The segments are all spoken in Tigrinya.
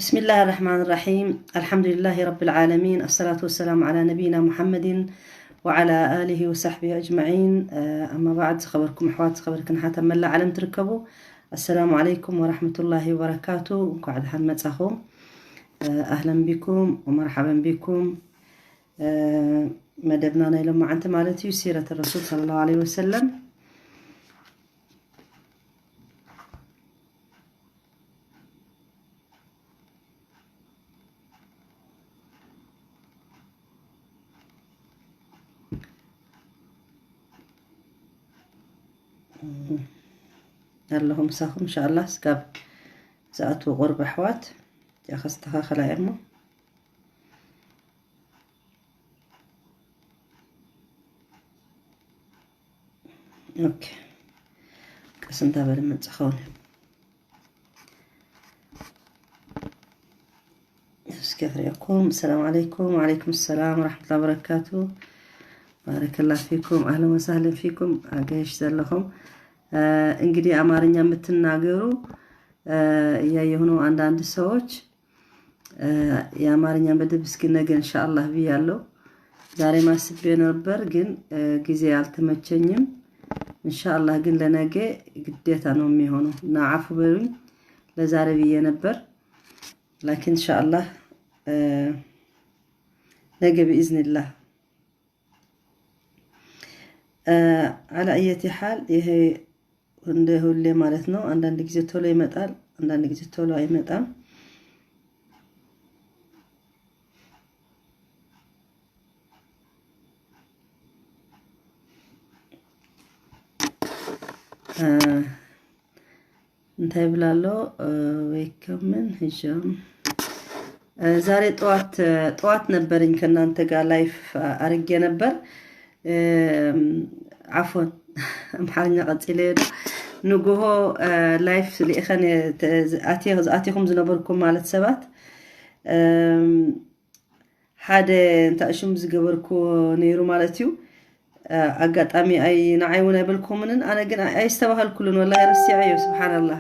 بسم الله الرحمن الرحيم. الحمد لله رب العالمين. الصلاة والسلام على نبينا محمد وعلى آله وصحبه أجمعين. آه، أما بعد، ዝኸበርኩም ኣሕዋት፣ ዝኸበርክን ኣሓት ኣብ መላእ ዓለም ትርከቡ፣ السلام عليكم ورحمة الله وبركاته. እንኳዕ ደሓን መጻኹም። آه، أهلا بكم ومرحبا بكم. آه، መደብና ናይ ሎማዓንቲ ማለት እዩ፣ سيرة الرسول صلى الله عليه وسلم። ኣለኹም ምሳኹም፣ እንሻኣላህ። ስጋብ ዝኣትዉ ቁርብ ኣሕዋት፣ እዚኣ ከስተኻኸላ እየ እሞ። ኦኬ። ቀስ እንዳ በለ መጽእ ኸውን። እስኪ ክሪአኩም። السلام عليكم. وعليكم السلام ورحمة الله وبركاته. بارك الله فيكم. أهلا وسهلا فيكم. ኣገሽ ዘለኹም። እ፣ እንግዲህ አማርኛ የምትናገሩ፣ እ፣ እያየሁ ነው አንዳንድ ሰዎች። እ፣ የአማርኛ መደብ እስኪ ነገ እንሻአላህ ብያለሁ። ዛሬ ማስቤ ነበር ግን፣ እ፣ ጊዜ አልተመቸኝም። እንሻአላህ ግን ለነገ ግዴታ ነው የሚሆነው እና አፉ በሉኝ። ለዛሬ ብዬ ነበር። ላኪን እንሻአላህ፣ እ፣ ነገ ብኢዝኒላህ። እ፣ አላ አየቲ ሓል ይሄ እንደ ሁሌ ማለት ነው። አንዳንድ ጊዜ ቶሎ ይመጣል፣ አንዳንድ ጊዜ ቶሎ አይመጣም። እ፣ እንታይ ብላ ኣሎ? እ፣ ወይ ከምን ሂጃም። እ፣ ዛሬ ጠዋት፣ እ፣ ጠዋት ነበረኝ ከእናንተ ጋር ላይፍ አርጌ ነበር። እ፣ አፎን አምሓርኛ ቀጺለ ዶ ንጉሆ፣ እ፣ ላይፍ ልኢኸን የ-፣ ተ-፣ ዝኣትየ-፣ ዝኣትኹም ዝነበርኩም ማለት ሰባት፣ እም፣ ሓደ እንታይ ሽም ዝገበርኩዎ ነይሩ ማለት እዩ። እ፣ ኣጋጣሚ ኣይ-፣ ንዓይ እውን ኣይበልኩምንን፣ ኣነ ግን ኣይ-፣ ኣይስተባሃልኩሉን፣ ወላሂ ረሲዐዮ፣ ስብሓንላህ።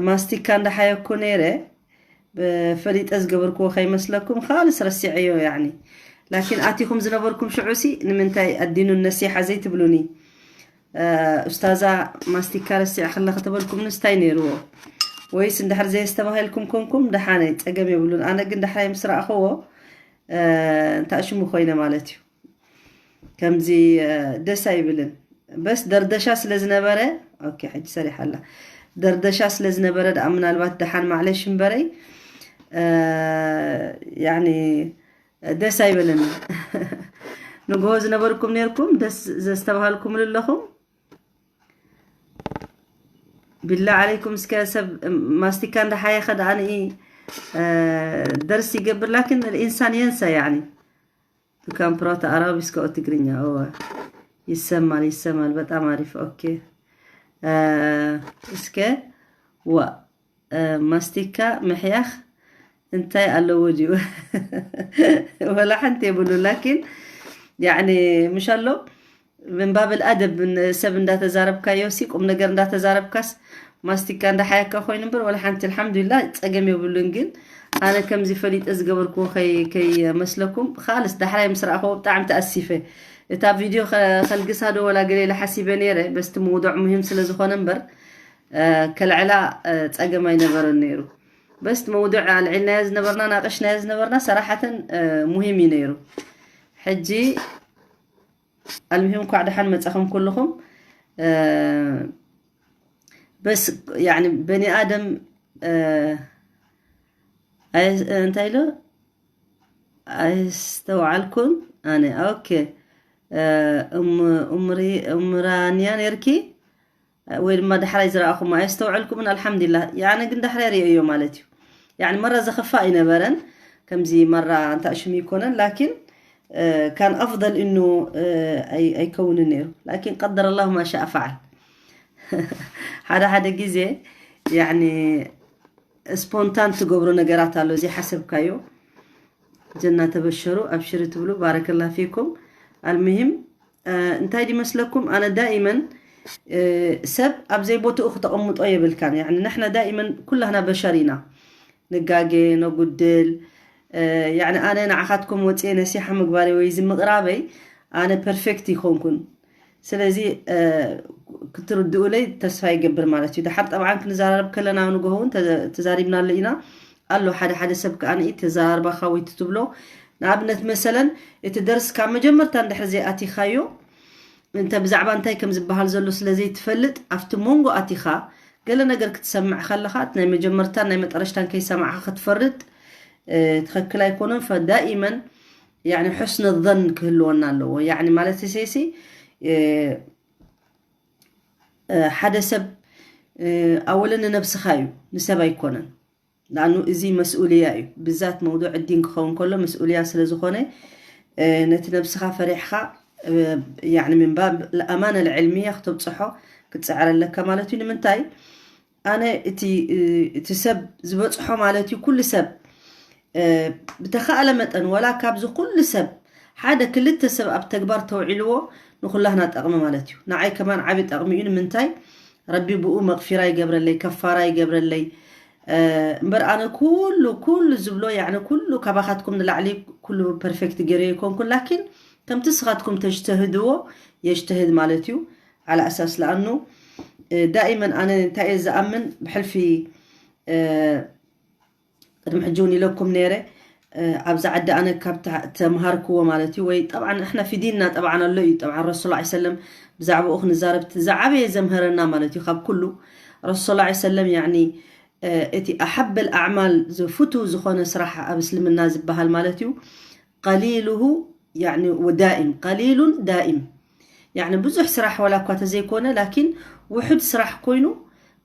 ማስቲካ እንዳሓየኩ ነይረ፣ ብ-፣ ፈሊጠ ዝገበርኩዎ ከይመስለኩም፣ ካልስ ረሲዐዮ፣ ያዕኒ። ላኪን ኣቲኹም ዝነበርኩም ሽዑሲ፣ ንምንታይ ኣዲኑ ነሲሓ ዘይትብሉኒ? እ፣ ኡስታዛ ማስቲካ ረሲዕክላ ከተበልኩምንስ እንታይ ነይርዎ? ወይስ እንድሕር ዘየስተባሂልኩም ኮንኩም ደሓነ፣ ጸገም የብሉን። ኣነ ግን ዳሕራይ ምስ ረኣኽዎ፣ እ፣ እንታይ ሽሙ ኮይነ ማለት እዩ። ከምዚ፣ እ፣ ደስ ኣይብልን። በስ ደርደሻ ስለ ዝነበረ፣ ኦኬ፣ ሕጂ ሰሪሓ ኣላ። ደርደሻ ስለ ዝነበረ ደኣ ምናልባት ደሓን ማዕለሽ እምበረይ፣ እ፣ ያኒ ደስ ኣይበለኒ። ንግሆ ዝነበርኩም ነይርኩም፣ ደስ ዘስተባሃልኩምሉ ኣለኹም። ቢላ ዓለይኩም፣ እስከ ሰብ ማስቲካ እንዳሓየኸ ደኣ ንኢ፣ እ፣ ደርስ ይገብር፣ ላኪን الإنسان ينسى يعني. ብካምፕሮት ኣራቢ እስከ ትግርኛ፣ እወ። ይሰማል፣ ይሰማል። በጣም አሪፍ። ኦኬ። እ፣ እስከ ዋ እ፣ ማስቲካ ምሕያኽ እንታይ ኣለዎ ድዩ? ወላ ሓንቲ የብሉ። ላኪን፣ ያዕኒ፣ ምሽ ኣሎ፣ ምን ባብል ኣደብ፣ ን-፣ ሰብ እንዳተዛረብካዮ ሲ፣ ቁም ነገር እንዳተዛረብካስ፣ ማስቲካ እንዳሓየካ ኮይኑ እምበር፣ ወላ ሓንቲ፣ ኣልሓምዱሊላህ፣ ጸገም የብሉን። ግን፣ ኣነ ከምዚ ፈሊጠ ዝገበርክዎ ከይ-፣ ከይመስለኩም፣ ካልስ ዳሕራይ ምስ ረኣኽዎ ብጣዕሚ ተኣሲፈ። እታ ቪድዮ ከ-፣ ከልግሳ ዶ ወላ ገለ ኢለ ሓሲበ ነይረ፣ በስቲ መውዱዕ ሙሂም ስለ ዝኾነ እምበር፣ እ፣ ከልዕላ፣ እ፣ ጸገም ኣይነበረን ነይሩ። በስ መውዱዕ ኣልዒልናዮ ዝነበርና፣ ናቐሽናዮ ዝነበርና ሰራሓተን፣ እ፣ ሙሂም እዩ ነይሩ። ሕጂ ኣልሙሂም እንኳዕ ደሓን መጻኹም ኩልኹም። እ፣ በስ ያዕኒ በኒ ኣደም፣ እ፣ ኣይ-፣ እንታይ ኢሉ? ኣይስተውዓልኩን ኣነ። ኦኬ። እ፣ እም-፣ እምሪ-፣ እምራንያ ነርኪ? ወይ ድማ ዳሕራይ ዝረኣኹም ኣየስተውዐልኩምን፣ ኣልሓምዱሊላህ። ያነ ግን ዳሕራይ ርእየዮ ማለት እዩ። ያኒ መራ ዘኸፋ ኣይነበረን፣ ከምዚ መራ እንታ ሽም ይኮነን፣ ላኪን፣ እ፣ ካን ኣፍደል እኑ፣ እ፣ ኣይ-፣ ኣይከውንን ነይሩ። ላኪን ቀደረ ኣላሁ ማ ሻእ ፈዓል። ሓደ ሓደ ግዜ፣ ያኒ፣ ስፖንታን ትገብሮ ነገራት ኣሎ፣ ዘይሓሰብካዮ። ጀና ተበሸሩ፣ ኣብሽሪ ትብሉ፣ ባረከላ ፊኩም። ኣልሙሂም፣ እ፣ እንታይ ድመስለኩም፣ ኣነ ዳኢመን፣ እ፣ ሰብ ኣብ ዘይቦትኡ ክተቐምጦ የብልካን። ያኒ፣ ንሕና ዳኢመን ኩላህና በሸር ኢና። ንጋጌ፣ ነጉድል፣ ያዕኒ ኣነ ንዓኻትኩም ወፅኤ ነሲሓ ምግባረይ ወይ እዚ ምቕራበይ ኣነ ፐርፌክት ይኾንኩን። ስለዚ ክትርድኡለይ ተስፋ ይገብር ማለት እዩ። ድሓር ጠብዓን ክንዘራረብ ከለና ንግሆ እውን ተዛሪብናሉ ኢና ኣሎ። ሓደ ሓደ ሰብ ከዓ ንኢ ተዘራርባኻ ወይ ትብሎ ንኣብነት መሰለን እቲ ደርስ ካብ መጀመርታ እንድሕር ዘይኣቲኻዮ እንተ ብዛዕባ እንታይ ከም ዝበሃል ዘሎ ስለ ዘይትፈልጥ ኣብቲ መንጎ ኣቲኻ ገለ ነገር ክትሰምዕ ከለኻ እቲ ናይ መጀመርታን ናይ መጠረሽታን ከይሰማዕኻ ክትፈርድ ትኸክል ኣይኮነን። ፈዳኢመን ያኒ ሕስነ ظን ክህልወና ኣለዎ። ያኒ ማለት ሴሲ ሓደ ሰብ ኣወለ ንነብስኻ እዩ፣ ንሰብ ኣይኮነን። ላኑ እዚ መስኡልያ እዩ። ብዛት መውዱዕ ዲን ክኸውን ከሎ መስኡልያ ስለ ዝኾነ ነቲ ነብስኻ ፈሪሕኻ ያኒ ምንባብ ኣማና ልዕልምያ ክተብፅሖ ክትፅዕር ኣለካ ማለት እዩ። ንምንታይ ኣነ እቲ ሰብ ዝበፅሖ ማለት እዩ ኩሉ ሰብ ብተኻእለ መጠን ወላ ካብዚ ኩሉ ሰብ ሓደ ክልተ ሰብ ኣብ ተግባር ተውዒልዎ ንኩላህና ጠቕሚ ማለት እዩ። ንዓይ ከማን ዓቢ ጠቕሚ እዩ። ንምንታይ ረቢ ብኡ መቕፊራ ይገብረለይ፣ ከፋራ ይገብረለይ። እምበር ኣነ ኩሉ ኩሉ ዝብሎ ያኒ ኩሉ ካባኻትኩም ንላዕሊ ኩሉ ፐርፌክት ገይረ ይኮንኩን፣ ላኪን ከምቲ ስኻትኩም ተጅተህድዎ የጅተህድ ማለት እዩ። ዓላ ኣሳስ ለኣኑ ዳኢመን ኣነ እንታይ እየ ዝኣምን ብሕልፊ ቅድሚ ሕጂ እውን ኢለኩም ነይረ ኣብዚ ዓዲ ኣነ ካብ ተምሃርክዎ ማለት እዩ ወይ ጠብዓን እሕና ፊዲንና ጠብዓን ኣሎ እዩ ጠብዓን ረሱል ላ ሰለም ብዛዕባኡ ክንዛረብ ዝዓበየ ዘምህረና ማለት እዩ ካብ ኩሉ ረሱል ላ ሰለም ያኒ እቲ ኣሓበል ኣዕማል ዝፍቱ ዝኾነ ስራሕ ኣብ እስልምና ዝበሃል ማለት እዩ ቀሊሉሁ ያኒ ወዳኢም ቀሊሉን ዳኢም ያኒ ብዙሕ ስራሕ ዋላ እኳ ተዘይኮነ ላኪን ውሑድ ስራሕ ኮይኑ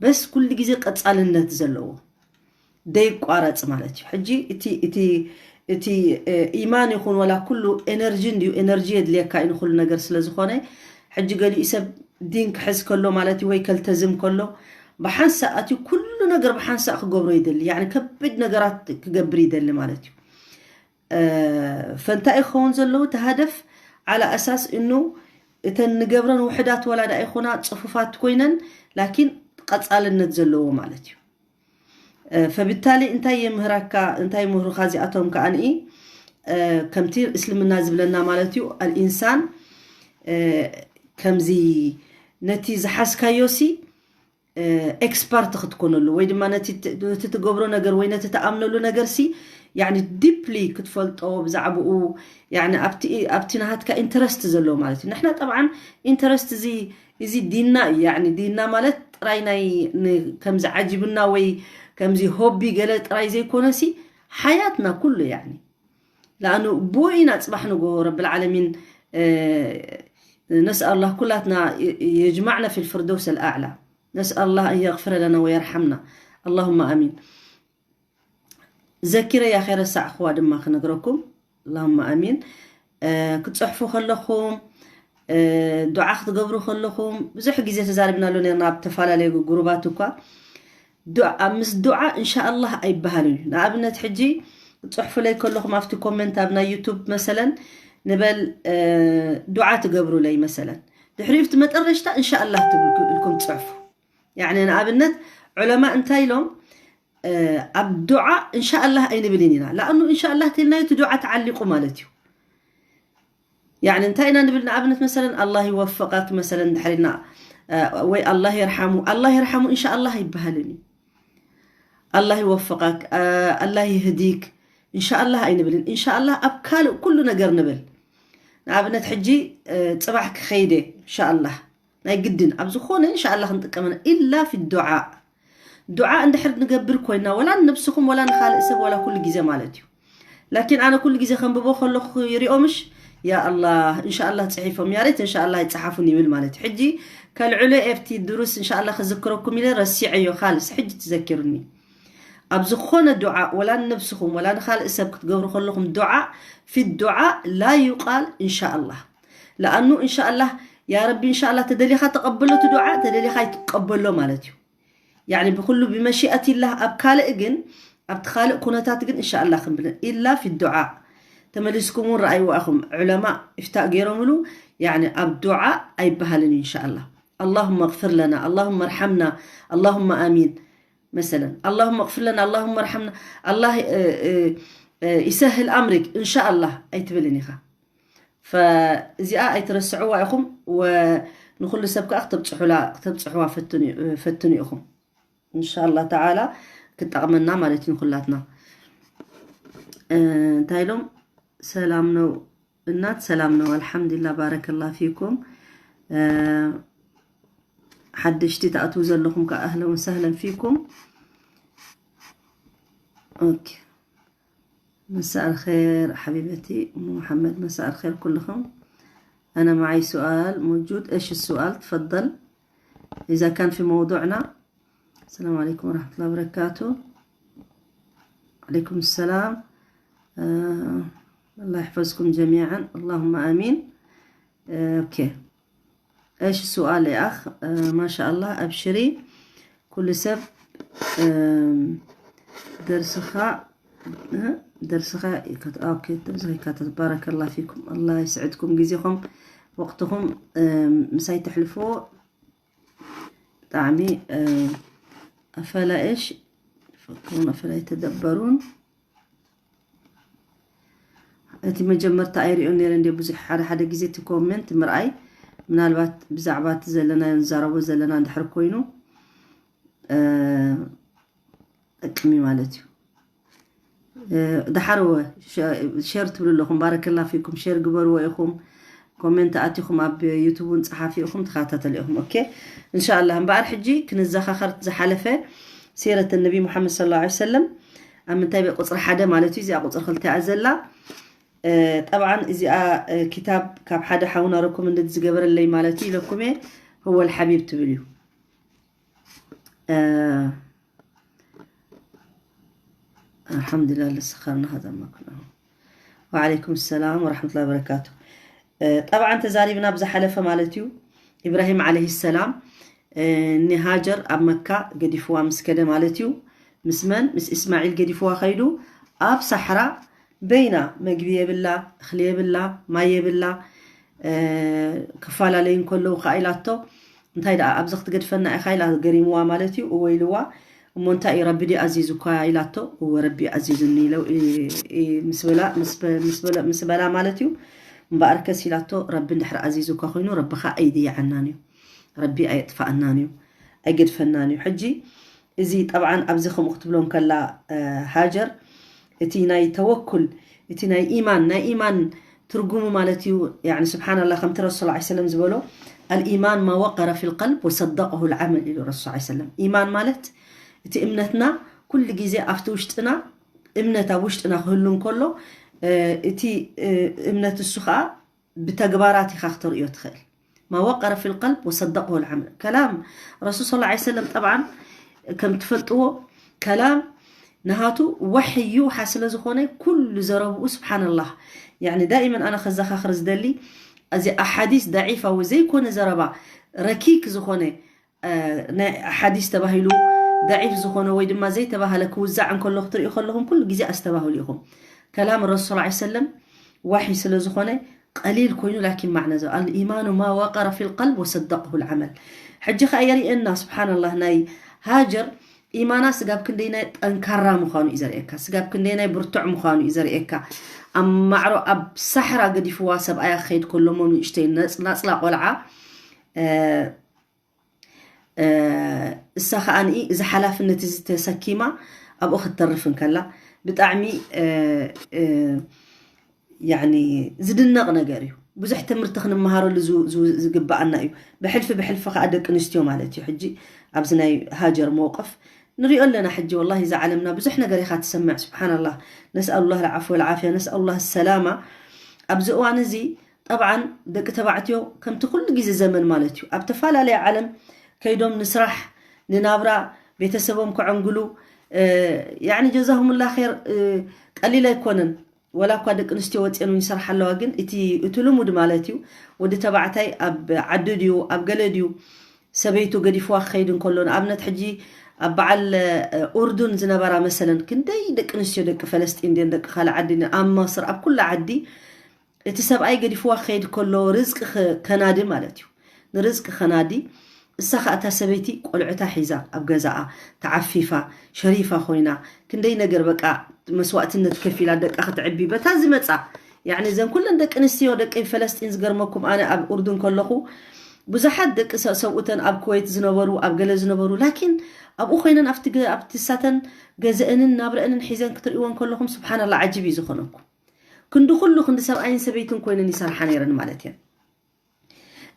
በስ ኩሉ ግዜ ቀጻልነት ዘለዎ ደይቋረጽ ማለት እዩ። ሕጂ እቲ እቲ እቲ ኢማን ይኹን ወላ ኩሉ ኤነርጂ እንድዩ ኤነርጂ የድልየካ እዩ ንኩሉ ነገር ስለ ዝኾነ ሕጂ ገሊኡ ሰብ ዲን ክሕዝ ከሎ ማለት እዩ ወይ ከልተዝም ከሎ ብሓንሳእ ኣትዩ ኩሉ ነገር ብሓንሳእ ክገብሮ ይደሊ ያኒ ከቢድ ነገራት ክገብር ይደሊ ማለት እዩ። ፈንታይ ክኸውን ዘለዉ እቲ ሃደፍ ዓላ ኣሳስ እኑ እተን ንገብረን ውሕዳት ወላ ዳ ይኹና ፅፉፋት ኮይነን ላኪን ቀፃልነት ዘለዎ ማለት እዩ። ፈብታሊ እንታይ የምህራካ እንታይ ምህሩካ እዚኣቶም ከዓንኢ ከምቲ እስልምና ዝብለና ማለት እዩ ኣልኢንሳን ከምዚ ነቲ ዝሓዝካዮ ሲ ኤክስፐርት ክትኮነሉ ወይ ድማ ነቲ ትገብሮ ነገር ወይ ነቲ ትኣምነሉ ነገር ሲ ያኒ ዲፕሊ ክትፈልጦ ብዛዕባኡ ያኒ ኣብቲ ኣብቲ ናሃትካ ኢንተረስት ዘሎ ማለት እዩ። ንሕና ጠብዓን ኢንተረስት እዚ እዚ ዲና እዩ። ያኒ ዲና ማለት ጥራይ ናይ ከምዚ ዓጂብና ወይ ከምዚ ሆቢ ገለ ጥራይ ዘይኮነ ሲ ሓያትና ኩሉ ያኒ ለኣኑ ብኡ ኢና ፅባሕ ንጎሆ ረብል ዓለሚን ነስኣል ላህ ኩላትና የጅማዕና ፊ ልፍርደውስ ኣልኣዕላ ነስኣል ላህ ኣን የግፍረ ለና ወየርሓምና ኣላሁማ ኣሚን። ዘኪረ ያ ኸይረሳዕኽዋ ድማ ክነግረኩም ኣላሁማ ኣሚን። ክትፅሕፉ ከለኹም ዱዓ ክትገብሩ ከለኹም ብዙሕ ግዜ ተዛሪብናሉ ነርና ኣብ ተፈላለየ ጉሩባት እኳ ዱዓ ምስ ዱዓ እንሻኣላህ ኣይበሃልን እዩ። ንኣብነት ሕጂ ፅሑፉለይ ከለኹም ኣብቲ ኮመንት ኣብ ናይ ዩቱብ መሰለን ንበል ዱዓ ትገብሩለይ መሰለን ድሕሪኡ እቲ መጠረሽታ እንሻኣላህ ትብሉ ኢልኩም ፅሑፉ። ያኒ ንኣብነት ዑለማ እንታይ ኢሎም ኣብ ዱዓ እንሻኣላህ ኣይንብልን ኢና። ለኣኑ እንሻኣላህ ተልናዮ እቲ ዱዓ ተዓሊቁ ማለት እዩ። ያኒ እንታይ ኢና ንብል ንኣብነት መሰለን ኣላህ ይወፍቃክ መሰለን ድሕሪና ወይ ኣላህ ይርሓሙ ኣላህ ይርሓሙ እንሻኣላህ ኣይበሃልን እዩ። ኣላህ ይወፍቃክ ኣላህ ይህዲክ እንሻኣላህ ኣይንብልን። እንሻኣላህ ኣብ ካልእ ኩሉ ነገር ንብል። ንኣብነት ሕጂ ፅባሕ ክኸይደ እንሻኣላህ ናይ ግድን ኣብ ዝኾነ እንሻኣላህ ክንጥቀመና ኢላ ፊ ዱዓ ዱዓ እንድሕር ንገብር ኮይና ወላ ንነብስኹም ወላ ንኻልእ ሰብ ወላ ኩሉ ግዜ ማለት እዩ። ላኪን ኣነ ኩሉ ግዜ ከንብቦ ከለኹ ይሪኦምሽ ያ ኣላህ እንሻኣላህ ፅሒፎም ያሬት እንሻኣላህ ይፀሓፉን ይብል ማለት እዩ። ሕጂ ከልዕሎ ኤፍቲ ድሩስ እንሻኣላህ ክዝክረኩም ኢለ ረሲዐዮ ካልስ ሕጂ ትዘኪሩኒ። ኣብ ዝኾነ ዱዓ ወላ ንነብስኹም ወላ ንኻልእ ሰብ ክትገብሩ ከለኹም ዱዓ ፊ ዱዓ ላ ዩቃል እንሻኣላህ ለኣኑ እንሻኣላህ ያ ረቢ እንሻኣላህ ተደሊኻ ተቐበሎ እቲ ዱዓ ተደሊኻ ይትቀበሎ ማለት እዩ። ያኒ ብኩሉ ብመሺኣት ኢላህ ኣብ ካልእ ግን ኣብቲ ካልእ ኩነታት ግን እንሻኣላህ ክንብልን ኢላ ፊ ዱዓ ተመሊስኩም እውን ረኣይዋ ኢኹም ዑለማ ኢፍታእ ገይሮምሉ ያኒ ኣብ ዱዓ ኣይበሃልን እዩ እንሻኣላህ اللهم اغفر لنا اللهم ارحمنا اللهم آمين መሰለን ኣላሁመ እቕፍር ለና ኣላሁመ ርሓምና ኣላህ ይሰህል ኣምሪክ እንሻ ኣላህ ኣይትብልን ኢኻ። ፈእዚኣ ኣይትረስዕዋ ኢኹም። ንኩሉ ሰብ ከዓ ክተብፅሑላ ክተብፅሕዋ ፈትኑ ኢኹም። እንሻ ኣላህ ተዓላ ክጠቕመና ማለት እዩ ንኩላትና። እንታይ ኢሎም? ሰላም ነው እናት፣ ሰላም ነው። አልሐምዱሊላህ፣ ባረከላህ ፊኩም። ሓደሽቲ ትኣትዉ ዘለኹም ከኣ ኣህለን ወሰህለን ፊኩም። ኦኬ። مساء الخير حبيبتي أم محمد، مساء الخير كلكم. أنا معي سؤال موجود، إيش السؤال؟ تفضل. إذا كان في موضوعنا. السلام عليكم ورحمة الله وبركاته. عليكم السلام. آه، الله يحفظكم جميعا، اللهم آمين. آه، أوكي. إيش السؤال يا أخ؟ آه، ما شاء الله، أبشري. كل سب آم، درسخة درسخة يكت... أوكي، درسخة يكت... بارك الله فيكم، الله يسعدكم جزيكم وقتكم. آم، مساي تحلفوا طعمي آم، أفلا إيش يفكرون أفلا يتدبرون. እቲ መጀመርታ ኣይሪኦን ነይረ እንደ ብዙሕ ሓደ ሓደ ግዜ እቲ ኮመንት ምርኣይ ምናልባት ብዛዕባ እቲ ዘለና ንዛረቦ ዘለና እንድሕር ኮይኑ ጠቅሚ ማለት እዩ። ደሓርወ ሸር ትብሉ ኣለኹም፣ ባረከላ ፊኩም። ሸር ግበርዎ ኢኹም፣ ኮሜንት ኣቲኹም ኣብ ዩቱብ እውን ጸሓፊ ኢኹም፣ ተኸታተሉ ኢኹም። ኦኬ፣ እንሻላ እምበኣር ሕጂ ክንዘኻኸር ዝሓለፈ ሲረት ነቢ ሙሓመድ ስለ ላ ሰለም ኣብ ምንታይ ቤት ቁፅሪ ሓደ ማለት እዩ። እዚኣ ቁፅሪ ክልተ እያ ዘላ። ጠብዓን እዚኣ ክታብ ካብ ሓደ ሓውና ረኮመንድ ዝገበረለይ ማለት እዩ ኢለኩም እየ። ህወል ሓቢብ ትብል እዩ። ኣልሓምዱሊላህ ለሰኸርና ኸዘመክና። ወዓለይኩም ሰላም ወረሕመቱላሂ ወበረካቱ። ጠብዓን ተዛሪብና ብዝሓለፈ ማለት እዩ። ኢብራሂም ዓለይሂ ሰላም ንሃጀር ኣብ መካ ገዲፍዋ ምስ ከደ ማለት እዩ። ምስ መን? ምስ እስማዒል ገዲፍዋ ኸይዱ ኣብ ሳሕራ በይና መግቢ የብላ፣ እኽሊ የብላ፣ ማይ የብላ። ክፈላለዩ እንከለዉ ከዓ ኢላቶ እንታይ ደኣ ኣብዚ ክትገድፈና ኢኻ ኢላ ገሪምዋ ማለት እዩ። እወ ኢልዋ። እሞ እንታይ እዩ ረቢ ድዩ ኣዚዙኳ ኢላቶ። እወ ረቢ ኣዚዙኒ ኢለው ምስ በላ ማለት እዩ። እምበኣርከስ ኢላቶ ረቢ እንድሕር ኣዚዙካ ኮይኑ ረቢ ከዓ ኣይድየዓናን እዩ። ረቢ ኣየጥፋኣናን እዩ፣ ኣይገድፈናን እዩ። ሕጂ እዚ ጠብዓን ኣብዚ ከምኡ ክትብሎ እንከላ ሃጀር እቲ ናይ ተወኩል እቲ ናይ ኢማን ናይ ኢማን ትርጉሙ ማለት እዩ። ስብሓንላ ከምቲ ረሱል ላ ሰለም ዝበሎ الإيمان ما وقر في القلب وصدقه العمل ኢሉ ረሱል ላ ሰለም። ኢማን ማለት እቲ እምነትና ኩሉ ግዜ ኣብቲ ውሽጥና እምነት ኣብ ውሽጥና ክህሉ እንከሎ እቲ እምነት እሱ ከዓ ብተግባራት ኢኻ ክተርእዮ ትኽእል። ما وقر في القلب وصدقه العمل. كلام رسول صلى الله عليه وسلم طبعا ከም ትፈልጥዎ ከላም ንሃቱ ወሕይ ይውሓ ስለ ዝኾነ ኩሉ ዘረብኡ ስብሓንላህ። ያኒ ዳኢመን ኣነ ከዘኻኽር ዝደሊ እዚ ኣሓዲስ ዳዒፋ ወይ ዘይኮነ ዘረባ ረኪክ ዝኾነ ናይ ሓዲስ ተባሂሉ ضعيف ዝኾነ ወይ ድማ ዘይተባሃለ ክውዛዕ እንከሎ ክትርእዩ ከለኹም ኩሉ ግዜ ኣስተባህሉ ኢኹም። ከላም ረሱል صلى الله عليه وسلم ዋሒ ስለ ዝኾነ ቀሊል ኮይኑ ላኪን ማዕነ ዘ الإيمان ما وقر في القلب وصدقه العمل። ሕጂ ከኣ የርእየና ስብሓንላህ ናይ ሃጀር ኢማና ስጋብ ክንደይናይ ጠንካራ ምዃኑ እዩ ዘርእየካ፣ ስጋብ ክንደይናይ ብርቱዕ ምዃኑ እዩ ዘርእየካ። ኣብ ማዕሮ ኣብ ሳሕራ ገዲፍዋ ሰብኣያ ክኸይድ ከሎ እሞ ንእሽተይ ናፅላ ቆልዓ እሳ ከዓ እዚ ሓላፍነት እዚ ተሰኪማ ኣብኡ ክትተርፍ እንከላ ብጣዕሚ ያኒ ዝድነቕ ነገር እዩ። ብዙሕ ትምህርቲ ክንመሃረሉ ዝግባኣና እዩ። ብሕልፊ ብሕልፊ ከዓ ደቂ ኣንስትዮ ማለት እዩ። ሕጂ ኣብዚ ናይ ሃጀር መውቀፍ ንሪኦ ኣለና። ሕጂ ወላሂ እዛ ዓለምና ብዙሕ ነገር ኢኻ ትሰምዕ። ስብሓንላህ ነስኣሉላህ ልዓፍ ወልዓፍያ ነስኣሉላህ ሰላማ። ኣብዚ እዋን እዚ ጠብዓን ደቂ ተባዕትዮ ከምቲ ኩሉ ግዜ ዘመን ማለት እዩ ኣብ ተፈላለየ ዓለም ከይዶም ንስራሕ ንናብራ ቤተሰቦም ከዐንግሉ ያኒ ጀዛሁምላ ር ቀሊል ኣይኮነን። ወላ እኳ ደቂ ኣንስትዮ ወፅኦን ይሰርሓ ኣለዋ ግን እቲ እቲ ልሙድ ማለት እዩ ወዲ ተባዕታይ ኣብ ዓዲ ድዩ ኣብ ገለ ድዩ ሰበይቱ ገዲፍዋ ክኸይድ እንከሎ ንኣብነት ሕጂ ኣብ በዓል ኡርዱን ዝነበራ መሰለን ክንደይ ደቂ ኣንስትዮ ደቂ ፈለስጢን ድን ደቂ ካልእ ዓዲ ኣብ መስር ኣብ ኩላ ዓዲ እቲ ሰብኣይ ገዲፍዋ ክኸይድ ከሎ ርዝቂ ከናዲ ማለት እዩ ንርዝቂ ከናዲ እሳ ከዓ እታ ሰበይቲ ቆልዑታ ሒዛ ኣብ ገዛኣ ተዓፊፋ ሸሪፋ ኮይና ክንደይ ነገር በቃ መስዋእትነት ከፊላ ደቃ ክትዕቢ በታ ዝመፃ ያዕኒ እዘን ኩለን ደቂ ኣንስትዮ ደቂ ፈለስጢን ዝገርመኩም ኣነ ኣብ ኡርዱን ከለኹ ብዙሓት ደቂ ሰ- ሰብኡተን ኣብ ኩወይት ዝነበሩ ኣብ ገለ ዝነበሩ ላኪን ኣብኡ ኮይነን ኣብቲ ገ- ኣብቲ ሳተን ገዘአንን ናብረአንን ሒዘን ክትርእወን ከለኹም ስብሓንላ ዓጅብ እዩ ዝኾነኩም ክንዲ ኩሉ ክንዲ ሰብኣይን ሰበይትን ኮይነን ይሰርሓ ነይረን ማለት እየን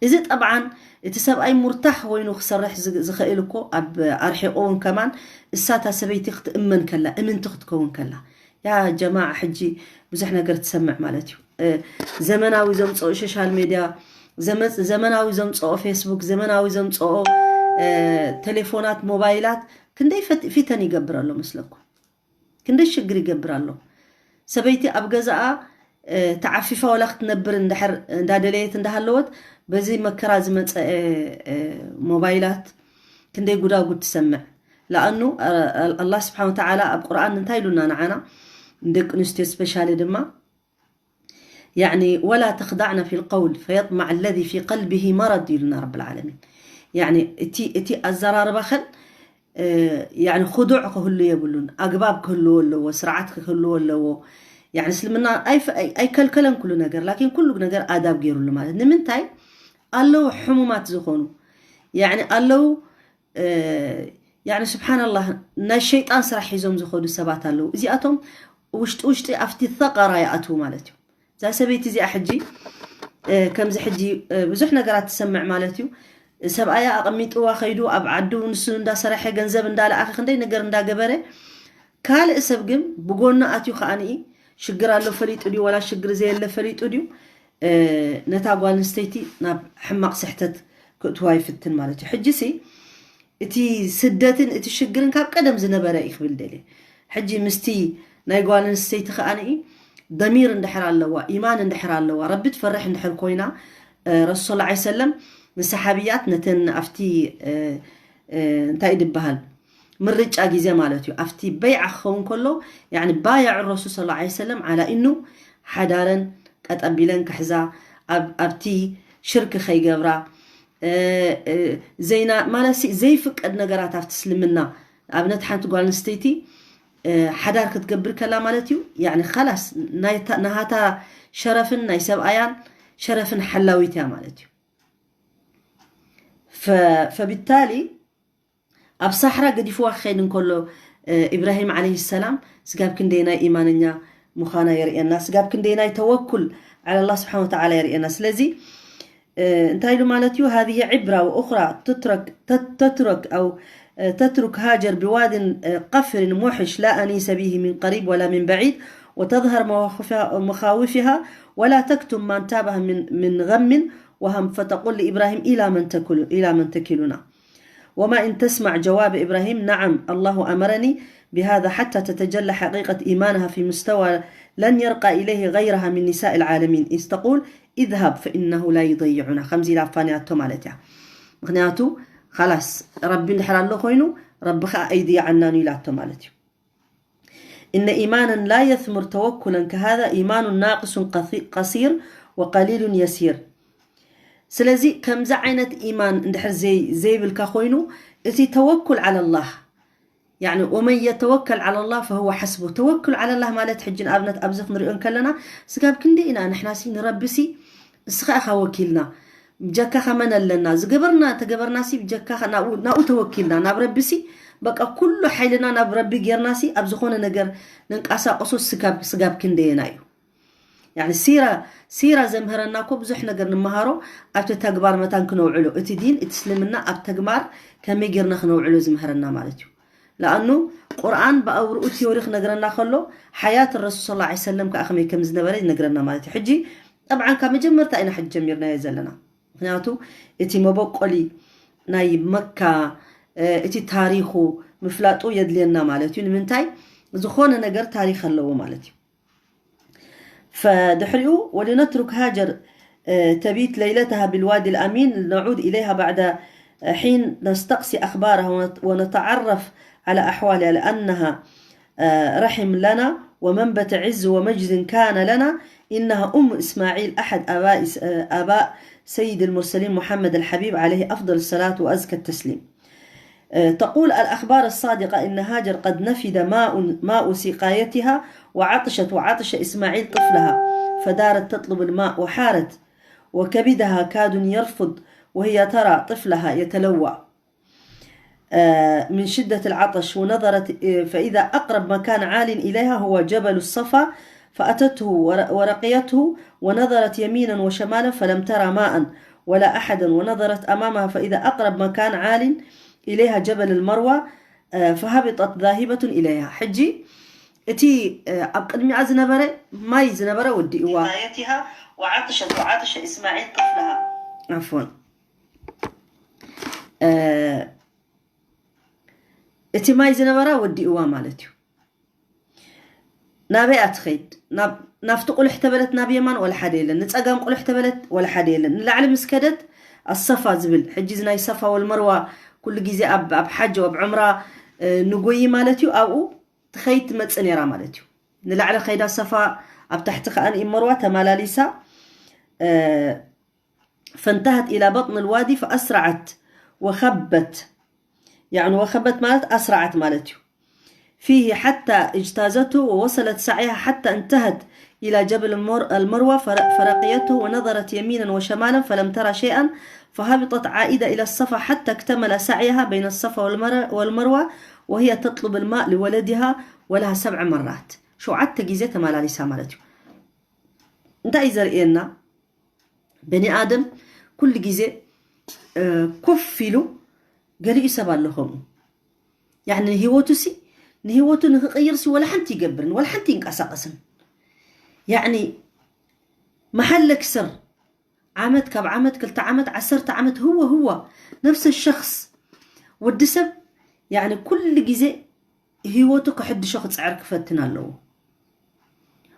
እዚ ጠብዓን እቲ ሰብኣይ ሙርታሕ ኮይኑ ክሰርሕ ዝ- ዝኽእል እኮ ኣብ ኣርሒቑ እውን ከማን እሳታ ሰበይቲ ክትእመን ከላ እምንቲ ክትከውን ከላ ያ ጀማዓ ሕጂ ብዙሕ ነገር ትሰምዕ ማለት እዩ እ፣ ዘመናዊ ዘምፅኦ ሶሻል ሜድያ ዘመ- ዘመናዊ ዘምፅኦ ፌስቡክ ዘመናዊ ዘምፅኦ እ፣ ቴሌፎናት ሞባይላት ክንደይ ፈት- ፊተን ይገብር ኣሎ መስለኩም ክንደይ ሽግር ይገብር ኣሎ ሰበይቲ ኣብ ገዛኣ ተዓፊፋ ወላ ክትነብር እንድሕር እንዳደለየት እንዳሃለወት በዚ መከራ ዝመፀ ሞባይላት ክንደይ ጉዳጉድ ትሰምዕ ለኣኑ ኣላህ ስብሓን ወተዓላ ኣብ ቁርኣን እንታይ ኢሉና ንዓና ንደቂ ኣንስትዮ ስፔሻሊ ድማ يعني ولا تخضعن في القول فيطمع الذي في قلبه مرض ኢሉና ረብል ዓለሚን يعني እቲ እቲ ኣዘራርባኸን يعني خضوع ክህሉ የብሉን ኣግባብ ክህልዎ ኣለዎ ስርዓት ክህልዎ ኣለዎ يعني እስልምና ኣይከልከለን ኩሉ ነገር ላኪን ኩሉ ነገር ኣዳብ ገይሩሉ ማለት ንምንታይ ኣለዉ ሕሙማት ዝኾኑ يعني ኣለዉ يعني سبحان الله ናይ ሸይጣን ስራሕ ሒዞም ዝኸዱ ሰባት ኣለዉ እዚኣቶም ውሽጢ ውሽጢ ኣብቲ ثقرة ይኣትዉ ማለት እዩ እዛ ሰበይቲ እዚኣ ሕጂ ከምዚ ሕጂ ብዙሕ ነገራት ትሰምዕ ማለት እዩ ሰብኣያ ኣቐሚጥዋ ከይዱ ኣብ ዓዱ ንሱ እንዳሰረሐ ገንዘብ እንዳለኣኸ ክንደይ ነገር እንዳገበረ ካልእ ሰብ ግን ብጎኑ ኣትዩ ከዓንኢ ሽግር ኣሎ ፈሊጡ ድዩ ወላ ሽግር ዘየለ ፈሊጡ ድዩ ነታ ጓል ኣንስተይቲ ናብ ሕማቕ ስሕተት ክእትዋ ይፍትን ማለት እዩ ሕጂ ሲ እቲ ስደትን እቲ ሽግርን ካብ ቀደም ዝነበረ እዩ ክብል ደልየ ሕጂ ምስቲ ናይ ጓል ኣንስተይቲ ከዓንኢ ደሚር እንድሕር ኣለዋ ኢማን እንድሕር ኣለዋ ረቢ ትፈርሕ እንድሕር ኮይና ረሱል ላ ሰለም ንሰሓብያት ነተን ኣብቲ እንታይ ድበሃል ምርጫ ግዜ ማለት እዩ ኣብቲ በይዓ ክኸውን ከሎ ባያዕ ረሱል ስ ሰለም ዓላ ኢኑ ሓዳረን ቀጠቢለን ክሕዛ ኣብቲ ሽርክ ከይገብራ ዘይና ማለት ዘይፍቀድ ነገራት ኣብቲ እስልምና ኣብነት ሓንቲ ጓል ኣንስተይቲ ሓዳር ክትገብር ከላ ማለት እዩ ያኒ ኻላስ ናሃታ ሸረፍን ናይ ሰብኣያን ሸረፍን ሓላዊት እያ ማለት እዩ ፈቢታሊ ኣብ ሳሕራ ገዲፍዋ ክኸይድ እንከሎ ኢብራሂም ዓለይሂ ሰላም ስጋብ ክንደይ ናይ ኢማነኛ ምዃና የርእየና ስጋብ ክንደይ ናይ ተወኩል ዓላ ኣላህ ስብሓን ወተዓላ የርእየና ስለዚ እንታይ ኢሉ ማለት እዩ هذه عبرة وأخرى تترك تترك أو تترك هاجر بواد قفر موحش لا أنيس به من قريب ولا من بعيد وتظهر مخاوفها ولا تكتم ما انتابها من من غم وهم فتقول لإبراهيم إلى من تكل إلى من تكلنا وما إن تسمع جواب إبراهيم نعم الله أمرني بهذا حتى تتجلى حقيقة إيمانها في مستوى لن يرقى إليه غيرها من نساء العالمين إذ تقول اذهب فإنه لا يضيعنا خمزي لافاني أتو مالتها مخنياتو خلاص ربي نحر الله خوينو ربي خا أيدي عنا نيلاتو مالتي إن إيمانا لا يثمر توكلا كهذا إيمان ناقص قصير وقليل يسير ስለዚ ከምዚ ዓይነት ኢማን እንድሕር ዘይብልካ ኮይኑ እቲ ተወኩል ዓላ ላህ ያኒ ወመን የተወከል ዓላ ላህ ፈህወ ሓስቡ ተወኩል ዓላ ላህ ማለት ሕጂ ንኣብነት ኣብዚ ክንሪኦ እንከለና ስጋብ ክንደይ ኢና ንሕናሲ ንረቢሲ እስኻ ኢኻ ወኪልና ብጀካኻ መን ኣለና ዝገበርና ተገበርናሲ ብጀካኻ ናብኡ ተወኪልና ናብ ረቢሲ በቃ ኩሉ ሓይልና ናብ ረቢ ጌርናሲ ኣብ ዝኾነ ነገር ንንቀሳቀሶ ስጋብ ክንደየና እዩ يعني سيرة سيرة ዘምህረና እኮ ብዙሕ ነገር ንመሃሮ ኣብቲ ተግባር መታን ክነውዕሎ እቲ ዲን እቲ እስልምና ኣብ ተግባር ከመይ ጌርና ክነውዕሎ ዝምህረና ማለት እዩ ለኣኑ ቁርኣን ብኣውርኡ ቲዮሪ ክነግረና ከሎ ሓያት ረሱል ስ ሰለም ከዓ ከመይ ከም ዝነበረ ይነግረና ማለት እዩ ሕጂ ጠብዓን ካብ መጀመርታ ኢና ሕጂ ጀሚርናዮ ዘለና ምክንያቱ እቲ መበቆሊ ናይ መካ እቲ ታሪኹ ምፍላጡ የድልየና ማለት እዩ ንምንታይ ዝኾነ ነገር ታሪክ ኣለዎ ማለት እዩ فدحريو ولنترك هاجر تبيت ليلتها بالوادي الأمين نعود إليها بعد حين نستقصي أخبارها ونتعرف على أحوالها لأنها رحم لنا ومنبت عز ومجد كان لنا إنها أم إسماعيل أحد آباء آباء سيد المرسلين محمد الحبيب عليه أفضل الصلاة وأزكى التسليم. آه، تقول الأخبار الصادقة إن هاجر قد نفد ماء، ماء سقايتها، وعطشت وعطش إسماعيل طفلها، فدارت تطلب الماء وحارت، وكبدها كاد يرفض وهي ترى طفلها يتلوى، آه، من شدة العطش، ونظرت، آه، فإذا أقرب مكان عال إليها هو جبل الصفا، فأتته ور-، ورقيته، ونظرت يمينا وشمالا فلم ترى ماء ولا أحدا، ونظرت أمامها فإذا أقرب مكان عال إليها جبل المروة، آه، فهبطت ذاهبة إليها. ሕጂ እቲ፣ آه، ኣብ ቅድሚኣ ዝነበረ ማይ ዝነበረ ወዲእዋ። سقايتها وعطشت وعطش إسماعيل طفلها. عفوا. آه، እቲ ማይ ዝነበራ ወዲእዋ ማለት እዩ። ናበይኣ ትኸይድ? ናብ-፣ ናብቲ ቁልሕ ተበለት ናብ የማን ወላ ሓደ የለን፣ ንጸጋም ቁልሕ ተበለት ወላ ሓደ የለን። ንላዕሊ ምስ ከደት ኣሰፋ ዝብል፣ ሕጂ እዚ ናይ ሰፋ ወልመርዋ ኩሉ ግዜ ኣብ፣ ኣብ ሓጅ ኣብ ዕምራ፣ እ፣ ንጎይ ማለት እዩ። ኣብኡ ትኸይድ ትመጽእ ነይራ ማለት እዩ። ንላዕሊ ኸይዳ ሰፋ፣ ኣብ ታሕቲ ከኣ ንእመርዋ ተመላሊሳ፣ እ፣ فانتهت إلى بطن الوادي فأسرعت وخبت، يعني وخبت ማለት ኣስራዓት ማለት እዩ። فيه حتى اجتازته ووصلت سعيها حتى انتهت إلى جبل المر-، المروة فر-، فرقيته ونظرت يمينا وشمالا فلم ترى شيئا، فهبطت عائدة إلى الصفا حتى اكتمل سعيها بين الصفا والمر-، والمروة وهي تطلب الماء لولدها ولها سبع مرات. ሸውዓተ ግዜ ተመላሊሳ ማለት እዩ። እንታይ እዩ ዘርእየና? በኒ ኣደም ኩሉ ግዜ፣ እ፣ ኮፍ ኢሉ ገሊኡ ሰብ ኣሎ ከምኡ። ያዕኒ ንህይወቱ ሲ፣ ንህይወቱ ንክቕይር ሲ ወላ ሓንቲ ይገብርን፣ ወላ ሓንቲ ይንቀሳቐስን። ያዕኒ መሓል ለክስር ዓመት ካብ ዓመት፣ ክልተ ዓመት፣ ዓሰርተ ዓመት፣ ህወ ህወ፣ ነፍሰ ሸኽስ ወዲ ሰብ፣ ያዕኒ ኩሉ ግዜ ህይወቱ ከሕድሾ ክጽዕር ክፈትን ኣለዎ።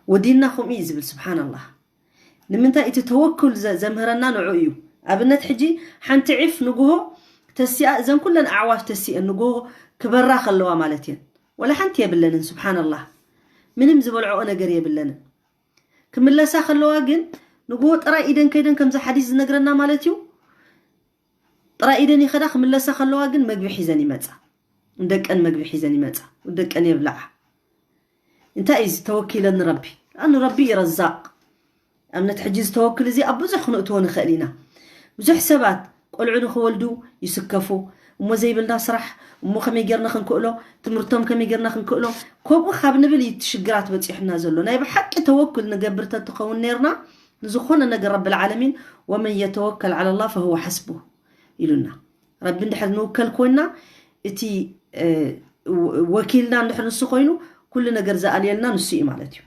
ወዲና ከምኡ እዩ ዝብል፣ ስብሓንላህ። ንምንታይ እቲ ተወኩል ዘ-፣ ዘምህረና ንዑ እዩ። ኣብነት ሕጂ ሓንቲ ዒፍ ንግሆ ተሲኣ፣ እዘን ኩለን ኣዕዋፍ ተሲአን ንግሆ ክበራ ከለዋ ማለት እየን። ወላ ሓንቲ የብለንን፣ ስብሓንላህ። ምንም ዝበልዕኦ ነገር የብለንን። ክምለሳ ከለዋ ግን ንግሆ ጥራይ ኢደን ከይደን ከምዚ ሓዲስ ዝነግረና ማለት እዩ። ጥራይ ኢደን ይኸዳ፣ ክምለሳ ከለዋ ግን መግቢ ሒዘን ይመጻ። ንደቀን መግቢ ሒዘን ይመጻ። ደቀን የብልዓ። እንታይ እዩ እዚ ተወኪለን ንረቢ? ኣኑ ረቢ እዩ ረዛቕ። ኣብነት ሕጂ ዝተወክል እዚ ኣብ ብዙሕ ክንእትዎ ንኽእል ኢና። ብዙሕ ሰባት ቆልዑ ንኽወልዱ ይስከፉ። እሞ ዘይብልና ስራሕ፣ እሞ ከመይ ጌርና ክንክእሎ፣ ትምህርቶም ከመይ ጌርና ክንክእሎ፣ ከምኡ ካብ ንብል እዩ እቲ ሽግራት በጺሑና ዘሎ። ናይ ብሓቂ ተወኩል ንገብር ተትኸውን ኔርና፣ ንዝኾነ ነገር ረብል ዓለሚን፣ "ወመን የተወከል ዐለላህ ፈሁወ ሐስቡህ" ኢሉና። ረቢ እንድሕር ንውከል ኮይና፣ እቲ፣ እ፣ ወ-፣ ወኪልና እንድሕር ንሱ ኮይኑ፣ ኩሉ ነገር ዝኣልየልና ንሱ እዩ ማለት እዩ።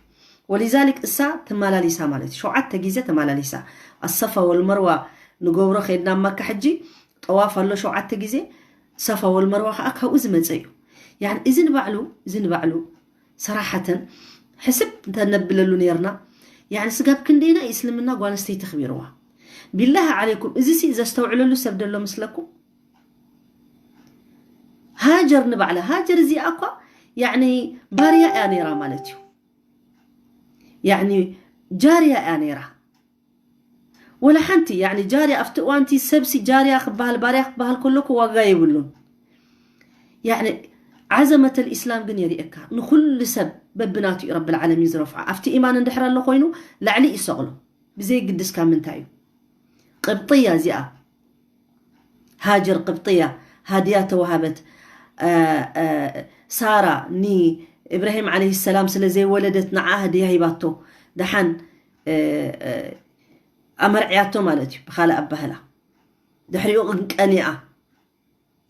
ወሊዛሊክ እሳ ተመላሊሳ ማለት እዩ። ሸውዓተ ግዜ ተመላሊሳ። ኣሰፋ ወልመርዋ ንገብሮ ከይድና ኣብ መካ ሕጂ፣ ጠዋፍ ኣሎ ሸውዓተ ግዜ፣ ሰፋ ወልመርዋ ከዓ ካብኡ ዝመጸ እዩ። ያዕኒ እዚ ንባዕሉ፣ እዚ ንባዕሉ ሰራሓተን ሕስብ እንተነብለሉ ኔርና፣ ያዕኒ ስጋብ ክንደይና እዩ እስልምና ጓል ኣንስተይቲ ኣኽቢርዋ? ቢላሂ ዓለይኩም፣ እዚ ሲ ዘስተውዕለሉ ሰብ ደሎ ምስለኩም? ሃጀር ንባዕላ፣ ሃጀር እዚኣ እኳ ያዕኒ ባርያ እያ ነይራ ማለት እዩ። ያዕኒ ጃርያ እያ ነይራ። ወላ ሓንቲ፣ ያዕኒ ጃርያ ኣብቲ እዋንቲ ሰብሲ ጃርያ ክበሃል፣ ባርያ ክበሃል ከሎ እኮ ዋጋ የብሉን። ያዕኒ ዓዘመተል ኢስላም ግን የርእየካ። ንኹሉ ሰብ በብናቱ እዩ ረብል ዓለሚን ዝረፍዖ። ኣብቲ ኢማን እንድሕር ኣሎ ኮይኑ ላዕሊ እዩ ሰቕሎ። ብዘይግድስ ካብ ምንታይ እዩ። ቅብጥያ እዚኣ፣ ሃጀር ቅብጥያ ሃድያ ተዋሃበት። እ፣ እ፣ ሳራ ንኢብራሂም ዓለይሂ ሰላም ስለ ዘይወለደት ንዓ ሃድያ ሂባቶ። ደሓን፣ እ፣ እ፣ ኣመርዕያቶ ማለት እዩ ብኻልእ ኣባህላ። ድሕሪኡ ግን ቀኒኣ።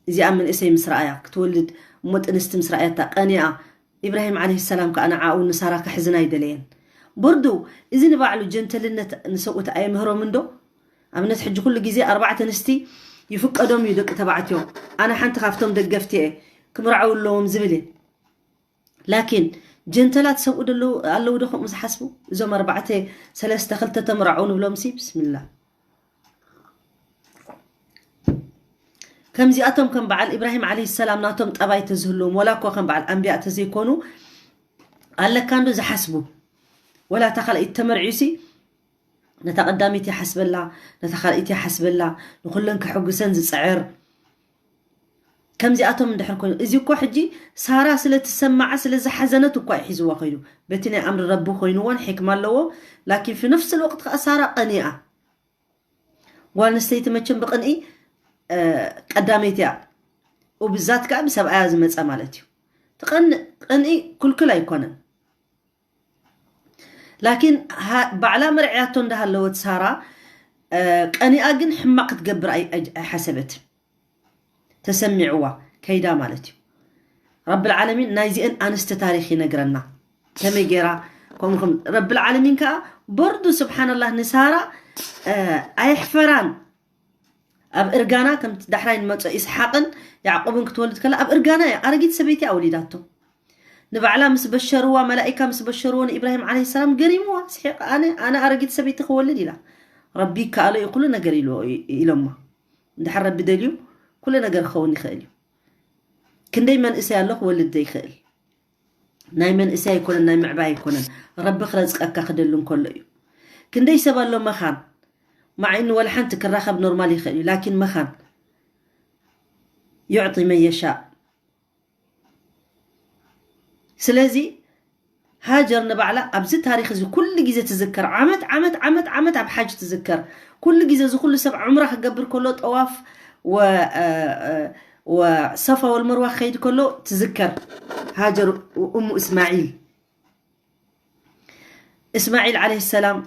እዚኣ መንእሰይ ምስ ረኣያ ክትወልድ እሞ ጥንስቲ ምስ ረኣያታ ቀኒኣ። ኢብራሂም ዓለይሂ ሰላም ከኣ ንዓኡ ንሳራ ከሕዝና ኣይደለየን። ቦርዱ እዚ ንባዕሉ ጀንተልነት ንሰብኡት ኣየምህሮምን ዶ? ኣብነት ሕጂ ኩሉ ግዜ ኣርባዕተ ኣንስቲ ይፍቀዶም እዩ ደቂ ተባዕትዮ። ኣነ ሓንቲ ካብቶም ደገፍቲ እየ፣ ክምርዓው ኣለዎም ዝብል እየ። ላኪን ጀንተላት ሰብኡ ደለዉ፣ ኣለዉ ዶ ከምኡ ዝሓስቡ? እዞም ኣርባዕተ፣ ሰለስተ፣ ክልተ ተምርዓው ንብሎም ሲ፣ ብስሚላ። ከምዚኣቶም ከም በዓል ኢብራሂም ዓለይሂ ሰላም ናቶም ጠባይ ተዝህልዎም፣ ወላ እኳ ከም በዓል ኣንቢያ ተዘይኮኑ፣ ኣለካ እንዶ ዝሓስቡ? ወላ እታ ካልኣይቲ ተመርዕዩ ሲ፣ ነታ ቀዳመይቲ ይሓስበላ፣ ነታ ካልኣይቲ ይሓስበላ፣ ንኹለን ከሐጉሰን ዝፅዕር። ከምዚኣቶም እንድሕር ኮይኑ፣ እዚ እኮ ሕጂ ሳራ ስለ ትሰማዓ፣ ስለ ዝሓዘነት እኳ እዩ ሒዝዋ ኮይኑ። በቲ ናይ ኣምሪ ረቢ ኮይንዎን ሕክማ ኣለዎ። ላኪን ፊ ነፍስ ልወቅት ከዓ ሳራ ቀኒኣ። ጓል ኣንስተይቲ መቸም ብቅንኢ፣ እ፣ ቀዳመይቲ እያ። ውብዛት ከዓ ብሰብኣያ ዝመፀ ማለት እዩ። ትቐንእ፣ ቅንኢ ክልክል ኣይኮነን። ላኪን ሃ-፣ ባዕላ መርዕያቶ እንዳሃለወት ሳራ፣ እ፣ ቀኒኣ ግን ሕማቕ ክትገብር ኣይ-፣ ኣይ-፣ ኣይሓሰበትን። ተሰሚዕዋ ከይዳ ማለት እዩ። ረብል ዓለሚን ናይዚአን ኣንስቲ ታሪኽ ይነግረና። ከመይ ገይራ ከምኡ ከም ረብል ዓለሚን ከዓ በርዱ ስብሓንላህ ንሳራ፣ እ፣ ኣየሕፈራን። ኣብ እርጋና ከምቲ ዳሕራይ ንመጾ ኢስሓቅን ያዕቆብን ክትወልድ ከላ ኣብ እርጋና እያ ኣረጊት ሰበይቲ ኣወሊዳቶ። ንባዕላ ምስ በሸርዋ፣ መላኢካ ምስ በሸርዎ ንኢብራሂም ዓለይሂ ሰላም ገሪምዋ፣ ስሒቕ፣ ኣነ፣ ኣነ ኣረጊት ሰበይቲ ክወልድ ኢላ። ረቢ ይከኣሎ እዩ፣ ኩሉ ነገር ኢልዎ፣ ኢሎማ። እንድሕር ረቢ ደልዩ ኩሉ ነገር ክኸውን ይኽእል እዩ። ክንደይ መንእሰይ ኣሎ ክወልድ ዘይክእል። ናይ መንእሰይ ኣይኮነን፣ ናይ ምዕባይ ኣይኮነን። ረቢ ክረዝቀካ ክደሊ እንከሎ እዩ። ክንደይ ሰብ ኣሎ መኻን። ማዕኒ ወላ ሓንቲ ክራኸብ ኖርማል ይኽእል እዩ፣ ላኪን መኻን ዩዕጢ መን የሻእ። ስለዚ ሃጀር ንባዕላ ኣብዚ ታሪኽ እዚ ኩሉ ግዜ ትዝከር፣ ዓመት፣ ዓመት፣ ዓመት፣ ዓመት ኣብ ሓጅ ትዝከር። ኩሉ ግዜ እዚ ኩሉ ሰብ ዑምራ ክገብር ከሎ፣ ጠዋፍ ወ-፣ እ፣ እ፣ ወሰፋ ወልመርዋ ክኸይድ ከሎ ትዝከር። ሃጀር እሙ እስማዒል። እስማዒል ዓለይሂ ሰላም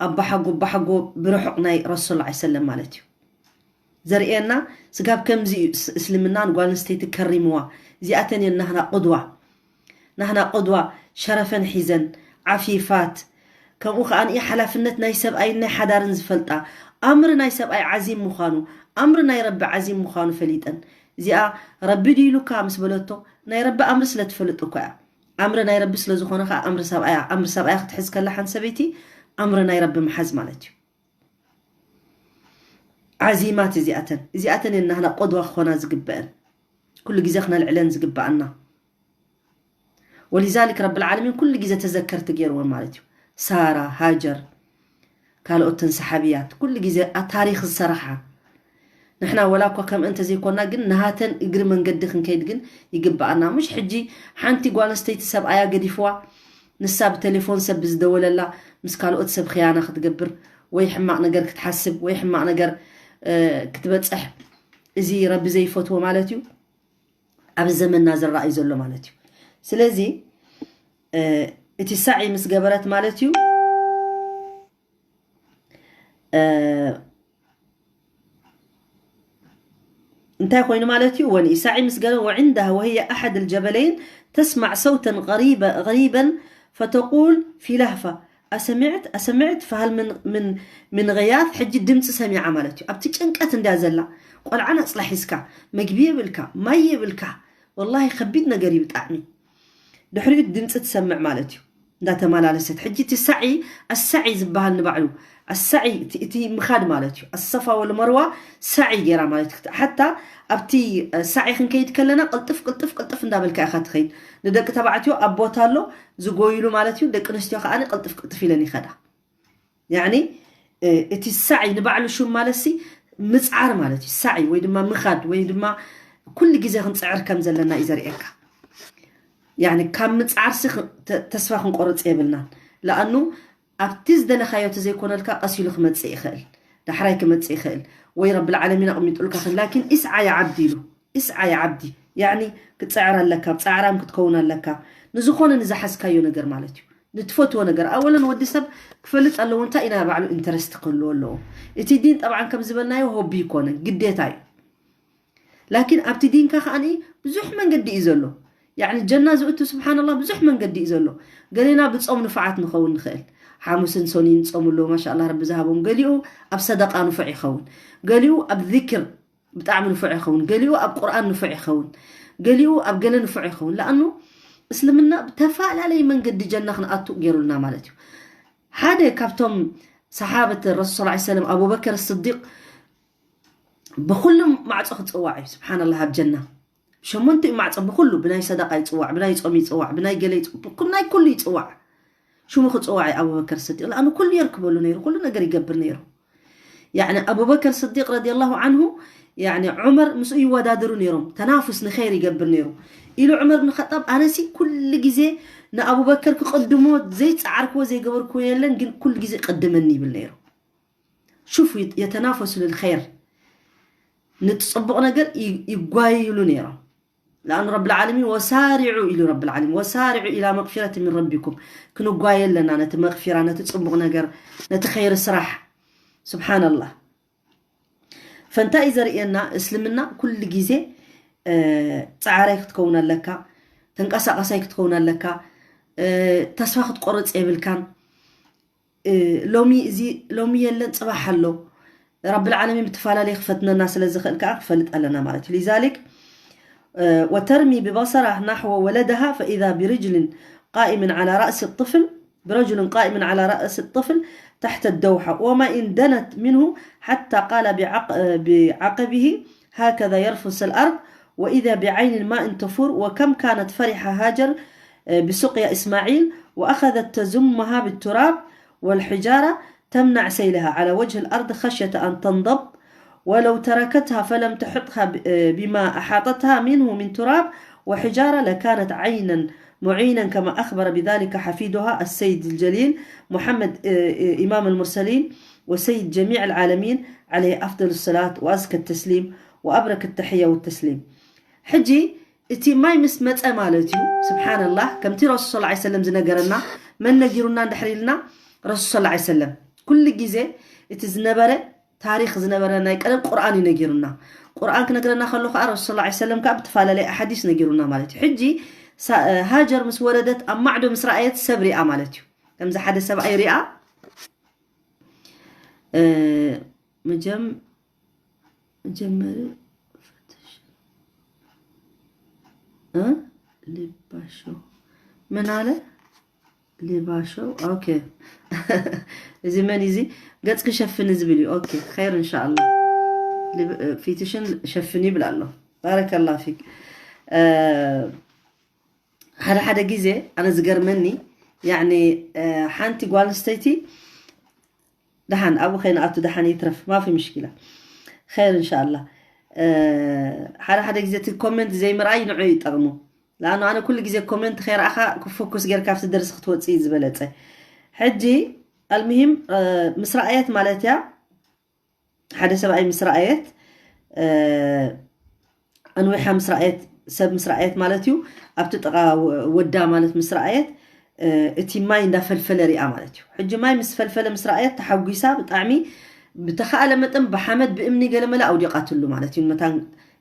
ኣባሓጎ፣ ኣባሓጎ ብርሑቕ ናይ ረሱል ዐለይሂ ሰለም ማለት እዩ። ዘርእየና ስጋብ ከምዚ እዩ እስ-፣ እስልምና ንጓል ኣንስተይቲ ከሪምዋ። እዚኣተን እየን ናህና ቁድዋ። ናህና ቁድዋ ሸረፈን ሒዘን፣ ዓፊፋት። ከምኡ ከኣ ንኢ ሓላፍነት ናይ ሰብኣይን ናይ ሓዳርን ዝፈልጣ፣ ኣምሪ ናይ ሰብኣይ ዓዚም ምዃኑ፣ ኣምሪ ናይ ረቢ ዓዚም ምዃኑ ፈሊጠን። እዚኣ ረቢ ድዩ ኢሉካ ምስ በለቶ፣ ናይ ረቢ ኣምሪ ስለ ትፈልጥ እኮ እያ። ኣምሪ ናይ ረቢ ስለ ዝኾነ ከኣ ኣምሪ ሰብኣያ፣ ኣምሪ ሰብኣያ ክትሕዝ ከላ ሓንቲ ሰበይቲ ኣምሪ ናይ ረቢ ምሓዝ ማለት እዩ። ዓዚማት እዚኣተን፣ እዚኣተን እየን ናህና ቆድዋ ክኾና ዝግበአን። ኩሉ ግዜ ክነልዕለን ዝግበኣና። ወሊዛሊክ ረብል ዓለሚን ኩሉ ግዜ ተዘከርቲ ገይርወን ማለት እዩ። ሳራ፣ ሃጀር፣ ካልኦተን ሰሓብያት ኩሉ ግዜ ኣ-፣ ታሪኽ ዝሰራሓ። ንሕና ወላ እኳ ከምአን እንተዘይኮና ግን ናሃተን እግሪ መንገዲ ክንከይድ ግን ይግበኣና። ምሽ ሕጂ ሓንቲ ጓል ኣንስተይቲ ሰብኣያ ገዲፍዋ፣ ንሳ ብቴሌፎን ሰብ ብዝደወለላ ምስ ካልኦት ሰብ ኽያና ክትገብር ወይ ሕማቕ ነገር ክትሓስብ ወይ ሕማቕ ነገር፣ እ፣ ክትበጽሕ እዚ ረቢ ዘይፈትዎ ማለት እዩ። ኣብ ዘመንና ዝረኣይ ዘሎ ማለት እዩ። ስለዚ፣ እ፣ እቲ ሳዒ ምስ ገበረት ማለት እዩ፣ እ፣ እንታይ ኮይኑ ማለት እዩ? ወንኢ ሳዒ ምስ ገበረ፣ وعندها وهي أحد الجبلين تسمع صوتا غريبا، غريبا فتقول في لهفة: أسمعت؟ أسمعت؟ فهل من، من، من غياث؟ ሕጂ ድምፂ ሰሚዓ ማለት እዩ። ኣብቲ ጭንቀት እንድያ ዘላ። ቆልዓ ናፅላ ሒዝካ፣ መግቢ የብልካ፣ ማይ የብልካ። ወላሂ ከቢድ ነገር እዩ ብጣዕሚ። ድሕሪኡ ድምፂ ትሰምዕ ማለት እዩ። እንዳተመላለሰት። ሕጂ እቲ ሳዒ፣ ኣሳዒ ዝበሃል ንባዕሉ፣ ኣሳዒ እቲ፣ እቲ ምኻድ ማለት እዩ። ኣሰፋ ወልመርዋ ሳዒ ገይራ ማለት እዩ። ሓታ ኣብቲ፣ እ፣ ሳዒ ክንከይድ ከለና ቅልጥፍ፣ ቅልጥፍ፣ ቅልጥፍ እንዳበልካ ኢኻ ትኸይድ። ንደቂ ተባዕትዮ ኣብ ቦታ ኣሎ ዝጎይሉ ማለት እዩ። ደቂ ኣንስትዮ ከኣ ቅልጥፍ፣ ቅልጥፍ ኢለን ይኸዳ። ያኒ፣ እ፣ እቲ ሳዒ ንባዕሉ ሽም ማለት ሲ ምጽዓር ማለት እዩ። ሳዒ ወይ ድማ ምኻድ ወይ ድማ ኩሉ ግዜ ክንጽዕር ከም ዘለና እዩ ዘርእየካ። ያኒ፣ ካብ ምጽዓር ሲ ክ-፣ ተ-፣ ተስፋ ክንቆርጽ የብልናን። ለኣኑ ኣብቲ ዝደለኻዮ ተዘይኮነልካ ቀስ ኢሉ ክመጽእ ይኽእል፣ ዳሕራይ ክመጽእ ይኽእል፣ ወይ ረብል ዓለሚን ኣቕሚጡልካ ኽን-፣ ላኪን ኢስዓ ያ ዓብዲ ኢሉ፣ ኢስዓ ያ ዓብዲ፣ ያኒ ክትጽዕር ኣለካ፣ ጻዕራም ክትከውን ኣለካ። ንዝኾነ ንዝሓዝካዮ ነገር ማለት እዩ፣ ንትፈትዎ ነገር። ኣወለን ወዲ ሰብ ክፈልጥ ኣለዎ እንታይ ኢና ባዕሉ ኢንተረስት ክህልዎ ኣለዎ። እቲ ዲን ጠብዓን ከም ዝበልናዮ ሆቢ ይኮነን፣ ግዴታ እዩ። ላኪን ኣብቲ ዲንካ ከኣ ብዙሕ መንገዲ እዩ ዘሎ። ያኒ ጀና ዝእቱ ስብሓንላህ ብዙሕ መንገዲ እዩ ዘሎ። ገሌና ብጾም ንፉዓት ንኸውን ንኽእል። ሓሙስን ሰኑይን ጾም ኣለዎ፣ ማሻኣላህ ረቢ ዝሃቦም። ገሊኡ ኣብ ሰደቃ ንፉዕ ይኸውን። ገሊኡ ኣብ ዚክር ብጣዕሚ ንፉዕ ይኸውን። ገሊኡ ኣብ ቁርኣን ንፉዕ ይኸውን። ገሊኡ ኣብ ገለ ንፉዕ ይኸውን። ለኣኑ እስልምና ብተፈላለየ መንገዲ ጀና ክንኣቱ ገይሩልና ማለት እዩ። ሓደ ካብቶም ሰሓበት ረሱል ሰለላሁ ዐለይሂ ወሰለም ኣቡበከር ስዲቅ ብኩሉ ማዕጾ ክጽዋዕ እዩ። ስብሓንላህ፣ ኣብ ጀና ሸሞንተ ማዕጾ ብኩሉ፣ ብናይ ሰደቃ ይጽዋዕ፣ ብናይ ጾም ይጽዋዕ፣ ብናይ ገለ ይጽ-፣ ብኩ-፣ ናይ ኩሉ ይጽዋዕ። ሽሙ ክፅዋዕ እዩ ኣቡበከር ስዲቅ። ለኣኑ ኩሉ የርክበሉ ነይሩ፣ ኩሉ ነገር ይገብር ነይሩ። ያዕኒ ኣቡበከር ስዲቅ ረዲየላሁ ዓንሁ፣ ያዕኒ ዑመር ምስኡ ይወዳደሩ ነይሮም። ተናፉስ ንኸይር ይገብር ነይሩ። ኢሉ ዑመር ብን ኸጣብ፣ ኣነሲ ኩሉ ግዜ ንኣቡበከር ክቕድሞ ዘይፀዓርክዎ ዘይገበርክዎ የለን፣ ግን ኩሉ ግዜ ይቕድመኒ ይብል ነይሩ። ሹፍ፣ የተናፈሱ ልልኸይር፣ ንፅቡቕ ነገር ይ- ይጓይሉ ነይሮም። ለኣኑ ረብ ልዓለሚን ወሳሪዑ ኢሉ፣ ረብ ልዓለሚን ወሳሪዑ ኢላ መቕፊረት ምን ረቢኩም፣ ክንጓየ ኣለና ነቲ መቕፊራ፣ ነቲ ፅቡቕ ነገር፣ ነቲ ኸይር ስራሕ። ስብሓንላህ። ፈንታይ ዘርእየና እስልምና ኩሉ ግዜ ፃዕራይ ክትከውን ኣለካ፣ ተንቀሳቀሳይ ክትከውን ኣለካ። ተስፋ ክትቆርፅ የብልካን። ሎሚ እዚ ሎሚ የለን ፅባሕ ኣሎ። ረብ ልዓለሚን ብትፈላለየ ክፈትነና ስለ ዝኽእል ከዓ ክፈልጥ ኣለና ማለት እዩ። ሊዛሊክ ወተርሚ ብበሰራ ናሕወ ወለደሃ ፈኢዛ ብርጅልን ቃኢምን ዓላ ራእሲ ጥፍል برجل قائم على رأس الطفل تحت الدوحة وما إن دنت منه حتى قال بعق... بعقبه هكذا يرفس الأرض وإذا بعين ماء تفور وكم كانت فرحة هاجر بسقيا إسماعيل وأخذت تزمها بالتراب والحجارة تمنع سيلها على وجه الأرض خشية أن تنضب ولو تركتها فلم تحطها بما أحاطتها منه من تراب وحجارة لكانت عينا معينا كما أخبر بذلك حفيدها السيد الجليل محمد إمام المرسلين وسيد جميع العالمين عليه أفضل الصلاة وأزكى التسليم وأبرك التحية والتسليم. حجي እቲ ማይ ምስ መፀ ማለት እዩ። ስብሓንላህ፣ ከምቲ ረሱል ሰለላሁ ዐለይሂ ወሰለም ዝነገረና፣ መን ነጊሩና እንድሕር ኢልና፣ ረሱል ሰለላሁ ዐለይሂ ወሰለም። ኩሉ ግዜ እቲ ዝነበረ ታሪክ ዝነበረ ናይ ቀደም ቁርኣን እዩ ነጊሩና። ቁርኣን ክነግረና ከሎ ከዓ ረሱል ሰለላሁ ዐለይሂ ወሰለም ከዓ ብተፈላለየ ኣሓዲስ ነጊሩና ማለት እዩ። ሕጂ ሃጀር ምስ ወረደት ኣብ ማዕዶ ምስ ረኣየት ሰብ ሪኣ ማለት እዩ። ከምዚ ሓደ ሰብኣይ ሪኣ መጀም መጀመሪ ፈትሽ እ ሊባሾ ምን ኣለ? ሊባሾ። ኦኬ። እዚ መን እዚ ገጽ ክሸፍን ዝብል እዩ። ኦኬ፣ ኸይር እንሻኣላ። ፊትሽን ሸፍን ይብል ኣሎ። ባረከላ ፊክ። ሓደ ሓደ ግዜ ኣነ ዝገርመኒ፣ ያኒ ሓንቲ ጓል ኣንስተይቲ ደሓን ኣብኡ ከይንኣቱ ደሓን ይትረፍ፣ ማፊ ምሽኪላ። ኸይር እንሻኣላ። ሓደ ሓደ ግዜ እቲ ኮመንት ዘይምርኣይ ንዑ ይጠቕሙ። ለኣኑ ኣነ ኩሉ ግዜ ኮመንት ከይረኣኻ ክፎኩስ ጌርካ ኣብቲ ደርሲ ክትወፅእ እዩ ዝበለፀ። ሕጂ ኣልምሂም ምስ ረኣየት ማለት እያ፣ ሓደ ሰብኣይ ምስ ረኣየት ኣንዊሓ ምስ ረኣየት፣ ሰብ ምስ ረኣየት ማለት እዩ፣ ኣብቲ ጥቓ ወዳ ማለት ምስ ረኣየት እቲ ማይ እንዳፈልፈለ ሪኣ ማለት እዩ። ሕጂ ማይ ምስ ፈልፈለ ምስ ረኣየት ተሓጒሳ ብጣዕሚ ብተኻእለ መጠን ብሓመድ ብእምኒ ገለመለ ኣውዲቓትሉ ማለት እዩ። መታን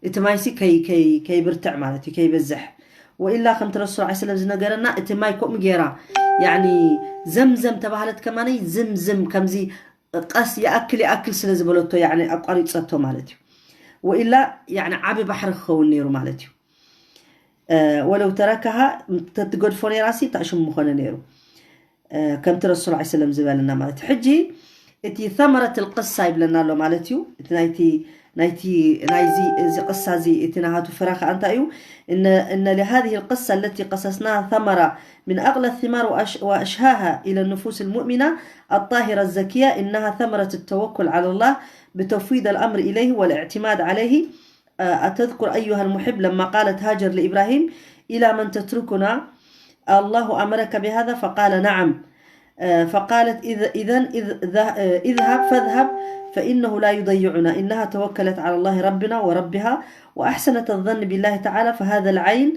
እቲ ማይሲ ከይ- ከይ- ከይብርትዕ ማለት እዩ፣ ከይበዝሕ። ወኢላ ከምቲ ረሱል ዐ ሰለም ዝነገረና እቲ ማይ ከምኡ ገይራ ያኒ ዘምዘም ተባህለት ከማነይ ዝምዝም ከምዚ ቀስ ይኣክል ይኣክል ስለ ዝበለቶ ያኒ ኣቋሪፀቶ ማለት እዩ። ወኢላ ያኒ ዓቢ ባሕሪ ክኸውን ነይሩ ማለት እዩ። ወለው ተረከሃ ተትገድፎ ነይራሲ ታሽሙ ምኾነ ነይሩ። ከምቲ ረሱል ዐ ሰለም ዝበለና ማለት እዩ። ሕጂ እቲ ثمرة القصة ይብለና ኣሎ ማለት እዩ። እቲ ናይቲ ናይቲ ናይዚ እዚ ቅሳ እዚ እቲ ናሃቱ ፍረ ከኣ እንታይ እዩ? إن إن لهذه القصة التي قصصناها ثمرة من أغلى الثمار وأش وأشهاها إلى النفوس المؤمنة الطاهرة الزكية إنها ثمرة التوكل على الله بتفويض الأمر إليه والاعتماد عليه أتذكر أيها المحب لما قالت هاجر لإبراهيم إلى من تتركنا الله أمرك بهذا فقال نعم فقالت إذا إذا إذ اذهب فاذهب فإنه لا يضيعنا إنها توكلت على الله ربنا وربها وأحسنت الظن بالله تعالى فهذا العين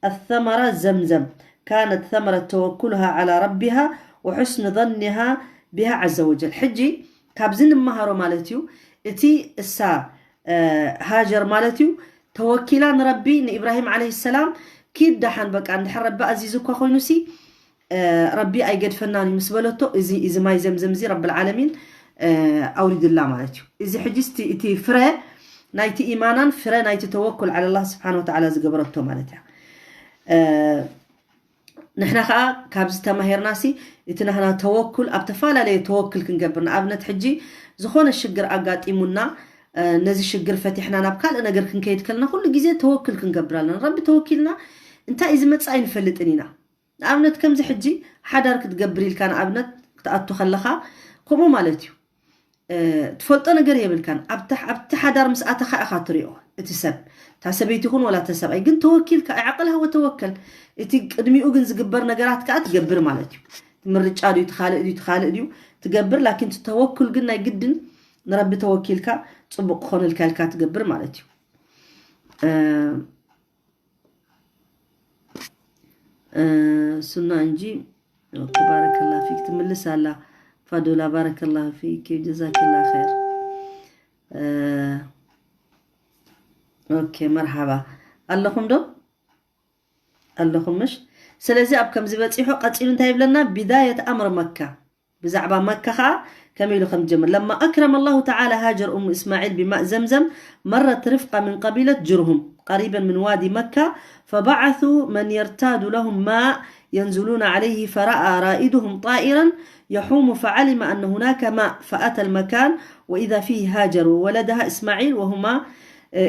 الثمرة زمزم كانت ثمرة توكلها على ربها وحسن ظنها بها عز وجل. ሕጂ ካብዚ ንመሃሮ ማለት እዩ እቲ እሳ ሃጀር ማለት እዩ ተወኪላ ንረቢ ንኢብራሂም ዓለይሂ ሰላም ኪድ ደሓን በቃ እንድሕር ረቢ ኣዚዙ እኳ ኮይኑሲ ረቢ ኣይገድፈናን እዩ ምስ በለቶ እዚ እዚ ማይ ዘምዘም እዚ ረብል ዓለሚን ኣውሪድላ ማለት እዩ። እዚ ሕጂ እቲ ፍረ ናይቲ ኢማናን ፍረ ናይቲ ተወኩል ዓለ ላህ ስብሓን ወተዓላ ዝገበረቶ ማለት እያ። ንሕና ከዓ ካብዚ ተማሂርና ሲ እቲ ናህና ተወኩል ኣብ ተፈላለየ ተወክል ክንገብር ንኣብነት ሕጂ ዝኾነ ሽግር ኣጋጢሙና ነዚ ሽግር ፈቲሕና ናብ ካልእ ነገር ክንከይድ ከለና ኩሉ ግዜ ተወክል ክንገብር ኣለና። ረቢ ተወኪልና እንታይ እዩ ዝመፅእ ኣይንፈልጥን ኢና። ንኣብነት ከምዚ ሕጂ ሓዳር ክትገብር ኢልካ ንኣብነት ክትኣቱ ከለኻ ከምኡ ማለት እዩ። ትፈልጦ ነገር የብልካን። ኣብቲ ሓዳር ምስ ኣተኻ ኢኻ ትሪኦ እቲ ሰብ፣ እታ ሰበይቲ ይኹን ወላ እተ ሰብኣይ። ግን ተወኪልካ፣ ኣዕቕልሃ ወተወከል። እቲ ቅድሚኡ ግን ዝግበር ነገራት ከዓ ትገብር ማለት እዩ። ምርጫ ድዩ፣ ትኻልእ ድዩ፣ ትኻልእ ድዩ ትገብር። ላኪን እቲ ተወኩል ግን ናይ ግድን ንረቢ ተወኪልካ ፅቡቅ ክኾነልካ ኢልካ ትገብር ማለት እዩ። ሱና እንጂ። ባረከላ ፊክ ትምልስ ኣላ ፋዱላ። ባረከላ ፊክ ጀዛኪላ ኸይር። ኦኬ፣ መርሓባ ኣለኹም ዶ? ኣለኹም ምሽ? ስለዚ ኣብ ከምዚ በፂሑ ቀፂሉ እንታይ ይብለና? ቢዳየት ኣምር መካ። ብዛዕባ መካ ኸዓ ከመይ ኢሉ ከም ዝጀምር። لما أكرم الله تعالى هاجر أم إسماعيل بماء زمزم مرت رفقة من قبيلة جرهم قريبا من وادي مكة فبعثوا من يرتاد لهم ماء ينزلون عليه فرأى رائدهم طائرا يحوم فعلم أن هناك ماء فأتى المكان وإذا فيه هاجر وولدها إسماعيل وهما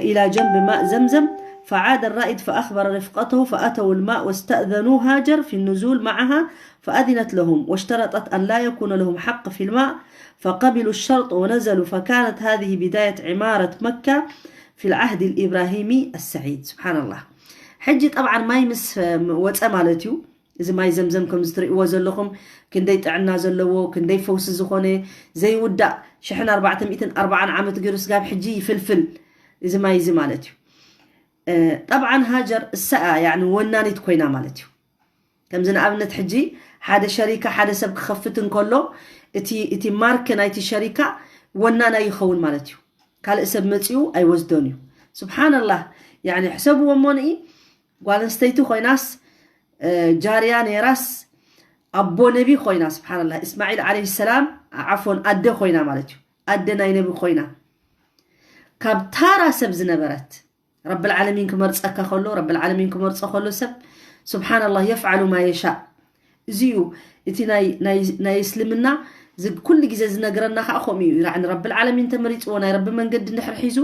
إلى جنب ماء زمزم فعاد الرائد فأخبر رفقته فأتوا الماء واستأذنوا هاجر في النزول معها فأذنت لهم واشترطت أن لا يكون لهم حق في الماء فقبلوا الشرط ونزلوا فكانت هذه بداية عمارة مكة في العهد الإبراهيمي السعيد. سبحان الله. ሕጂ ጠብዓን ማይ ምስ ወፀ ማለት እዩ። እዚ ማይ ዘምዘም ከም ዝትርእይዎ ዘለኹም ክንደይ ጥዕና ዘለዎ፣ ክንደይ ፈውሲ ዝኾነ፣ ዘይውዳእ ሽሕን ኣርባዕተ ሚእትን ኣርባዓን ዓመት ገይሩ ስጋብ ሕጂ ይፍልፍል እዚ ማይ እዚ ማለት እዩ። ጠብዓን ሃጀር እሳ እያ ያኒ ወናኒት ኮይና ማለት እዩ። ከምዚ ንኣብነት ሕጂ ሓደ ሸሪካ ሓደ ሰብ ክኸፍት እንከሎ እቲ እቲ ማርክ ናይቲ ሸሪካ ወናናይ ይኸውን ማለት እዩ። ካልእ ሰብ መፂኡ ኣይወስዶን እዩ። ስብሓንላህ። ያኒ ሕሰብዎ እሞ ንኢ ጓል ኣንስተይቲ ኮይናስ ጃርያ ነይራስ ኣቦ ነቢ ኮይና። ስብሓንላህ። እስማዒል ዓለይሂ ሰላም ዓፎን ኣደ ኮይና ማለት እዩ። ኣደ ናይ ነቢ ኮይና ካብ ታራ ሰብ ዝነበረት ረብል ዓለሚን ክመርፀካ ከሎ ረብል ዓለሚን ክመርፆ ከሎ ሰብ ስብሓንላህ የፍዓሉ ማ የሻእ። እዚ እዩ እቲ ናይ እስልምና ኩሉ ግዜ ዝነግረና ከዓ ከምኡ እዩ። ረብል ዓለሚን ተመሪፅዎ ናይ ረቢ መንገዲ እንድሕር ሒዙ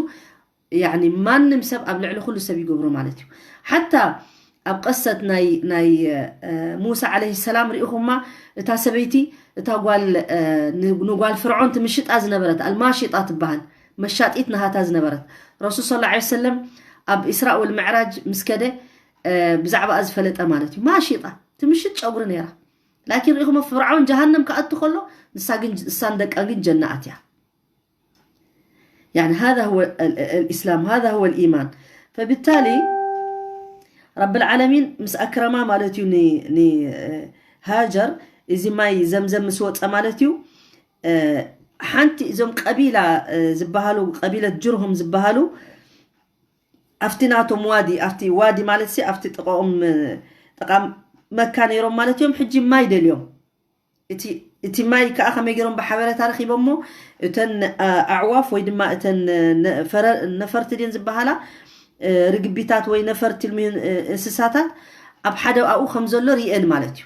ማንም ሰብ ኣብ ልዕሊ ኩሉ ሰብ ይገብሮ ማለት እዩ። ሓታ ኣብ ቀሰት ናይ ሙሳ ዓለይሂ ሰላም ርኢኹማ፣ እታ ሰበይቲ እታ ጓል ንጓል ፍርዖን ትምሽጣ ዝነበረት ኣልማሽጣ ትበሃል መሻጢት ናሃታ ዝነበረት ረሱል ስ ላ ሰለም ኣብ ኢስራእ ወልምዕራጅ ምስ ከደ ብዛዕባኣ ዝፈለጠ ማለት እዩ። ማሽጣ ትምሽጥ ጨጉሪ ነይራ። ላኪን ርኢኹሞ ፍርዖን ጀሃነም ክኣቱ ከሎ ንሳ ግን እሳን ደቃ ግን ጀና ኣትያ። يعني هذا هو الإسلام هذا هو الإيمان فبالتالي رب العالمين ምስ ኣክረማ ማለት እዩ ንሃጀር እዚ ማይ ዘምዘም ምስ ወፀ ማለት እዩ። ሓንቲ እዞም ቀቢላ ዝበሃሉ ቀቢለት ጅርሁም ዝበሃሉ ኣብቲ ናቶም ዋዲ ኣብቲ ዋዲ ማለት ሲ ኣብቲ ጥቃኦም ጥቃ መካ ነይሮም ማለት እዮም። ሕጂ ማይ ደልዮም እቲ ማይ ከዓ ከመይ ገይሮም ብሓበሬታ ረኪቦሞ እተን ኣዕዋፍ ወይ ድማ እተን ነፈርቲ ድን ዝበሃላ ርግቢታት ወይ ነፈርቲ እንስሳታት ኣብ ሓደ ኣብኡ ከም ዘሎ ርኤን ማለት እዩ።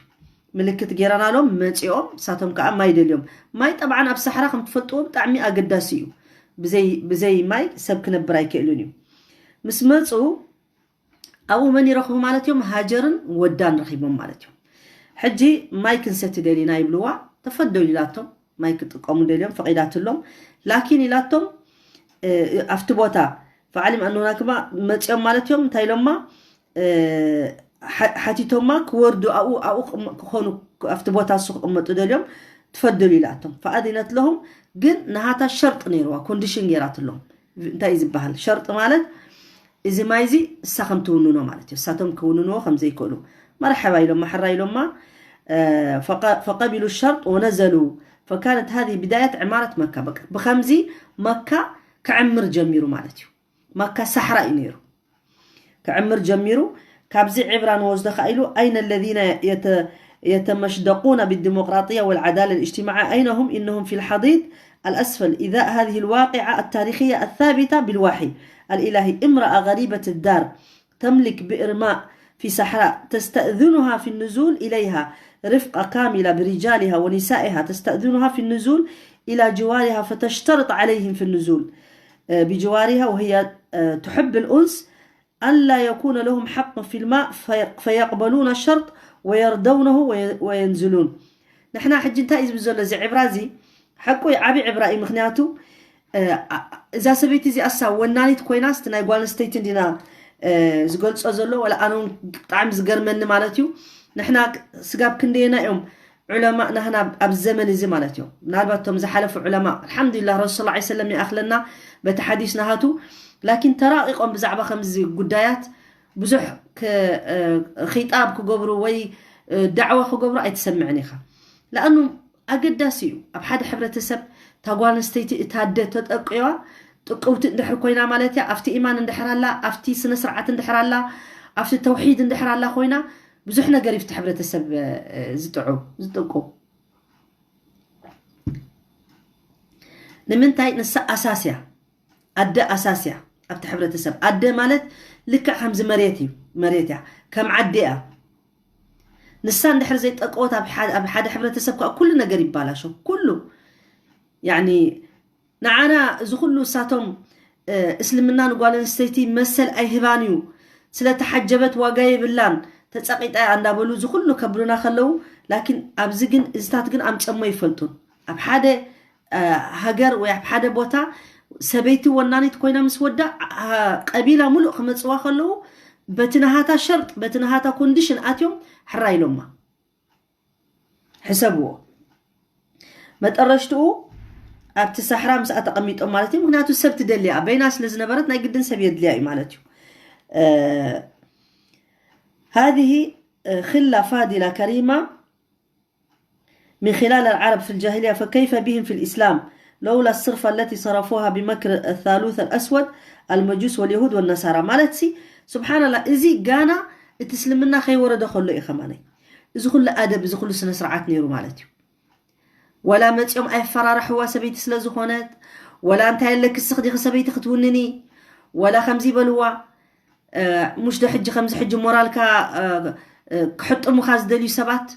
ምልክት ገይረናሎም መፂኦም እሳቶም ከዓ ማይ ደልዮም። ማይ ጠብዓን ኣብ ሳሕራ ከም ትፈልጥዎ ብጣዕሚ ኣገዳሲ እዩ። ብዘይ ማይ ሰብ ክነብር ኣይክእልን እዩ። ምስ መፁ ኣብኡ መን ይረኽቡ ማለት እዮም? ሃጀርን ወዳን ረኺቦም ማለት እዮም። ሕጂ ማይ ክንሰቲ ደሊና ይብልዋ። ተፈደሉ ኢላቶም ማይ ክጥቀሙ ደልዮም ፈቒዳትሎም። ላኪን ኢላቶም ኣብቲ ቦታ ፈዓሊም ኣኖና ክማ መፂኦም ማለት እዮም። እንታይ ኢሎማ ሓቲቶማ ክወርዱ ኣብኡ ኣብኡ ክኾኑ ኣብቲ ቦታ እሱ ክቕመጡ ደልዮም ትፈደሉ ኢላቶም ፈኣዚነት ለሁም። ግን ንሃታ ሸርጥ ነይርዋ ኮንዲሽን ገይራትሎም። እንታይ እዩ ዝበሃል ሸርጥ ማለት እዚ ማይ እዚ እሳ ከም ትውንኖ ማለት እዩ። እሳቶም ክውንንዎ ከም ዘይክእሉ መርሐባ ኢሎም ማሕራ ኢሎማ። ፈቀቢሉ ሸርጥ ወነዘሉ ፈካነት ሃዚ ብዳየት ዕማረት መካ። ብከምዚ መካ ክዕምር ጀሚሩ ማለት እዩ። መካ ሳሕራ እዩ ነይሩ ክዕምር ጀሚሩ። ካብዚ ዕብራ ንወስዶ ከኣ ኢሉ أين الذين يتمشدقون بالديمقراطية والعدالة الاجتماعية أين هم؟ إنهم في الحضيض الأسفل إزاء هذه الواقعة التاريخية الثابتة بالوحي الإلهي. امرأة غريبة الدار تملك بئر ماء في صحراء تستأذنها في النزول إليها رفقة كاملة برجالها ونسائها تستأذنها في النزول إلى جوارها فتشترط عليهم في النزول بجوارها وهي تحب الأنس أن لا يكون لهم حق في الماء فيقبلون الشرط ويرضونه وي- وينزلون ንሕና ሕጂ እንታይ እዩ ዝብል ዘሎ እዚ ዕብራ እዚ ሓቁ እዩ ዓብዪ ዕብራ እዩ ምክንያቱ እ፣ ኣ- እዛ ሰበይቲ እዚኣሳ ወናኒት ኮይናስ እቲ ናይ ጓል ኣንስተይቲ እንዲና እ፣ ዝገልጾ ዘሎ ወላ ኣነ እውን ብጣዕሚ ዝገርመኒ ማለት እዩ ንሕና ስጋብ ክንደየና እዮም ዑለማ ናህና ኣብዚ ዘመን እዚ ማለት እዮም ምናልባት እቶም ዝሓለፉ ዑለማ ኣልሓምዱሊላህ ረሱል ላ ሰለም ይኣኽለና በቲ ሓዲስ ናሃቱ ላኪን ተራቂቆም ብዛዕባ ከምዚ ጉዳያት ብዙሕ ክ- እ፣ ኺጣብ ክገብሩ ወይ እ፣ ዳዕዋ ክገብሩ ኣይትሰምዕን ኢኻ ለኣኑ ኣገዳሲ እዩ ኣብ ሓደ ሕብረተሰብ እታ ጓል ኣንስተይቲ እታ ኣደ ተጠቅዋ ጥቅውቲ እንድሕር ኮይና ማለት እያ ኣብቲ ኢማን እንድሕር ኣላ ኣብቲ ስነ ስርዓት እንድሕር ኣላ ኣብቲ ተውሒድ እንድሕር ኣላ ኮይና ብዙሕ ነገር ይፍቲ ሕብረተሰብ ዝጥዑ ዝጥቁ ንምንታይ ንሳ ኣሳስያ ኣደ ኣሳስያ ኣብቲ ሕብረተሰብ ኣደ ማለት ልክዕ ከምዚ መሬት እዩ መሬት እያ ከም ዓዲ እያ ንሳ እንድሕር ዘይጠቀወት ኣብ ሓደ ሕብረተሰብ ከዓ ኩሉ ነገር ይባላሾ ኩሉ ያኒ ንዓና እዚ ኩሉ እሳቶም እስልምና ንጓል ኣንስተይቲ መሰል ኣይህባን እዩ ስለተሓጀበት ዋጋ የብላን ተፀቂጣ እያ እንዳበሉ እዚ ኩሉ ከብሉና ከለዉ ላኪን ኣብዚ ግን እዚታት ግን ኣምፀሞ ይፈልጡን ኣብ ሓደ ሃገር ወይ ኣብ ሓደ ቦታ ሰበይቲ ወናኒት ኮይና ምስ ወዳ ቀቢላ ሙሉእ ክመፅዋ ከለዉ በቲ ናሃታ ሸርጥ በቲ ናሃታ ኮንዲሽን ኣትዮም ሕራ ኢሎማ ሕሰብዎ መጠረሽትኡ ኣብቲ ሳሕራ ምስኣ ተቐሚጦም ማለት እዩ ምክንያቱ ሰብ ትደልያ በይና ስለ ዝነበረት ናይ ግድን ሰብ የድልያ እዩ ማለት እዩ هذه خلة فاضلة كريمة من خلال العرب في الجاهلية فكيف بهم في الإسلام لولا الصرفة التي صرفوها بمكر الثالوث الأسود المجوس واليهود والنصارى ማለት ሲ سبحان الله እዚ ጋና እቲ እስልምና ከይወረደ ከሎ እዩ ከማነይ እዚ ኩሉ ኣደብ እዚ ኩሉ ስነ ስርዓት ነይሩ ማለት እዩ ወላ መፂኦም ኣየፈራርሕዋ ሰበይቲ ስለ ዝኾነት ወላ እንታይ ኣለኪ ስኽዲኺ ሰበይቲ ክትውንኒ ወላ ከምዚ ይበልዋ ሙሽ ዶ ሕጂ ከምዚ ሕጂ ሞራልካ ክሕጥሙኻ ዝደልዩ ሰባት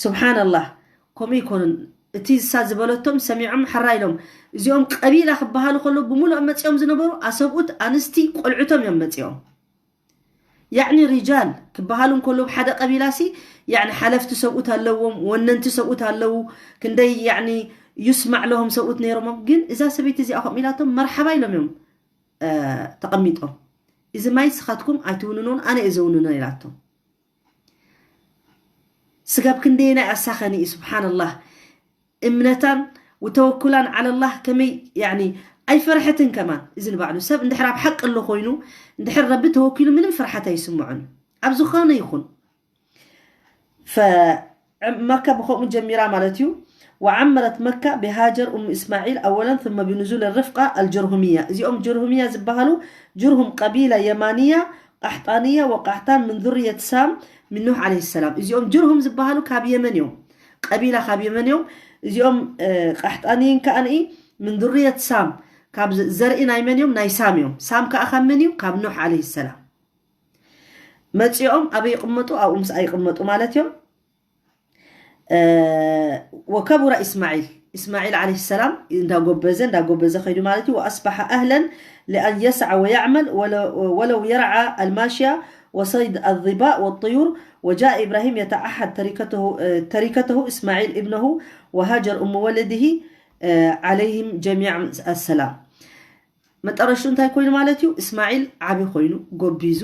ስብሓንላህ ከምኡ ይኮኑን እቲ እሳ ዝበለቶም ሰሚዖም ሕራ ኢሎም እዚኦም ቀቢላ ክበሃሉ ከለዉ ብምሉኦም መፂኦም ዝነበሩ ኣሰብኡት ኣንስቲ ቆልዕቶም እዮም መፂኦም ያዕኒ ሪጃል ክበሃሉ እንከለዉ ብሓደ ቀቢላ ሲ ያዕኒ ሓለፍቲ ሰብኡት ኣለዎም ወነንቲ ሰብኡት ኣለዉ ክንደይ ያዕኒ ዩስማዕ ለሆም ሰብኡት ነይሮሞም ግን እዛ ሰበይቲ እዚኣ ከምኡ ኢላቶም መርሓባ ኢሎም እዮም ተቐሚጦም እዚ ማይ ስኻትኩም ኣይትውንኖን ኣነ እየ ዘውንኖ ኢላቶም ስጋብ ክንደየናይ ኣሳኸኒ እዩ ስብሓንላህ እምነታን ወተወኩላን ዓለላህ ከመይ ያኒ ኣይፈርሐትን ከማን እዚ ንባዕሉ ሰብ እንድሕር ኣብ ሓቂ ኣሎ ኮይኑ እንድሕር ረቢ ተወኪሉ ምንም ፍርሓት ኣይስምዖን ኣብ ዝኾነ ይኹን ፈ መካ ብኸምኡ ጀሚራ ማለት እዩ وعمرت مكة بهاجر أم إسماعيل أولا ثم بنزول الرفقة الجرهمية እዚኦም ጀርሁምያ ዝበሃሉ ጀርሁም ቀቢላ የማንያ ቃሕጣንያ ወቃሕጣን ምን ذرية ሳም ምን ኑሕ ዓለይሂ ሰላም እዚኦም ጀርሁም ዝበሃሉ ካብ የመን እዮም ቀቢላ ካብ የመን እዮም እዚኦም ቃሕጣንይን ከኣ ምን ذرية ሳም ካብ ዘርኢ ናይ መን እዮም ናይ ሳም እዮም ሳም ከኣ ካብ መን እዩ ካብ ኑሕ ዓለይሂ ሰላም መፂኦም ኣበይ ይቕመጡ ኣብኡ ምስኣ ይቕመጡ ማለት እዮም وكبر إسماعيل إسماعيل عليه السلام እንዳጎበዘ እንዳጎበዘ ከይዱ ማለት እዩ وأصبح أهلا لأن يسعى ويعمل ولو, ولو يرعى الماشية وصيد الظباء والطيور وجاء إبراهيم يتعهد تركته, تركته إسماعيل ابنه وهاجر أم ولده عليهم جميعا السلام መጠረሽቱ እንታይ ኮይኑ ማለት እዩ እስማዒል ዓቢ ኮይኑ ጎቢዙ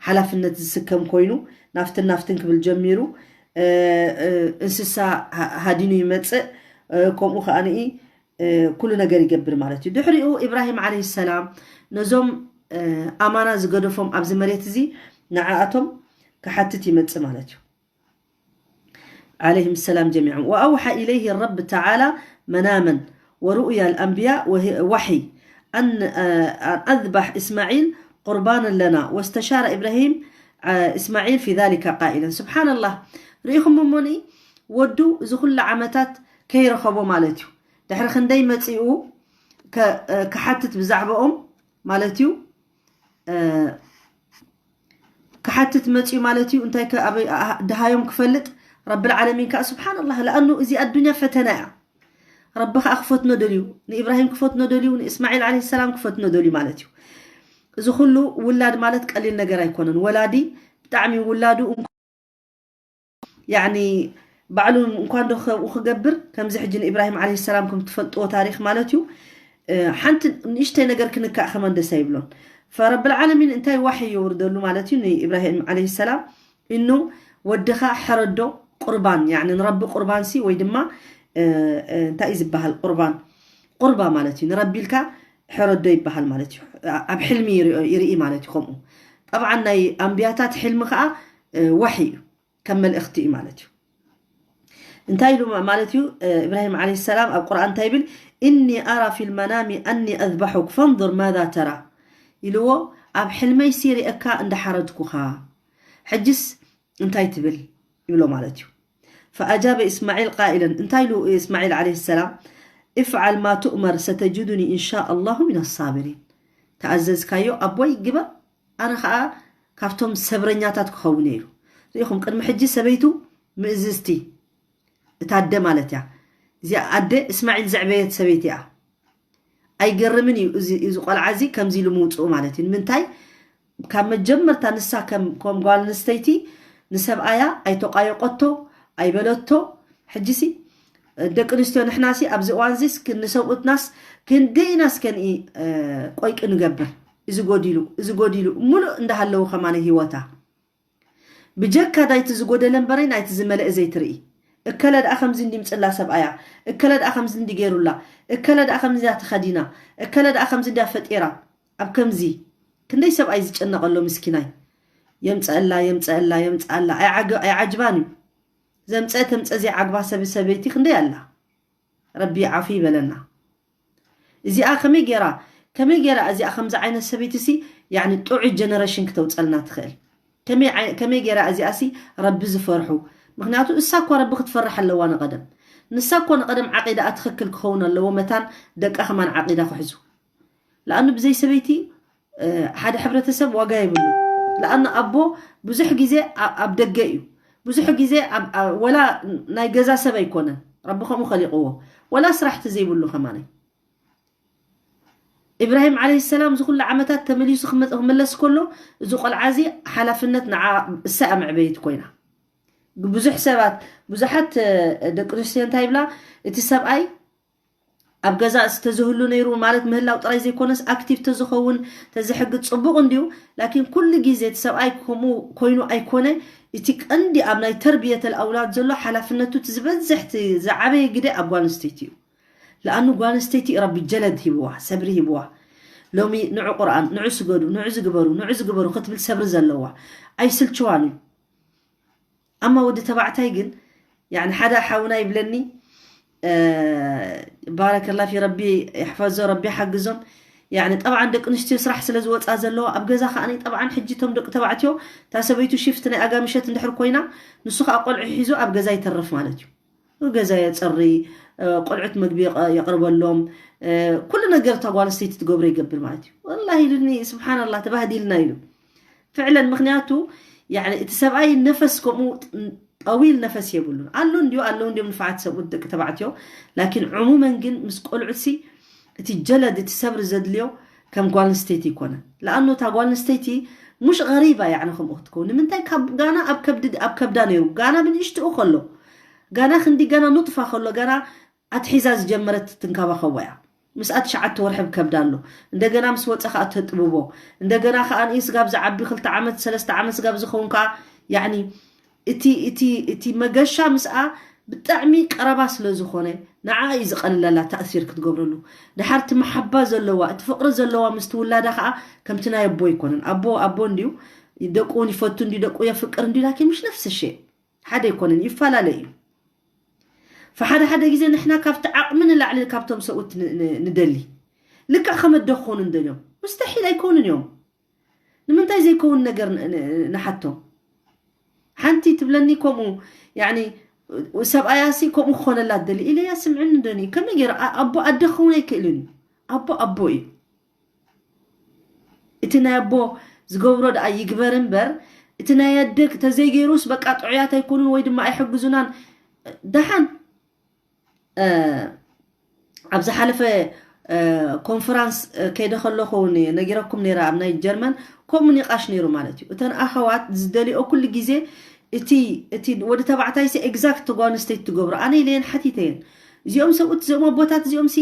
ሓላፍነት ዝስከም ኮይኑ ናፍትን ናፍትን ክብል ጀሚሩ እንስሳ ሃዲኑ ይመፅእ ከምኡ ከዓ ንኢ ኩሉ ነገር ይገብር ማለት እዩ ድሕሪኡ ኢብራሂም ዓለ ሰላም ነዞም ኣማና ዝገደፎም ኣብዚ መሬት እዚ ንዓኣቶም ክሓትት ይመፅእ ማለት እዩ عليهم السلام جميعا وأوحى إليه الرب تعالى مناما ورؤيا الأنبياء وحي أن أذبح إسماعيل قربانا لنا واستشار إبراهيم إسماعيل في ذلك قائلا سبحان الله رئيكم مموني ودو زخل عمتات كي رخبو مالتيو دحر خندي متئو كحتت بزعبهم مالتيو ክሓትት መፅዩ ማለት እዩ እንታይ ኣበይ ድሃዮም ክፈልጥ ረብል ዓለሚን ከዓ ስብሓንላህ ለኣኑ እዚ ኣዱኛ ፈተና እያ ረቢ ከዓ ክፈትኖ ደልዩ ንኢብራሂም ክፈትኖ ደልዩ ንእስማዒል ዓለ ሰላም ክፈትኖ ደልዩ ማለት እዩ እዚ ኩሉ ውላድ ማለት ቀሊል ነገር ኣይኮነን ወላዲ ብጣዕሚ ውላዱ ያኒ ባዕሉ እንኳን ዶ ከምኡ ክገብር ከምዚ ሕጂ ንኢብራሂም ዓለይሂ ሰላም ከም ትፈልጥዎ ታሪኽ ማለት እዩ። ሓንቲ ንእሽተይ ነገር ክንካእ ከመን ደስ ኣይብሎን። ፈረብል ዓለሚን እንታይ ዋሒ የውርደሉ ማለት እዩ ንኢብራሂም ዓለይሂ ሰላም፣ እኑ ወድኻ ሕረዶ ቁርባን፣ ያኒ ንረቢ ቁርባን ሲ ወይ ድማ እንታይ እዩ ዝበሃል፣ ቁርባን ቁርባ ማለት እዩ፣ ንረቢ ኢልካ ሕረዶ ይበሃል ማለት እዩ። ኣብ ሕልሚ ይርኢ ማለት እዩ። ከምኡ ጠብዓን ናይ ኣንብያታት ሕልሚ ከዓ ዋሒ እዩ፣ ከም መልእኽቲ እዩ ማለት እዩ። እንታይ ኢሉ ማለት እዩ? እብራሂም ዓለይሂ ሰላም ኣብ ቁርኣን እንታይ ይብል? እኒ ኣራ ፊል መናሚ ኣኒ ኣዝባሑክ ፈንظር ማዛ ተራ ኢልዎ። ኣብ ሕልመይ ሲሪአካ እንዳሓረድኩኻ፣ ሕጅስ እንታይ ትብል ይብሎ ማለት እዩ። ፈኣጃበ እስማዒል ቃኢለን፣ እንታይ ኢሉ እስማዒል ዓለይሂ ሰላም? እፍዓል ማ ትእመር ሰተጅዱኒ ኢንሻ ኣላሁ ሚን ኣሳብሪን። ተኣዘዝካዮ ኣቦይ ግበር፣ ኣነ ከዓ ካብቶም ሰብረኛታት ክኸውን እየ ኢሉ። ርኢኹም ቅድሚ ሕጂ ሰበይቱ ምእዝዝቲ፣ እታ ኣደ ማለት እያ። እዚኣ ኣደ እስማዒል ዘዕበየት ሰበይቲ እያ። ኣይገርምን እዩ እዚ እዚ ቆልዓ እዚ ከምዚ ኢሉ ምውፅኡ ማለት እዩ። ንምንታይ? ካብ መጀመርታ ንሳ ከም ከም ጓል ኣንስተይቲ ንሰብኣያ ኣይተቋየቆቶ ኣይበለቶ። ሕጂሲ ደቂ ኣንስትዮ ንሕናሲ ኣብዚ እዋን እዚስ ክ- ንሰብኡትናስ ክንደይ ኢና እስከ ንኢ ቆይቂ ንገብር። እዚ ጎዲሉ እዚ ጎዲሉ ሙሉእ እንዳሃለዉ ከማነ ህይወታ ብጀካ ናይቲ ዝጎደለ እምበረይ ናይቲ ዝመለአ ዘይትርኢ። እከለ ደኣ ከምዚ እንዲምፅላ ሰብኣያ፣ እከለ ደኣ ከምዚ እንዲ ገይሩላ፣ እከለ ደኣ ከምዚ እያ ተኸዲና፣ እከለ ደኣ ከምዚ እንዲያ ፈጢራ። ኣብ ከምዚ ክንደይ ሰብኣይ ዝጨነቐሎ ምስኪናይ። የምፀአላ የምፀአላ የምፀኣላ ኣይዓገ- ኣይዓጅባን እዩ። ዘምፀ ተምፀ ዘይዓግባ ሰብ ሰበይቲ ክንደይ ኣላ። ረቢ ዓፉ ይበለና። እዚኣ ከመይ ገይራ ከመይ ገይራ እዚኣ ከምዚ ዓይነት ሰበይቲ ሲ ያኒ ጥዑይ ጀነሬሽን ክተውፀልና ትኽእል? ከመይ ዓይ- ከመይ ገይራ እዚኣ ሲ ረቢ ዝፈርሑ? ምክንያቱ እሳ እኳ ረቢ ክትፈርሕ ኣለዋ ንቐደም። ንሳ እኳ ንቐደም ዓቂዳኣ ትኽክል ክኸውን ኣለዎ መታን ደቃ ከማን ዓቂዳ ክሕዙ። ለኣኑ ብዘይ ሰበይቲ ሓደ ሕብረተሰብ ዋጋ የብሉ። ለኣኑ ኣቦ ብዙሕ ግዜ ኣብ ደገ እዩ። ብዙሕ ግዜ ወላ ናይ ገዛ ሰብ ኣይኮነን። ረቢ ከምኡ ከሊቕዎ ወላ ስራሕ ተዘይብሉ ከማነይ። ኢብራሂም ዓለይሂ ሰላም እዚ ኩሉ ዓመታት ተመሊሱ ክመ- ክምለስ ከሎ እዚ ቆልዓ እዚ ሓላፍነት ንዓ እሳ እያ መዕበይት ኮይና። ብዙሕ ሰባት ብዙሓት ደቂ ኣንስትዮ እንታይ ይብላ፣ እቲ ሰብኣይ ኣብ ገዛ ዝተዝህሉ ነይሩ ማለት ምህላው ጥራይ ዘይኮነስ ኣክቲቭ ተዝኸውን ተዝሕግዝ ፅቡቕ እንድዩ። ላኪን ኩሉ ግዜ እቲ ሰብኣይ ከምኡ ኮይኑ ኣይኮነ። እቲ ቀንዲ ኣብ ናይ ተርብየተል ኣውላድ ዘሎ ሓላፍነቱ እቲ ዝበዝሕ እቲ ዝዓበየ ግደ ኣብ ጓል ኣንስተይቲ እዩ። ለኣኑ ጓል ኣንስተይቲ ረቢ ጀለድ ሂብዋ፣ ሰብሪ ሂብዋ። ሎሚ ንዑ ቁርኣን፣ ንዑ ስገዱ፣ ንዑ ዝግበሩ፣ ንዑ ዝግበሩ ክትብል ሰብሪ ዘለዋ ኣይስልችዋን እዩ። ኣማ ወዲ ተባዕታይ ግን ያኒ ሓደ ሓውና ይብለኒ ባረከላ ፊ ረቢ ይሕፈዞ ረቢ ሓግዞም። ያኒ ጠብዓን ደቂ ኣንስትዮ ስራሕ ስለ ዝወፃ ዘለዋ ኣብ ገዛ ከዓኒ ጠብዓን ሕጂ እቶም ደቂ ተባዕትዮ እታ ሰበይቱ ሽፍት ናይ ኣጋ ምሸት እንድሕር ኮይና ንሱ ከዓ ቆልዑ ሒዙ ኣብ ገዛ ይተርፍ ማለት እዩ። ገዛ የፅሪ፣ ቆልዑት ምግቢ የቕርበሎም፣ ኩሉ ነገር እታ ጓል ኣንስተይቲ ትገብሮ ይገብር ማለት እዩ። ወላሂ ኢሉኒ ስብሓንላ ተባህዲልና ኢሉ ፍዕለን። ምክንያቱ ያኒ እቲ ሰብኣይ ነፈስ ከምኡ ጠዊል ነፈስ የብሉን። ኣሎ እንዲዩ ኣለዉ እንዲዮም ንፋዓት ሰብኡት ደቂ ተባዕትዮ። ላኪን ዕሙመን ግን ምስ ቆልዑትሲ እቲ ጀለድ እቲ ሰብሪ ዘድልዮ ከም ጓል ኣንስተይቲ ይኮነን። ለኣኑ እታ ጓል ኣንስተይቲ ሙሽ ገሪባ ያኒ ከምኡ ክትከውን ንምንታይ ካብ ጋና ኣብ ከብዲ ኣብ ከብዳ ነይሩ ጋና ብንእሽትኡ ከሎ ጋና ክንዲ ጋና ኑጥፋ ከሎ ጋና ኣትሒዛ ዝጀመረት ትንከባኸቦ እያ። ምስኣ ትሽዓተ ወርሒ ኣብ ከብዳ ኣሎ። እንደገና ምስ ወፀ ከዓ ተጥብቦ። እንደገና ከዓ ንኢ ስጋብ ዝዓቢ ክልተ ዓመት ሰለስተ ዓመት ስጋብ ዝኸውን ከዓ ያኒ እቲ እቲ እቲ መገሻ ምስኣ ብጣዕሚ ቀረባ ስለ ዝኾነ ንዓ እዩ ዝቐልለላ ተእሲር ክትገብረሉ። ድሓር እቲ መሓባ ዘለዋ እቲ ፍቕሪ ዘለዋ ምስቲ ውላዳ ከዓ ከምቲ ናይ ኣቦ ኣይኮነን። ኣቦ ኣቦ እንድዩ ደቁ እውን ይፈቱ እንድዩ ደቁ የፍቅር እንድዩ ላኪን ምሽ ነፍሲ ሸ ሓደ ኣይኮነን ይፈላለ እዩ። ፈሓደ ሓደ ግዜ ንሕና ካብቲ ዓቕሚ ንላዕሊ ካብቶም ሰብኡት ንደሊ። ልክዕ ከም ኣደ ክኾኑ እንደልዮም። ሙስተሒል ኣይኮኑን እዮም። ንምንታይ ዘይከውን ነገር ንሓቶም? ሓንቲ ትብለኒ ከምኡ ያኒ ሰብኣያሲ ከምኡ ክኾነላ ትደሊ ኢለያ ስምዕኒ እንደኒ ከመይ ገይረ ኣቦ ኣደ ክኸውን ኣይክእልን እዩ። ኣቦ ኣቦ እዩ። እቲ ናይ ኣቦ ዝገብሮ ደኣ ይግበር እምበር እቲ ናይ ኣደ ተዘይገይሩስ በቃ ጥዑያት ኣይኮኑን ወይ ድማ ኣይሕግዙናን። ደሓን ኣብ ዝሓለፈ ኮንፈራንስ ከይደ ከለኹ እውን ነጊረኩም ነይረ ኣብ ናይ ጀርመን ከምኡ ኒቃሽ ነይሩ ማለት እዩ። እተን ኣኸዋት ዝደልኦ ኩሉ ግዜ እቲ እቲ ወዲ ተባዕታይ ሲ exact ጓል ኣንስተይቲ ትገብሮ ኣነ ኢለየን ሓቲተየን። እዚኦም ሰብኡት እዚኦም ኣቦታት እዚኦም ሲ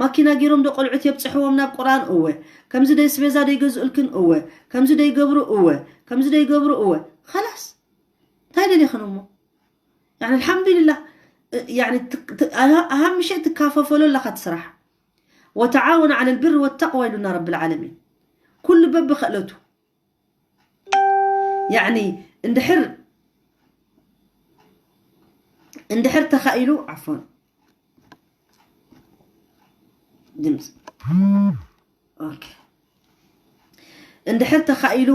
ማኪና ገይሮም ዶ ቆልዑት የብፅሕዎም ናብ ቁርኣን? እወ። ከምዚ ዶ ኣስቤዛ ዶ ይገዝኡልክን? እወ። ከምዚ ዶ ይገብሩ? እወ። ከምዚ ዶ ይገብሩ? እወ። ኸላስ እንታይ ደሊኽን እሞ? يعني الحمد لله. يعني أهم شيء ትካፈፈሎ ኣለኻ እቲ ስራሕ. وتعاونوا على البر والتقوى ኢሉና ረብል ዓለሚን ኩሉ በብኽእለቱ. يعني እንድሕር እንድሕር ተኻኢሉ عفوا ድምፅ ኦኬ እንድሕር ተኻኢሉ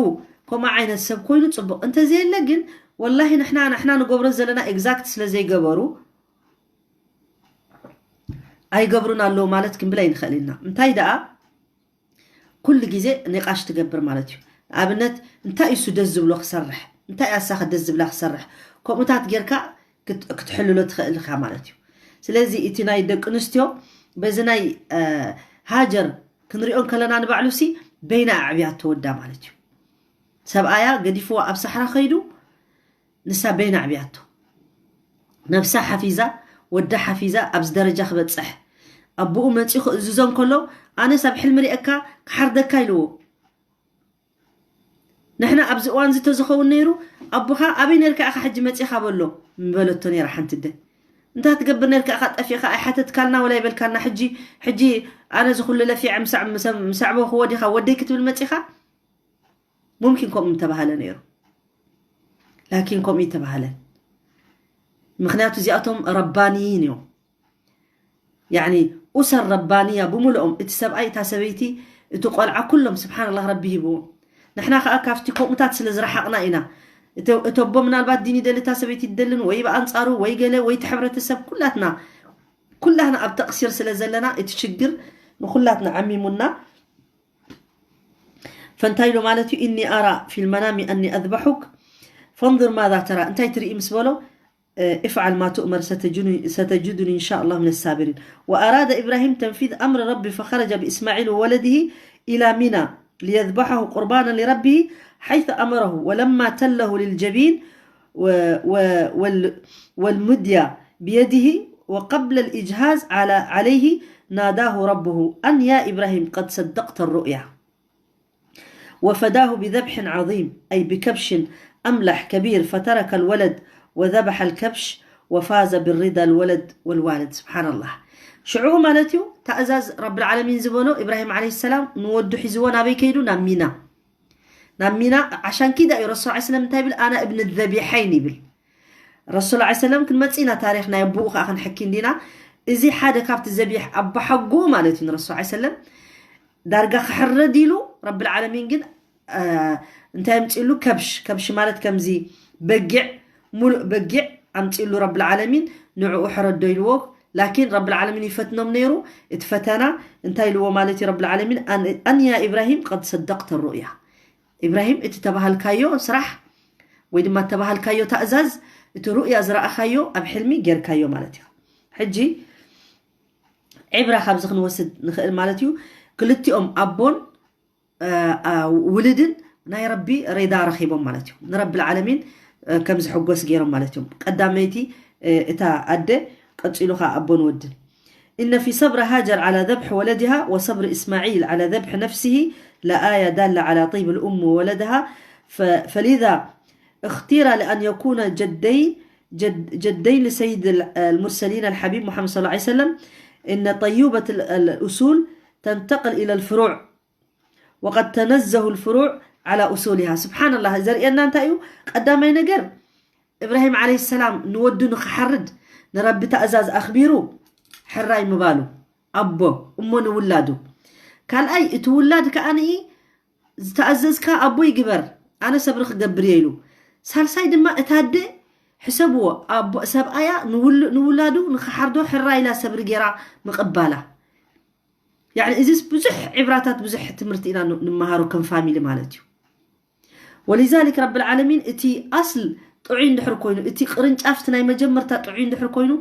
ከምኡ ዓይነት ሰብ ኮይኑ ፅቡቕ እንተዘየለ ግን ወላሂ ንሕና ንሕና ንገብሮ ዘለና exact ስለ ዘይገበሩ ኣይገብሩን ኣለዉ ማለት ክንብል ኣይንኽእል ኢና እንታይ ደኣ ኩሉ ግዜ ኒቃሽ ትገብር ማለት እዩ ንኣብነት እንታይ እሱ ደስ ዝብሎ ክሰርሕ እንታይ ኣሳኸ ደስ ዝብላ ክሰርሕ ከምኡታት ጌርካ ክትሕልሎ ትኽእል ኢኻ ማለት እዩ ስለዚ እቲ ናይ ደቂ ኣንስትዮ በዚ ናይ ሃጀር ክንሪኦ ከለና ንባዕሉ ሲ በይና ኣዕብያ ተወዳ ማለት እዩ ሰብኣያ ገዲፍዋ ኣብ ሳሕራ ከይዱ ንሳ በይና ኣዕብያቶ ነብሳ ሓፊዛ ወዳ ሓፊዛ ኣብዚ ደረጃ ክበፅሕ ኣቦኡ መፂኡ ክእዝዞ እንከሎ ኣነስ ኣብ ሕልሚ ሪአካ ክሓርደካ ኢልዎ ንሕና ኣብዚ እዋን እዚ ተዝኸውን ነይሩ ኣቦኻ ኣበይ ነርካ ኢኻ ሕጂ መፂኻ በሎ ምበለቶ ነይራ ሓንቲ ደ እንታይ ትገብር ነርካ ኢኻ ጠፊኻ ኣይሓተትካልና ወላ ይበልካልና ሕጂ ሕጂ ኣነ ዝኩሉ ለፊዐ ምሳዕቦ ክወዲኻ ወደይ ክትብል መፂኻ ሙምኪን ከምኡ ምተባሃለ ነይሩ ላኪን ከምኡ ይተባሃለ ምክንያቱ እዚኣቶም ረባንይን እዮም ያኒ ኡሰር ረባንያ ብምልኦም እቲ ሰብኣይ እታ ሰበይቲ እቲ ቆልዓ ኩሎም ስብሓንላህ ረቢ ሂብዎም ንሕና ከዓ ካብቲ ከምኡታት ስለ ዝረሓቕና ኢና እቲ ኣቦ ምናልባት ዲን ይደሊ እታ ሰበይቲ ትደልን ወይ ብኣንፃሩ ወይ ገለ ወይ እቲ ሕብረተሰብ ኩላትና ኩላህና ኣብ ተቕሲር ስለ ዘለና እቲ ሽግር ንኩላትና ዓሚሙና ፈንታይ ኢሉ ማለት እዩ እኒ ኣራ ፊልመናሚ ኣኒ ኣዝባሑክ ፈንظር ማዛ ተራ እንታይ ትርኢ ምስ በሎ افعل ما تؤمر ستجدني إن شاء الله من الصابرين وأراد إبراهيم تنفيذ أمر ربه فخرج بإسماعيل وولده إلى منى ليذبحه قربانا لربه حيث أمره ولما تله للجبين والمديا بيده وقبل الإجهاز على عليه ناداه ربه أن يا إبراهيم قد صدقت الرؤيا وفداه بذبح عظيم أي بكبش أملح كبير فترك الولد وذبح الكبش وفاز بالرضا الولد والوالد سبحان الله شعو مالتيو تأزاز رب العالمين زبونو إبراهيم عليه السلام نودو حزوان أبي كيدو نامينا ናብ ሚና ዓሻን ኪዳ እዩ ረሱል ዓ ስለም እንታይ ይብል ኣና እብን ዘቢሐይን ይብል ረሱል ዓ ሰለም ክንመፅእ ኢና ታሪክ ናይ ኣቦኡ ከዓ ክንሕኪ እንዲና እዚ ሓደ ካብቲ ዘቢሕ ኣቦሓጎኡ ማለት እዩ ንረሱል ዓ ሰለም ዳርጋ ክሕረድ ኢሉ ረብል ዓለሚን ግን እንታይ ኣምፅእሉ ከብሽ ከብሽ ማለት ከምዚ በጊዕ ሙሉእ በጊዕ ኣምፅእሉ ረብል ዓለሚን ንዕኡ ሕረዶ ኢልዎ ላኪን ረብል ዓለሚን ይፈትኖም ነይሩ እቲ ፈተና እንታይ ኢልዎ ማለት እዩ ረብል ዓለሚን ኣን ያ ኢብራሂም ቀድ ሰደቅተ ሩእያ ኢብራሂም እቲ ተባሃልካዮ ስራሕ ወይ ድማ ተባሃልካዮ ታእዛዝ እቲ ሩእያ ዝረኣኻዮ ኣብ ሕልሚ ጌርካዮ ማለት እዩ ሕጂ ዕብራ ካብዚ ክንወስድ ንኽእል ማለት እዩ ክልቲኦም ኣቦን ውልድን ናይ ረቢ ሬዳ ረኺቦም ማለት እዩ ንረቢ ዓለሚን ከም ዝሕጎስ ገይሮም ማለት እዮም ቀዳመይቲ እታ ኣደ ቀፂሉ ከዓ ኣቦን ወድን إن في صبر هاجر على ذبح ولدها وصبر إسماعيل على ذبح نفسه لآية دالة على طيب الأم وولدها فلذا اختير لأن يكون جدي جد جدين لسيد المرسلين الحبيب محمد صلى الله عليه وسلم إن طيوبة الأصول تنتقل إلى الفروع وقد تنزه الفروع على أصولها سبحان الله ዘርእየና እንታይ እዩ ቀዳማይ ነገር إبراهيم عليه السلام ንወዱ ንክሓርድ ንረቢ ትእዛዝ ኣኽቢሩ ሕራይ ምባሉ ኣቦ እሞ ንውላዱ ካልኣይ እቲ ውላድ ከዓንኢ ዝተኣዘዝካ ኣቦ ይግበር ኣነ ሰብሪ ክገብር እየ ኢሉ ሳልሳይ ድማ እታ ኣደ ሕሰብዎ ኣቦ ሰብኣያ ንውላዱ ንክሓርዶ ሕራ ኢላ ሰብሪ ገይራ ምቕባላ ያኒ እዚስ ብዙሕ ዕብራታት ብዙሕ ትምህርቲ ኢና ንምሃሮ ከም ፋሚሊ ማለት እዩ ولذلك رب العالمين እቲ ኣስል ጥዑይ እንድሕር ኮይኑ እቲ ቅርንጫፍ እቲ ናይ መጀመርታ ጥዑይ እንድሕር ኮይኑ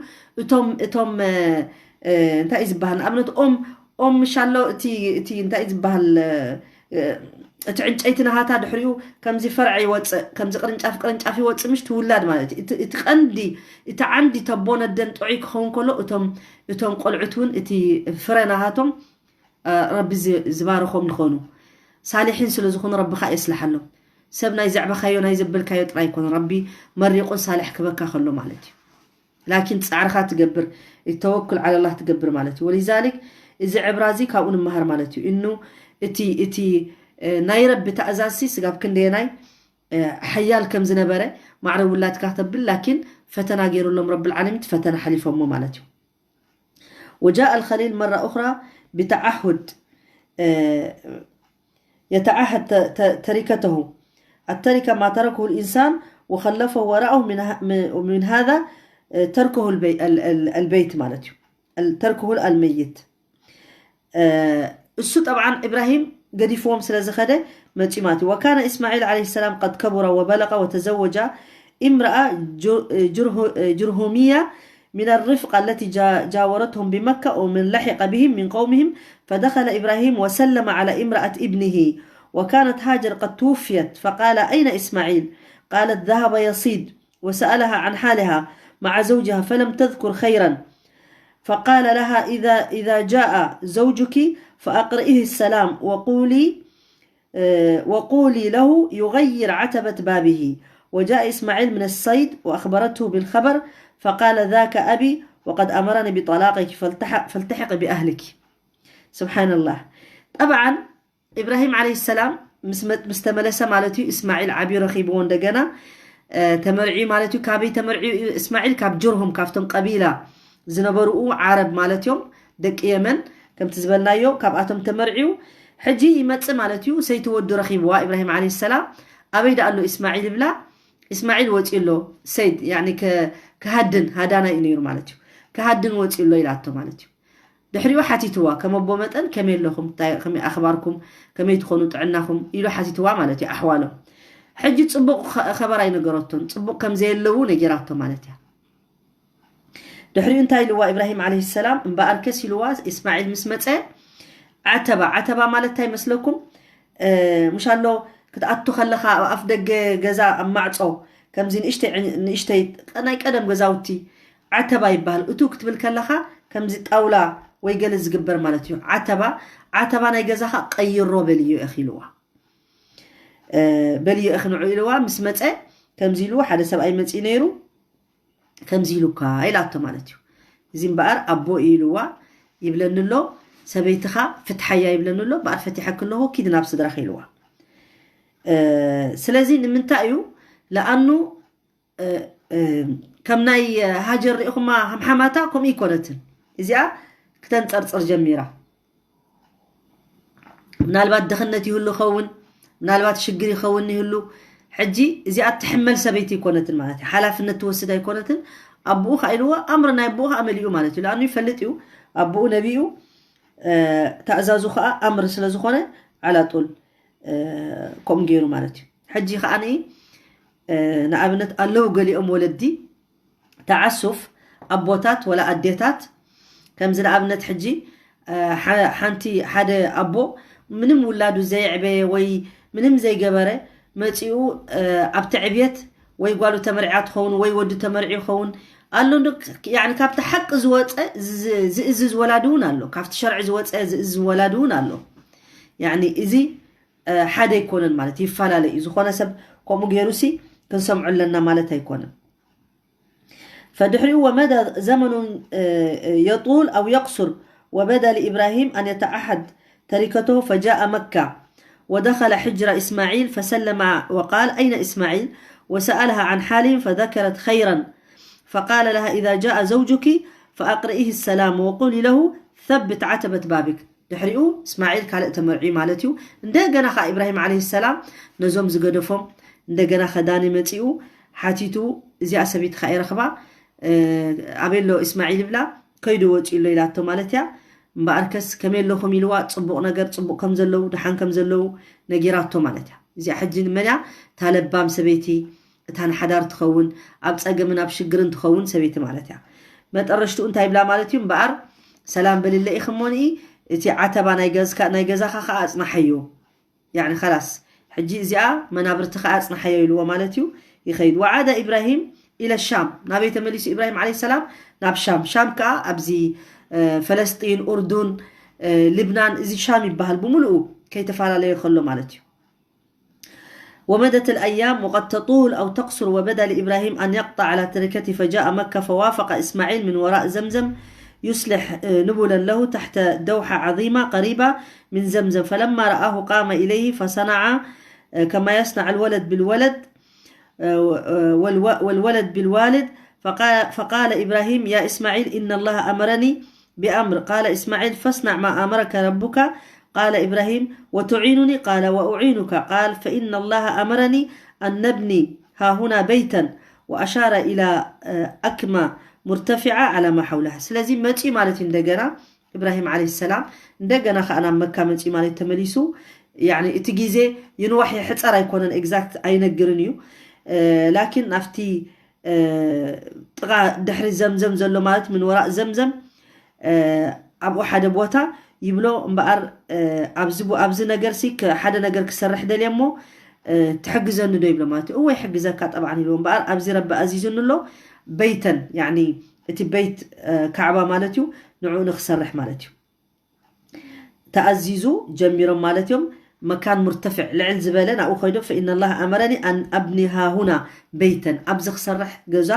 እቶም እቶም እንታይ እዩ ዝበሃል ንኣብነት ኦም ኦም ምሻሎ እቲ እቲ እንታይ እዩ ዝበሃል እቲ ዕንጨይቲ ናሃታ ድሕሪኡ ከምዚ ፈርዐ ይወፅእ፣ ከምዚ ቅርንጫፍ ቅርንጫፍ ይወፅእ፣ ምሽ ትውላድ ማለት እዩ። እቲ ቀንዲ፣ እቲ ዓንዲ ተቦ ነደን ጥዑይ ክኸውን ከሎ፣ እቶም እቶም ቆልዑት እውን እቲ ፍረ ናሃቶም ረቢ ዝባረኾም ይኾኑ። ሳሊሒን ስለ ዝኾኑ ረቢ ከዓ የስልሓሎም። ሰብ ናይ ዘዕበኻዮ ናይ ዘበልካዮ ጥራይ ይኮነ፣ ረቢ መሪቑን ሳልሕ ክበካ ከሎ ማለት እዩ። ላኪን ፃዕርኻ ትገብር፣ ተወክል ዓለላህ ትገብር ማለት እዩ። ወሊዛሊክ እዚ ዕብራ እዚ ካብኡ ንመሃር ማለት እዩ። እኑ እቲ እቲ ናይ ረቢ ተእዛዝሲ ስጋብ ክንደየናይ ሓያል ከም ዝነበረ ማዕረ ውላድካ ተብል፣ ላኪን ፈተና ገይሩሎም ረብል ዓለሚን፣ ፈተና ሓሊፎሞ ማለት እዩ። وجاء الخليل مرة أخرى بتعهد يتعهد تركته، التركة ما تركه الإنسان وخلفه وراءه من من هذا تركه البيت ማለት እዩ። تركه الميت እሱ ጠብዓን ኢብራሂም ገዲፍዎም ስለ ዝኸደ መፂኡ ማለት እዩ። وكان إسماعيل عليه السلام قد كبر وبلغ وتزوج امرأة جرهمية من الرفقة التي جاورتهم بمكة ومن لحق بهم من قومهم، فدخل إبراهيم وسلم على امرأة ابنه، وكانت هاجر قد توفيت، فقال: أين إسماعيل؟ قالت: ذهب يصيد، وسألها عن حالها مع زوجها فلم تذكر خيرا، فقال لها: إذا إذا جاء زوجك فأقرئه السلام وقولي وقولي له يغير عتبة بابه. وجاء إسماعيل من الصيد وأخبرته بالخبر، فقال: ذاك أبي وقد أمرني بطلاقك فالتحق فالتحق بأهلك. سبحان الله. طبعا إبراهيم عليه السلام ምስ ተመለሰ ማለት እዩ፣ እስማዒል ዓብዩ ረኺብዎ እንደገና ተመርዒ ማለት እዩ። ካበይ ተመርዒ? እስማዒል ካብ ጅርሁም፣ ካብቶም ቀቢላ ዝነበርኡ ዓረብ ማለት እዮም፣ ደቂ የመን ከምቲ ዝበልናዮ፣ ካብኣቶም ተመርዒው ሕጂ ይመጽእ ማለት እዩ። ሰይቲ ወዱ ረኺብዋ ኢብራሂም ዓለይሂ ሰላም። ኣበይ ደኣ ኣሎ እስማዒል ይብላ። እስማዒል ወጺኡ ኣሎ፣ ሰይድ ያኒ ከ- ከሃድን ሃዳና እዩ ነይሩ ማለት እዩ። ከሃድን ወጺኡ ኣሎ ኢላቶ ማለት እዩ። ድሕሪኡ ሓቲትዋ፣ ከም ኣቦ መጠን ከመይ ኣለኹም፣ እንታይ- ከመይ ኣኽባርኩም፣ ከመይ ትኾኑ ጥዕናኹም ኢሉ ሓቲትዋ ማለት እዩ። ኣሕዋሎም ሕጂ ጽቡቕ ኸ- ኸበር ኣይነገረቶን፣ ጽቡቕ ከም ዘየለዉ ነጊራቶ ማለት እያ። ድሕሪኡ እንታይ ኢልዋ ኢብራሂም ዓለይሂ ሰላም? እምበኣርከስ ኢልዋ እስማዒል ምስ መጸ ዓተባ፣ ዓተባ ማለት እንታይ ይመስለኩም? ምሽ ኣሎ ክትኣቱ ከለኻ ኣብ ኣፍ ደገ ገዛ ኣብ ማዕጾ ከምዚ ንእሽተይ ዕን- ንእሽተይ ናይ ቀደም ገዛውቲ ዓተባ ይበሃል። እቱ ክትብል ከለኻ ከምዚ ጣውላ ወይ ገለ ዝግበር ማለት እዩ። ዓተባ ዓተባ ናይ ገዛኻ ቀይሮ በልዮ ኢኺ ኢልዋ። በልዮ ኢኺ ንዑ ኢልዋ። ምስ መጸ ከምዚ ኢልዎ ሓደ ሰብኣይ መጺኡ ነይሩ። ከምዚ ኢሉካ ኢላቶ ማለት እዩ። እዚ እምበኣር ኣቦ እዩ ኢልዋ ይብለኒ ኣሎ፣ ሰበይትኻ ፍትሓያ ይብለኒ ኣሎ፣ እምበኣር ፈቲሐኪ ኣለኹ፣ ኪዲ ናብ ስድራኺ ኢልዋ። ስለዚ ንምንታይ እዩ ለኣኑ ከም ናይ ሃጀር ርኢኹማ ሃምሓማታ ከምኡ ይኮነትን። እዚኣ ክተንፀርፅር ጀሚራ። ምናልባት ድኽነት ይህሉ ይኸውን፣ ምናልባት ሽግር ይኸውን ይህሉ። ሕጂ እዚኣ ትሕመል ሰበይቲ ኣይኮነትን ማለት እዩ። ሓላፍነት ትወስድ ኣይኮነትን። ኣቦኡ ከዓ ኢልዎ ኣምር ናይ ኣቦኡ ከዓ መሊኡ ማለት እዩ። ለኣኑ ይፈልጥ እዩ ኣቦኡ ነቢኡ፣ ተእዛዙ ከዓ ኣምር ስለ ዝኾነ ዓላጡል ከምኡ ገይሩ ማለት እዩ። ሕጂ ከዓ ንኣብነት ኣለዉ ገሊኦም ወለዲ ተዓሱፍ ኣቦታት ወላ ኣዴታት ከምዚ ንኣብነት ሕጂ ሓንቲ ሓደ ኣቦ ምንም ውላዱ ዘየዕበየ ወይ ምንም ዘይገበረ መፂኡ ኣብቲ ዕብየት ወይ ጓሉ ተመርዓ ትኸውን ወይ ወዱ ተመርዒ ይኸውን ኣሎ። ካብቲ ሓቂ ዝወፀ ዝእዝዝ ወላዲ እውን ኣሎ። ካብቲ ሸርዒ ዝወፀ ዝእዝዝ ወላዲ እውን ኣሎ። እዚ ሓደ ኣይኮነን ማለት ይፈላለ እዩ። ዝኾነ ሰብ ከምኡ ገይሩሲ ክንሰምዖ ኣለና ማለት ኣይኮነን። فدحري ومدى زمن يطول أو يقصر، وبدا لإبراهيم أن يتعهد تركته، فجاء مكة ودخل حجر إسماعيل فسلم وقال: أين إسماعيل؟ وسألها عن حالهم فذكرت خيرا، فقال لها: إذا جاء زوجك فأقرئه السلام وقولي له: ثبت عتبة بابك. ድሕሪኡ እስማዒል ካልእ ተመርዒ ማለት እዩ። እንደገና ከዓ ኢብራሂም ዓለይሂ ሰላም ነዞም ዝገደፎም እንደገና ከዳኒ መፂኡ ሓቲቱ፣ እዚኣ ሰበይትኻ ይረኽባ ኣበይ ኣሎ እስማዒል ይብላ፣ ከይዱ ወፂኡ ኣሎ ኢላቶ ማለት እያ። እምበኣርከስ ከመይ ኣለኹም ኢልዋ፣ ፅቡቕ ነገር ፅቡቕ ከም ዘለዉ ደሓን ከም ዘለዉ ነጊራቶ ማለት እያ። እዚኣ ሕጂ ንመን እያ? እታ ለባም ሰበይቲ እታ ንሓዳር ትኸውን ኣብ ፀገምን ኣብ ሽግርን ትኸውን ሰበይቲ ማለት እያ። መጠረሽትኡ እንታይ ይብላ ማለት እዩ? እምበኣር ሰላም በልለ ኢኺ እሞኒ እቲ ዓተባ ናይ ገዛኻ ከዓ ኣፅናሓዮ። يعني خلاص ሕጂ እዚኣ መናብርትኻ ኣጽንሓዮ ኢልዎ ማለት እዩ። ይኸይድ። وعاد إبراهيم إلى الشام، ናበይ ተመሊሱ ኢብራሂም عليه السلام? ናብ ሻም። ሻም ከዓ ኣብዚ ፈለስጢን፣ ኡርዱን፣ ልብናን፣ እዚ ሻም ይበሃል ብምልኡ ከይተፈላለየ ከሎ ማለት እዩ። ومضت الأيام وقد تطول أو تقصر، وبدا لإبراهيم أن يقطع على تركته، فجاء مكة فوافق إسماعيل من وراء زمزم يصلح نبلا له تحت دوحة عظيمة قريبة من زمزم، فلما رآه قام إليه فصنع كما يصنع الولد بالولد والولد بالوالد، فقال، فقال إبراهيم: يا إسماعيل، إن الله أمرني بأمر. قال إسماعيل: فاصنع ما أمرك ربك. قال إبراهيم: وتعينني؟ قال: وأعينك. قال: فإن الله أمرني أن نبني هاهنا بيتا، وأشار إلى أكمة مرتفعة على ما حولها. ስለዚ መፂ ማለት እዩ እንደገና إبراهيم عليه السلام እንደገና ከኣ ናብ መካ መፂ ማለት ተመሊሱ። يعني እቲ ግዜ ይንዋሕ ይሕፀር ኣይኮነን፣ exact ኣይነግርን እዩ። ላኪን ኣብቲ ጥቓ ድሕሪ ዘምዘም ዘሎ ማለት من وراء زمزم ኣብኡ ሓደ ቦታ ይብሎ እምበኣር ኣብዚ ነገር ሲ ሓደ ነገር ክሰርሕ ደልየ እሞ ትሕግዘኒ ዶ ይብሎ ማለት እዩ። እወ ይሕግዘካ ጠብዓን ኢልዎ እምበኣር ኣብዚ ረቢ ኣዚዙኒ ኣሎ በይተን يعني እቲ በይት ካዕባ ማለት እዩ ንዕኡ ንክሰርሕ ማለት እዩ። ተኣዚዙ ጀሚሮም ማለት እዮም። መካን ሙርተፍዕ ልዕል ዝበለ ናብኡ ኮይዶም فإن الله أمرني أن أبني هاهنا بيتا ኣብዚ ክሰርሕ ገዛ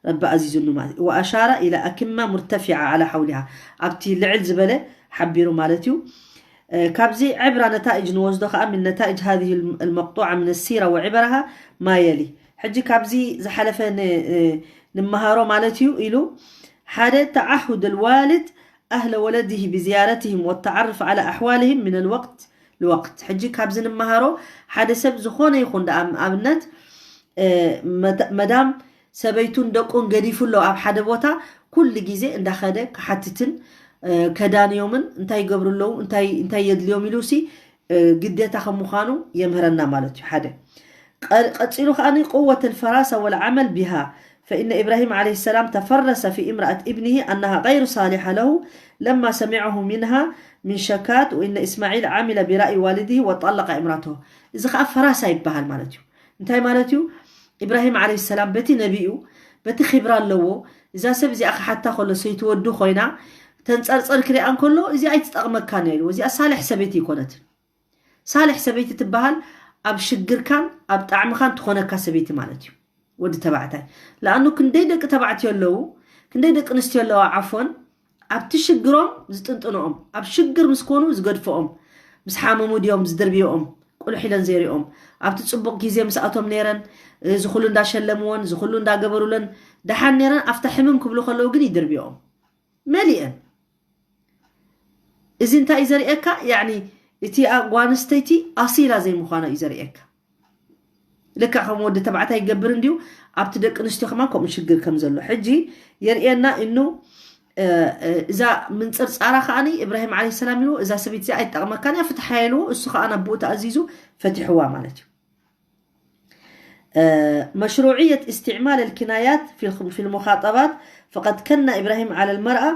ረቢ ኣዚዙኒ ማለት እዩ። وأشار إلى أكمة مرتفعة على حولها ኣብቲ ልዕል ዝበለ ሓቢሩ ማለት እዩ። ካብዚ ዕብራ ነታእጅ ንወስዶ ከዓ من نتائج هذه المقطوعة من السيرة وعبرها ما يلي። ሕጂ ካብዚ ዝሓለፈ ንምሃሮ ማለት እዩ ኢሉ ሓደ تعهد الوالد أهل ولده بزيارتهم والتعرف على أحوالهم من الوقت لوقت። ሕጂ ካብዚ ንመሃሮ ሓደ ሰብ ዝኾነ ይኹን ደኣ ኣብነት መዳም ሰበይቱን ደቁን ገዲፉ ኣሎ ኣብ ሓደ ቦታ ኩሉ ግዜ እንዳኸደ ክሓትትን ከዳንዮምን እንታይ ይገብሩ ኣለዉ እንታይ የድልዮም ኢሉ ሲ ግዴታ ከም ምዃኑ የምህረና ማለት እዩ። ሓደ ቀፂሉ ከኣ قوة الفراسة والعمل بها، فإن إبراهيم عليه السلام تفرس في امرأة ابنه أنها غير صالحة له لما سمعه منها من شكات، وإن إسماعيل عمل برأي والده وطلق امرأته. እዚ ከዓ ፈራሳ ይበሃል ማለት እዩ። እንታይ ማለት እዩ? إبراهيم عليه السلام በቲ ነቢኡ በቲ ኺብራ ኣለዎ እዛ ሰብ እዚኣ ክሓታ ከሎ ሰይቲ ወዱ ኮይና ተንፀርፀር ክሪኣ እንከሎ እዚኣ ኣይትጠቕመካን እያ ኢልዎ። እዚኣ ሳልሕ ሰበይቲ ኣይኮነትን። ሳልሕ ሰበይቲ ትበሃል ኣብ ሽግርካን ኣብ ጣዕምኻን ትኾነካ ሰበይቲ ማለት እዩ። ወዲ ተባዕታይ ለኣኑ ክንደይ ደቂ ተባዕትዮ ኣለዉ ክንደይ ደቂ ኣንስትዮ ኣለዋ ዓፎን ኣብቲ ሽግሮም ዝጥንጥንኦም ኣብ ሽግር ምስ ኮኑ ዝገድፍኦም ምስ ሓመሙ ድዮም ዝድርብዮም ቁልሕ ኢለን ዘይሪኦም ኣብቲ ፅቡቕ ግዜ ምስኣቶም ነይረን እዚ ኩሉ እንዳሸለምዎን እዚ ኩሉ እንዳገበሩለን ደሓን ነይረን ኣብታ ሕምም ክብሉ ከለዉ ግን ይድርብዮም መሊአን እዚ እንታይ እዩ ዘርእየካ يعني እቲ ጓል ኣንስተይቲ ኣሲላ ዘይምዃና እዩ ዘርእየካ ልክዕ ከም ወዲ ተባዕታይ ይገብር እንድዩ ኣብቲ ደቂ ኣንስትዮ ከማን ከምኡ ሽግር ከም ዘሎ ሕጂ የርእየና እኑ እዛ ምንፅርፃራ ከዓኒ እብራሂም ዓለ ሰላም ኢልዎ እዛ ሰበይቲ እዚኣ ኣይትጠቕመካን እያ ፍትሓያ ኢልዎ እሱ ከዓ ናብኡ ተኣዚዙ ፈቲሕዋ ማለት እዩ مشروعية استعمال الكنايات في في المخاطبات فقد كنى إبراهيم على المرأة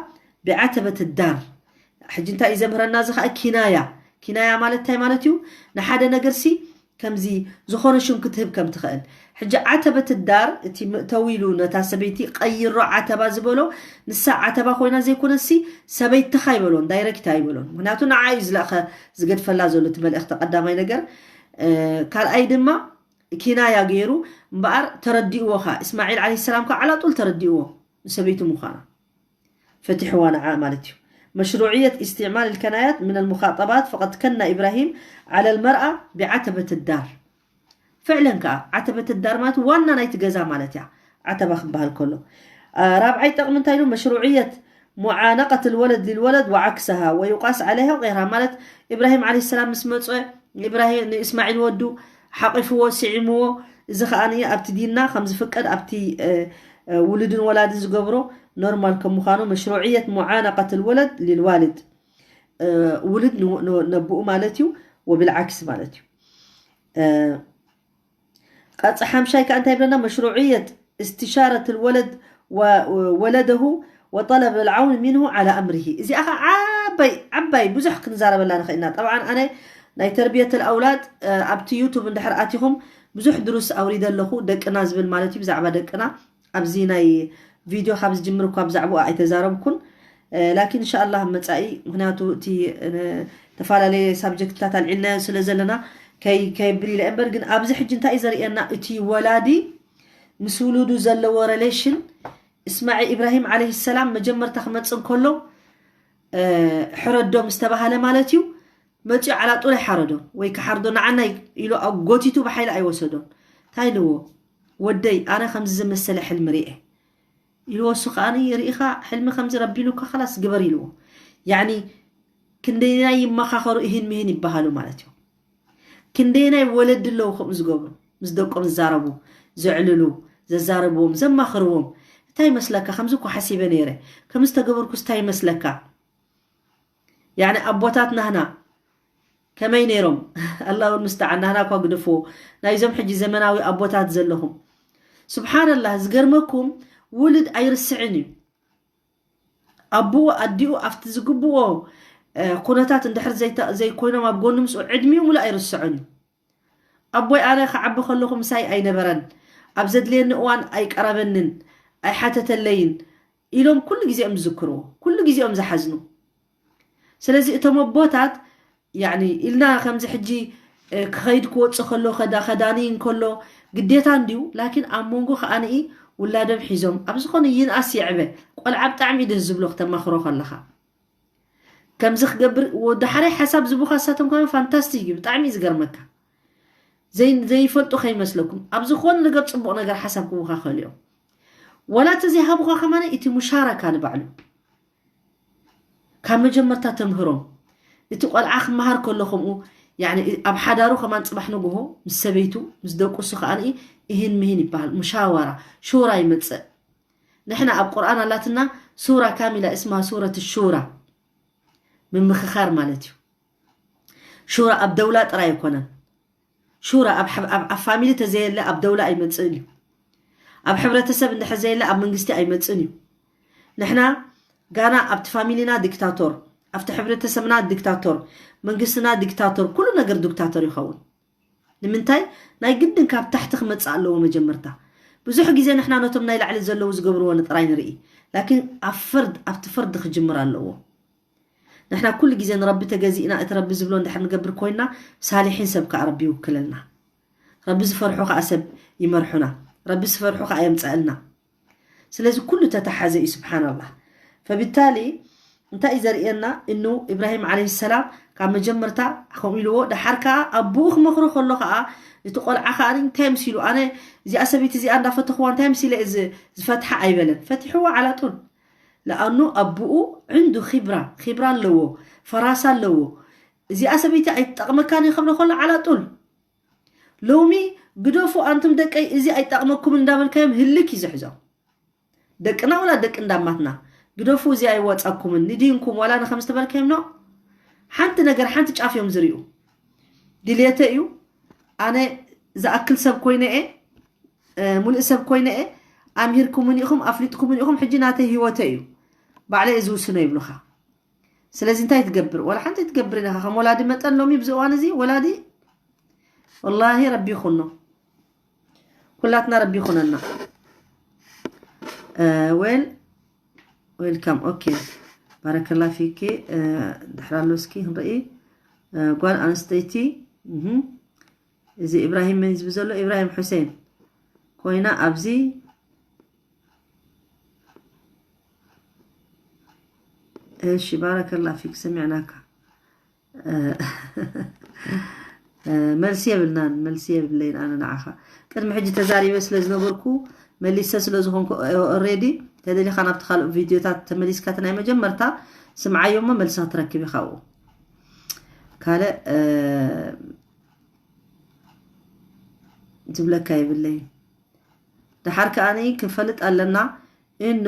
بعتبة الدار ሕጂ እንታይ እዩ ዘምህረና እዚ ከዓ ኪናያ ኪናያ ማለት እንታይ ማለት እዩ ንሓደ ነገር ሲ ከምዚ ዝኾነ ሽም ክትህብ ከም ትኽእል ሕጂ ዓተበት ዳር እቲ ምእተዊ ኢሉ ነታ ሰበይቲ ቀይሮ ዓተባ ዝበሎ ንሳ ዓተባ ኮይና ዘይኮነሲ ሰበይትኻ ይበሎን ዳይረክት ኣይበሎን ምክንያቱ ንዓ እዩ ዝለእኸ ዝገድፈላ ዘሎ እቲ መልእኽቲ ቀዳማይ ነገር ካልኣይ ድማ ኪናያ ገይሩ እምበኣር ተረዲእዎ ካ እስማዒል ዓለ ሰላም ካ ዓላጡል ተረዲእዎ ንሰበይቱ ምዃና ፈቲሕዋ ንዓ ማለት እዩ مشروعية استعمال الكنايات من المخاطبات فقد كنى إبراهيم على المرأة بعتبة الدار فعلا كا عتبة الدار ማለት ዋና ናይቲ ገዛ ማለት እያ ዓተባ ክበሃል ከሎ ራብዓይ ጠቕሚ እንታይ ኢሉ مشروعية معانقة الولد للولد وعكسها ويقاس عليها وغيرها ማለት إبراهيم عليه السلام ምስ መፀ ንእስማዒል ወዱ ሓቒፍዎ ስዒምዎ እዚ ከዓ ኣብቲ ዲንና ከም ዝፍቀድ ኣብቲ ውሉድን ወላድን ዝገብሮ ኖርማል ከም ምዃኑ مشروعية معانقة الولد للوالد ውሉድ ነብኡ ማለት እዩ وبالعكس ማለት እዩ ቀፂ ሓምሻይ ከዓ እንታይ ይብለና مشروعية استشارة الولد وولده وطلب العون منه على أمره እዚኣ ከዓ ዓባይ ዓባይ ብዙሕ ክንዛረበላ ንኽእል ኢና ጠብዓን ኣነ ናይ ተርብየት ኣውላድ ኣብቲ ዩቱብ እንድሕር ኣቲኹም ብዙሕ ድሩስ ኣውሪደ ኣለኹ። ደቅና ዝብል ማለት እዩ፣ ብዛዕባ ደቅና ኣብዚ ናይ ቪድዮ ካብ ዝጅምር እኳ ብዛዕባኡ ኣይተዛረብኩን። ላኪን እንሻኣላህ መፃኢ፣ ምክንያቱ እቲ ዝተፈላለየ ሳብጀክትታት ኣልዒልናዮ ስለ ዘለና ከይ ከየብል ኢለ እምበር፣ ግን ኣብዚ ሕጂ እንታይ እዩ ዘርእየና? እቲ ወላዲ ምስ ውሉዱ ዘለዎ ሬሌሽን፣ እስማዒ ኢብራሂም ዓለይሂ ሰላም መጀመርታ ክመፅእ እንከሎ ሕረዶ ምስ ተባሃለ ማለት እዩ፣ መፂኡ ዓላጡል ኣይሓረዶን ወይ ክሓርዶ ንዓናይ ኢሉ ጎቲቱ ብሓይሊ ኣይወሰዶን። እንታይ ኢልዎ? ወደይ፣ ኣነ ከምዚ ዝመሰለ ሕልሚ ርኤ ኢልዎ። እሱ ከኣ ርኢኻ ሕልሚ ከምዚ ረቢ ኢሉካ፣ ከላስ ግበር ኢልዎ። ያኒ ክንደይናይ ይመኻኸሩ፣ እሂን ምሂን ይበሃሉ ማለት እዩ። ክንደይናይ ወለዲ ኣለዉ ከምኡ ዝገብሩ፣ ምስ ደቆም ዝዛረቡ፣ ዘዕልሉ፣ ዘዛረብዎም፣ ዘማኽርዎም። እንታይ ይመስለካ? ከምዚ እኮ ሓሲበ ነይረ፣ ከምዚ ተገበርኩስ እንታይ ይመስለካ? ያኒ ኣቦታት ናህና ከመይ ነይሮም? ኣላሁ ልምስተዓን። ናህና እኳ ግደፍዎ፣ ናይዞም ሕጂ ዘመናዊ ኣቦታት ዘለኹም። ስብሓንላህ፣ ዝገርመኩም ውልድ ኣይርስዕን እዩ። ኣቦኡ ኣዲኡ ኣብቲ ዝግብኦ ኩነታት እንድሕር ዘይኮይኖም ኣብ ጎኒ ምስኡ ዕድሚኡ ሙሉእ ኣይርስዖን እዩ። ኣቦይ ኣነ ክዓቢ ከለኹ ምሳይ ኣይነበረን፣ ኣብ ዘድልየኒ እዋን ኣይቀረበንን፣ ኣይሓተተለይን ኢሎም ኩሉ ግዜ እዮም ዝዝክርዎ፣ ኩሉ ግዜ እዮም ዝሓዝኑ። ስለዚ እቶም ኣቦታት ያኒ ኢልና ከምዚ ሕጂ ክኸይድ ክወፅእ ከሎ ከዳ ከዳኒ እንከሎ ግዴታ እንድዩ። ላኪን ኣብ መንጎ ከኣ ንኢ ውላዶም ሒዞም ኣብ ዝኾነ ይንኣስ ይዕበ ቆልዓ ብጣዕሚ ደስ ዝብሎ ክተማኽሮ ከለኻ ከምዚ ክገብር ወዲ ሓራይ ሓሳብ ዝቡኻ እሳቶም ከመ ፋንታስቲክ እዩ። ብጣዕሚ እዩ ዝገርመካ። ዘይፈልጡ ከይመስለኩም፣ ኣብ ዝኾነ ነገር ፅቡቕ ነገር ሓሳብ ክቡኻ ክኽእል እዮም። ወላ እቲ ዘይሃቡኻ ከማነ እቲ ሙሻረካ ንባዕሉ ካብ መጀመርታ ተምህሮም። እቲ ቆልዓ ክመሃር ከሎ ከምኡ፣ ያኒ ኣብ ሓዳሩ ከማን ፅባሕ ንግሆ ምስ ሰበይቱ ምስ ደቁሱ ከኣ እህን ምህን ይበሃል። ሙሻዋራ ሹራ ይመፅእ። ንሕና ኣብ ቁርኣን ኣላትና ሱራ ካሚላ እስማ ሱረት ሹራ፣ ምምኽኻር ማለት እዩ። ሹራ ኣብ ደውላ ጥራይ ኣይኮነን። ሹራ ኣብ ፋሚሊ ተዘየለ ኣብ ደውላ ኣይመፅእን እዩ። ኣብ ሕብረተሰብ እንድሕር ዘየለ ኣብ መንግስቲ ኣይመፅእን እዩ። ንሕና ጋና ኣብቲ ፋሚሊና ዲክታቶር፣ ኣብቲ ሕብረተሰብና ዲክታቶር፣ መንግስትና ዲክታቶር፣ ኩሉ ነገር ዲክታቶር ይኸውን። ንምንታይ? ናይ ግድን ካብ ታሕቲ ክመፅእ ኣለዎ መጀመርታ። ብዙሕ ግዜ ንሕና ነቶም ናይ ላዕሊ ዘለዉ ዝገብርዎ ንጥራይ ንርኢ፣ ላኪን ኣብ ፈርድ ኣብቲ ፈርድ ክጅምር ኣለዎ። ንሕና ኩሉ ግዜ ንረቢ ተገዚእና እቲ ረቢ ዝብሎ እንድሕር ንገብር ኮይና ሳሊሒን ሰብ ከዓ ረቢ ይውክለልና። ረቢ ዝፈርሑ ከዓ ሰብ ይመርሑና። ረቢ ዝፈርሑ ከዓ የምፀእልና። ስለዚ ኩሉ ተተሓዘ እዩ። ስብሓናላህ። ፈብታሊ እንታይ እዩ ዘርእየና? እኑ ኢብራሂም ዓለይሂ ሰላም ካብ መጀመርታ ከምኡ ኢልዎ። ደሓር ከዓ ኣቦኡ ክመኽሮ ከሎ ከዓ እቲ ቆልዓ ከዓ እንታይ ምሲሉ፣ ኣነ እዚኣ ሰበይቲ እዚኣ እንዳፈተኽዋ እንታይ ምሲለ እዚ ዝፈትሓ ኣይበለን። ፈቲሕዋ ዓላጡል። ለኣኑ ኣቦኡ ዕንዱ ኺብራ ኺብራ ኣለዎ፣ ፈራሳ ኣለዎ። እዚኣ ሰበይቲ ኣይትጠቕመካን እዩ ከብሎ ከሎ ዓላጡል ሎሚ ግደፉ ኣንቱም ደቀይ፣ እዚ ኣይጠቕመኩምን እንዳበልካዮም ህልክ እዩ ዝሕዞም። ደቅና ወላ ደቂ እንዳማትና ግደፉ፣ እዚ ኣይዋጻኩምን ንዲንኩም ዋላ ንከም ዝተበልካዮም ነው። ሓንቲ ነገር ሓንቲ ጫፍ እዮም ዝርእዩ። ድልየተ እዩ። ኣነ ዝኣክል ሰብ ኮይነ እየ፣ ሙሉእ ሰብ ኮይነ እየ። ኣምሂርኩምን ኢኹም ኣፍሊጥኩምን ኢኹም። ሕጂ ናተይ ህይወተ እዩ፣ ባዕለ እየ ዝውስኖ ይብሉኻ። ስለዚ እንታይ ትገብር? ወላ ሓንቲ ትገብር ኢኻ። ከም ወላዲ መጠን ሎሚ ብዚ እዋን እዚ ወላዲ ወላሂ ረቢ ይኹኖ፣ ኩላትና ረቢ ይኹነና። ዌል ዌልካም። ኦኬ፣ ባረከላ ፊኪ። ድሕር ኣሎ እስኪ ክንርኢ። ጓል ኣንስተይቲ እዚ ኢብራሂም መን ዝብል ዘሎ? ኢብራሂም ሑሴን ኮይና ኣብዚ። እሺ፣ ባረከላ ፊክ፣ ሰሚዕናካ። መልሲ የብልናን፣ መልሲ የብለይን ኣነ ንዓኻ። ቅድሚ ሕጂ ተዛሪበ ስለ ዝነበርኩ፣ መሊሰ ስለ ዝኾንኩ፣ ኦሬዲ ተደሊኻ ናብቲ ካልእ ቪድዮታት ተመሊስካ፣ እቲ ናይ መጀመርታ ስምዓዮ እሞ መልሲ ክትረክብ ኢኻ ኣብኡ። ካልእ ዝብለካ የብለይን። ደሓር ከኣ ክንፈልጥ ኣለና እኑ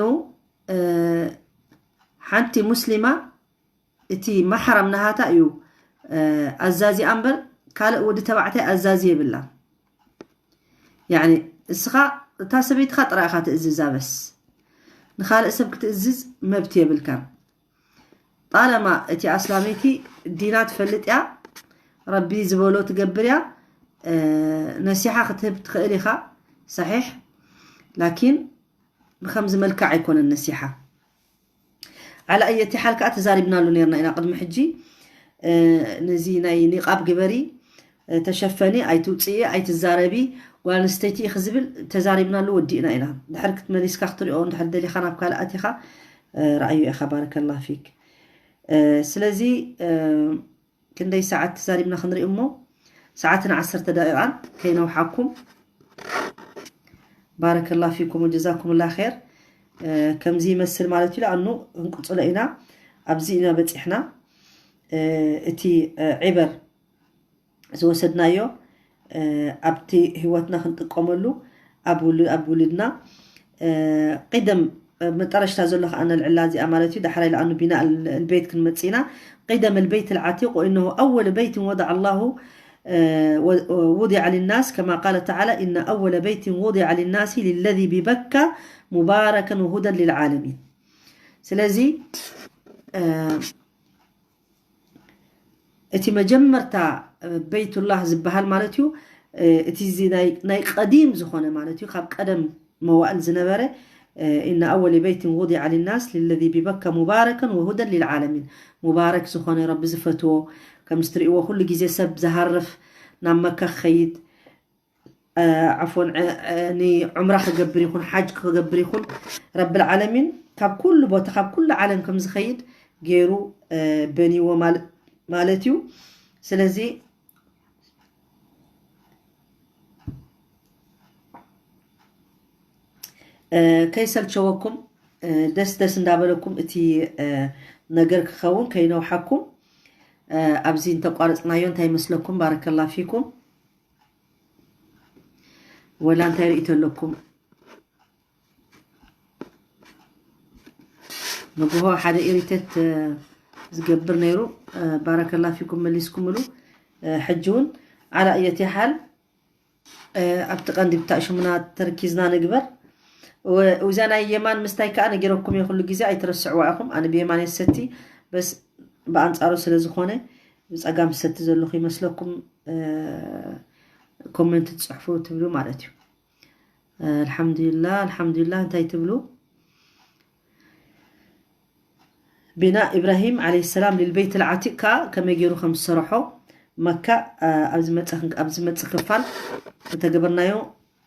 ሓንቲ ሙስሊማ እቲ ማሕራም ናሃታ እዩ ኣዛዚኣ እምበር ካልእ ወዲ ተባዕታይ ኣዛዚ የብላ። ያኒ እስኻ እታ ሰበይትኻ ጥራይ ኢኻ ትእዝዛ በስ፣ ንኻልእ ሰብ ክትእዝዝ መብት የብልካን። ጣለማ እቲ ኣስላመይቲ ዲና ትፈልጥ እያ፣ ረቢ ዝበሎ ትገብር እያ። ነሲሓ ክትህብ ትኽእል ኢኻ፣ ሰሒሕ። ላኪን ብከምዚ መልክዕ ኣይኮነን ነሲሓ። ዓላ እየቲ ሓል ከዓ ተዛሪብናሉ ነርና ኢና ቅድሚ ሕጂ። ነዚ ናይ ኒቃብ ግበሪ፣ ተሸፈኒ፣ ኣይትውፅኢ፣ ኣይትዛረቢ፣ ጓል ኣንስተይቲ ኢኺ ዝብል ተዛሪብናሉ ወዲእና ኢና። ድሕር ክትመሊስካ ክትሪኦ እንድሕር ደሊኻ ናብ ካልኣት ኢኻ ረኣዩ ኢኻ። ባረከላ ፊክ። ስለዚ ክንደይ ሰዓት ተዛሪብና ክንርኢ እሞ፣ ሰዓትን ዓሰርተ ደቂቓን ከይነውሓኩም። ባረከላ ፊኩም ወጀዛኩም ላ ር። ከምዚ ይመስል ማለት እዩ። ለኣኑ ክንቅፅሎ ኢና። ኣብዚ ኢና በፂሕና። እቲ ዒበር ዝወሰድናዮ ኣብቲ ህይወትና ክንጥቀመሉ ኣብ ውልድና ቅደም መጠረሽታ ዘሎ ከዓ ነልዕላ እዚኣ ማለት እዩ። ዳሕራይ ለኣኑ ቢና ልቤት ክንመፅእ ኢና። قدم البيت العتيق وإنه أول بيت وضع الله وضع للناس كما قال تعالى إن أول بيت وضع للناس للذي ببكة مباركا وهدى للعالمين. ስለዚ እቲ መጀመርታ ቤይቱላህ ዝበሃል ማለት እዩ። እቲ እዚ ናይ ቀዲም ዝኾነ ማለት እዩ፣ ካብ ቀደም መዋእል ዝነበረ إن أول بيت وضع للناس للذي ببكة مباركا وهدى للعالمين. ሙባረክ ዝኾነ፣ ረቢ ዝፈትዎ፣ ከምዚ ትርእይዎ ኩሉ ግዜ ሰብ ዝሃርፍ ናብ መካ ክኸይድ ዓፎን ንዑምራ ክገብር ይኹን ሓጅ ክገብር ይኹን ረብል ዓለሚን ካብ ኩሉ ቦታ ካብ ኩሉ ዓለም ከም ዝኸይድ ገይሩ በኒዎ ማለት እዩ። ስለዚ ከይሰልቸወኩም ደስ ደስ እንዳበለኩም እቲ ነገር ክኸውን ከይነውሓኩም ኣብዚ እንተቋረፅናዮ እንታይ ይመስለኩም? ባረከላ ፊኩም። ወላ እንታይ ርእይቶ ኣለኩም? ንግሆ ሓደ ኢሪቴት ዝገብር ነይሩ። ባረከላ ፊኩም መሊስኩምሉ። ሕጂ እውን ዓላ እየት ይሓል ኣብቲ ቀንዲ ብታእ ሽሙና ተርኪዝና ንግበር። እዛ ናይ የማን ምስታይ ከዓ ነጊረኩም እየ ኩሉ ግዜ ኣይትረስዕዋ ኢኹም። ኣነ ብየማን የሰቲ በስ ብኣንፃሩ ስለ ዝኾነ ብፀጋም ሰቲ ዘለኹ ይመስለኩም። ኮመንት ትፅሕፉ ትብሉ ማለት እዩ። ኣልሓምዱሊላ ኣልሓምዱሊላ እንታይ ትብሉ? ቢና ኢብራሂም ዓለይሂ ሰላም ልልበይት ልዓቲቅ ከዓ ከመይ ገይሩ ከም ዝሰረሖ መካ ኣብዚ መፅእ ክፋል ዝተገበርናዮ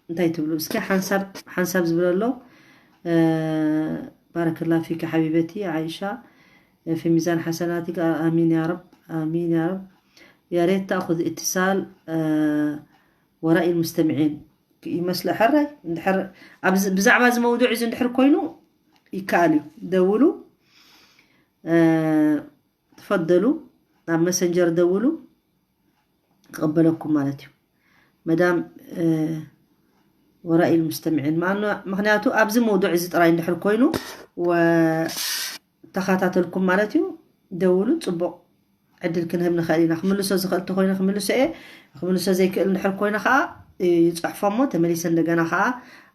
እንታይ ትብሉ? እስኪ ሓንሳብ ሓንሳብ ዝብል ኣሎ። ባረከላ ፊኪ ሓቢበቲ ዓይሻ في ميزان حسناتك آمين يا رب آمين يا رب يا ريت تأخذ اتصال ورأي المستمعين ይመስለ ሕራይ እንድሕር ብዛዕባ እዚ መውዱዕ እዚ እንድሕር ኮይኑ ይከኣል እዩ። ደውሉ ትፈደሉ ናብ መሰንጀር ደውሉ ክቕበለኩም ማለት እዩ። መዳም ወራኢል ሙስተምዒን ምክንያቱ ኣብዚ መውዱዕ እዚ ጥራይ እንድሕር ኮይኑ ተኸታተልኩም ማለት እዩ። ደውሉ ፅቡቕ ዕድል ክንህብ ንኽእል ኢና። ክምልሶ ዝኽእል ተኮይነ ክምልሶ እየ። ክምልሶ ዘይክእል እንድሕር ኮይነ ከዓ ይፅሕፎ እሞ ተመሊሰ እንደገና ከዓ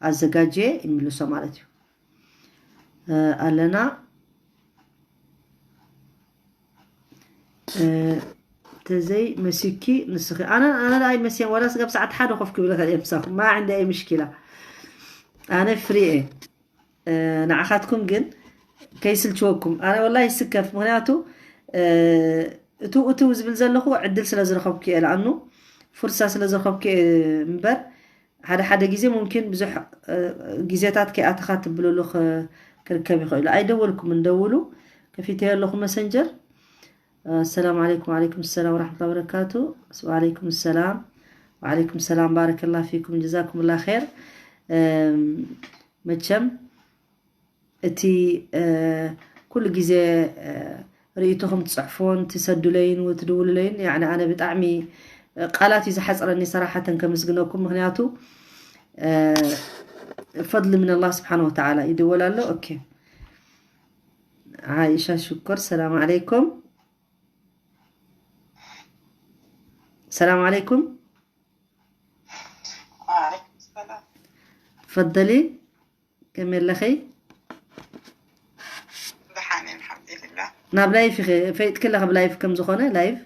ኣዘጋጅየ ይምልሶ ማለት እዩ። ኣለና ተዘይ መሲኪ ንስኺ ኣነ ኣነ ኣይ መስየን ወላ ስጋብ ሰዓት ሓደ ኮፍ ክብል ኸእል ምሳኹም ማ ዕንዲ ኣይ ምሽኪላ ኣነ ፍሪ እየ። ንዓኻትኩም ግን ከይስልችወኩም ኣነ ወላ ይስከፍ ምክንያቱ እቱ እቱ ዝብል ዘለኹ ዕድል ስለ ዝረኸብኩ እየ ለኣኑ ፍርሳ ስለ ዝረኸብኩ እየ እምበር ሓደ ሓደ ግዜ ሙምኪን ብዙሕ ግዜታት ከይኣተኻ ትብልሉ ክርከብ ይኽእሉ ኣይደወልኩም እንደውሉ ከፊተ ኣለኹ መሰንጀር السلام عليكم وعليكم السلام ورحمة الله وبركاته وعليكم السلام وعليكم السلام بارك الله فيكم جزاكم الله خير መቸም እቲ ኩሉ ግዜ ርእይቶኹም ትፅሕፎን ትሰዱለይን ትድውሉለይን ኣነ ብጣዕሚ ቃላት እዩ ዝሓፅረኒ ሰራሓተን ከምስግነኩም ምክንያቱ ፈضل من الله سبحانه وتعالى ይድወል ኣሎ ኦኬ عائشة شكر السلام عليكم السلام عليكم وعليكم السلام تفضلي كمل لخي دحاني الحمد لله ናብ ላይፍ ፈይጥክ ኣለኻ ብላይፍ ከም ዝኾነ ላይፍ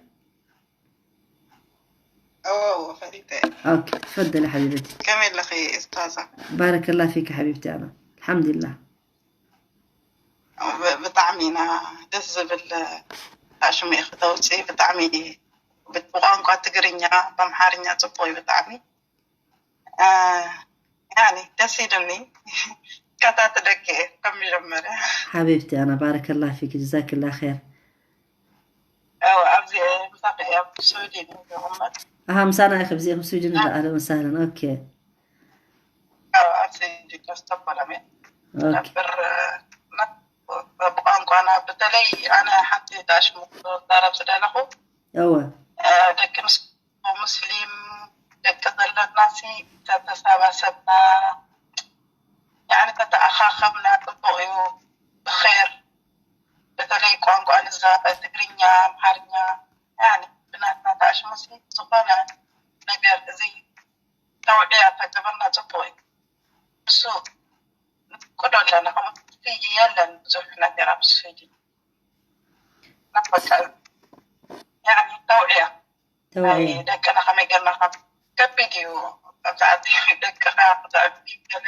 اه، فريدة. اوكي، تفضلي حبيبتي. كم لك أستاذة؟ بارك الله فيك حبيبتي. انا الحمد لله. ب- ብጣዕሚ ኢና ደስ ዝብል ኣሽሙ ኢኺ ተውፅኢ። ብጣዕሚ ብ- ብቋንቋ ትግርኛ፣ ብኣምሓርኛ ፅቡቅ እዩ ብጣዕሚ። አ፣ ያኒ ደስ ኢሉኒ። ከታተለኪ እየ ከም መጀመርያ። حبيبتي انا بارك الله فيك، جزاك الله خير. ያው ኣብዚ ምሳኺ እየ ኣብ ስዊድን እየ ዝቕመጥ። اها، ምሳና ኢኺ ብዚኢኹም ስዊድን። اهلا وسهلا. اوكي. ያው ኣብ ስዊድን ስቶኮልም እየ اوكي. ነብር። ብቋንቋና በተለይ ኣነ ሓንቲ ዳሽ ምዛረብ ዝደለኹ እወ። ደቂ ምስ ሙስሊም ደቂ ዘለናሲ ተተሳባሰብና ያኒ ተተኣኻኸብና ጽቡቕ እዩ። ብኸር በተለይ ቋንቋ ንዛረብ ትግርኛ ኣምሓርኛ ያኒ ብናትና ተኣሽሙሲ ዝኾነ ነገር እዚ ተውዕያ ተገበርና ጽቡቕ እዩ። እሱ ንፍቅዶ ኣለና ከምኡ የለን ብዙሕ ነገር ኣብ ስዊድን ናበቃ ያኒ ተውዕያ ተውዕያ ደቅና ከመይ ገርና ካብ ከቢድ እዩ። ኣብዚ ዓዲ ደቅኻ ክተዕቢ ገለ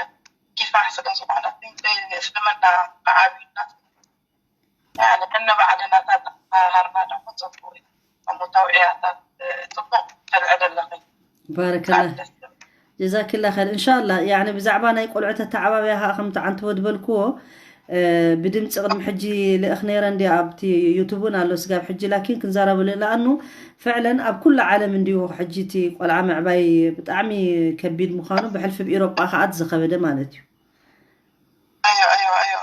ኪፋሕ ስለ ዝኾነ እስልምና ክዓብዩና ያኒ እንባዕልና ተተሃርና ደሞ ጽቡቅ እዩ። ከምኡ ተውዕያታት ጽቡቅ ተልዕል ኣለኺ። ባረከላ ደስ ዝብል። ጀዛኪላ ኸይር። እንሻላ ያኒ ብዛዕባ ናይ ቆልዑ ተተዓባብያ ኸዓ ከምቲ ዓንተወ ዝበልክዎ ብድምፂ ቅድሚ ሕጂ ልእኽ ነይረ እንዲ ኣብቲ ዩቱብ እውን ኣሎ ስጋብ ሕጂ ላኪን ክንዛረበሉ ለኣኑ ፍዕለን ኣብ ኩሉ ዓለም እንዲሁ ሕጂ እቲ ቆልዓ ምዕባይ ብጣዕሚ ከቢድ ምዃኑ ብሕልፊ ብኢሮጳ ኸዓ ዝኸበደ ማለት እዩ። ኣዮ ኣዮ ኣዮ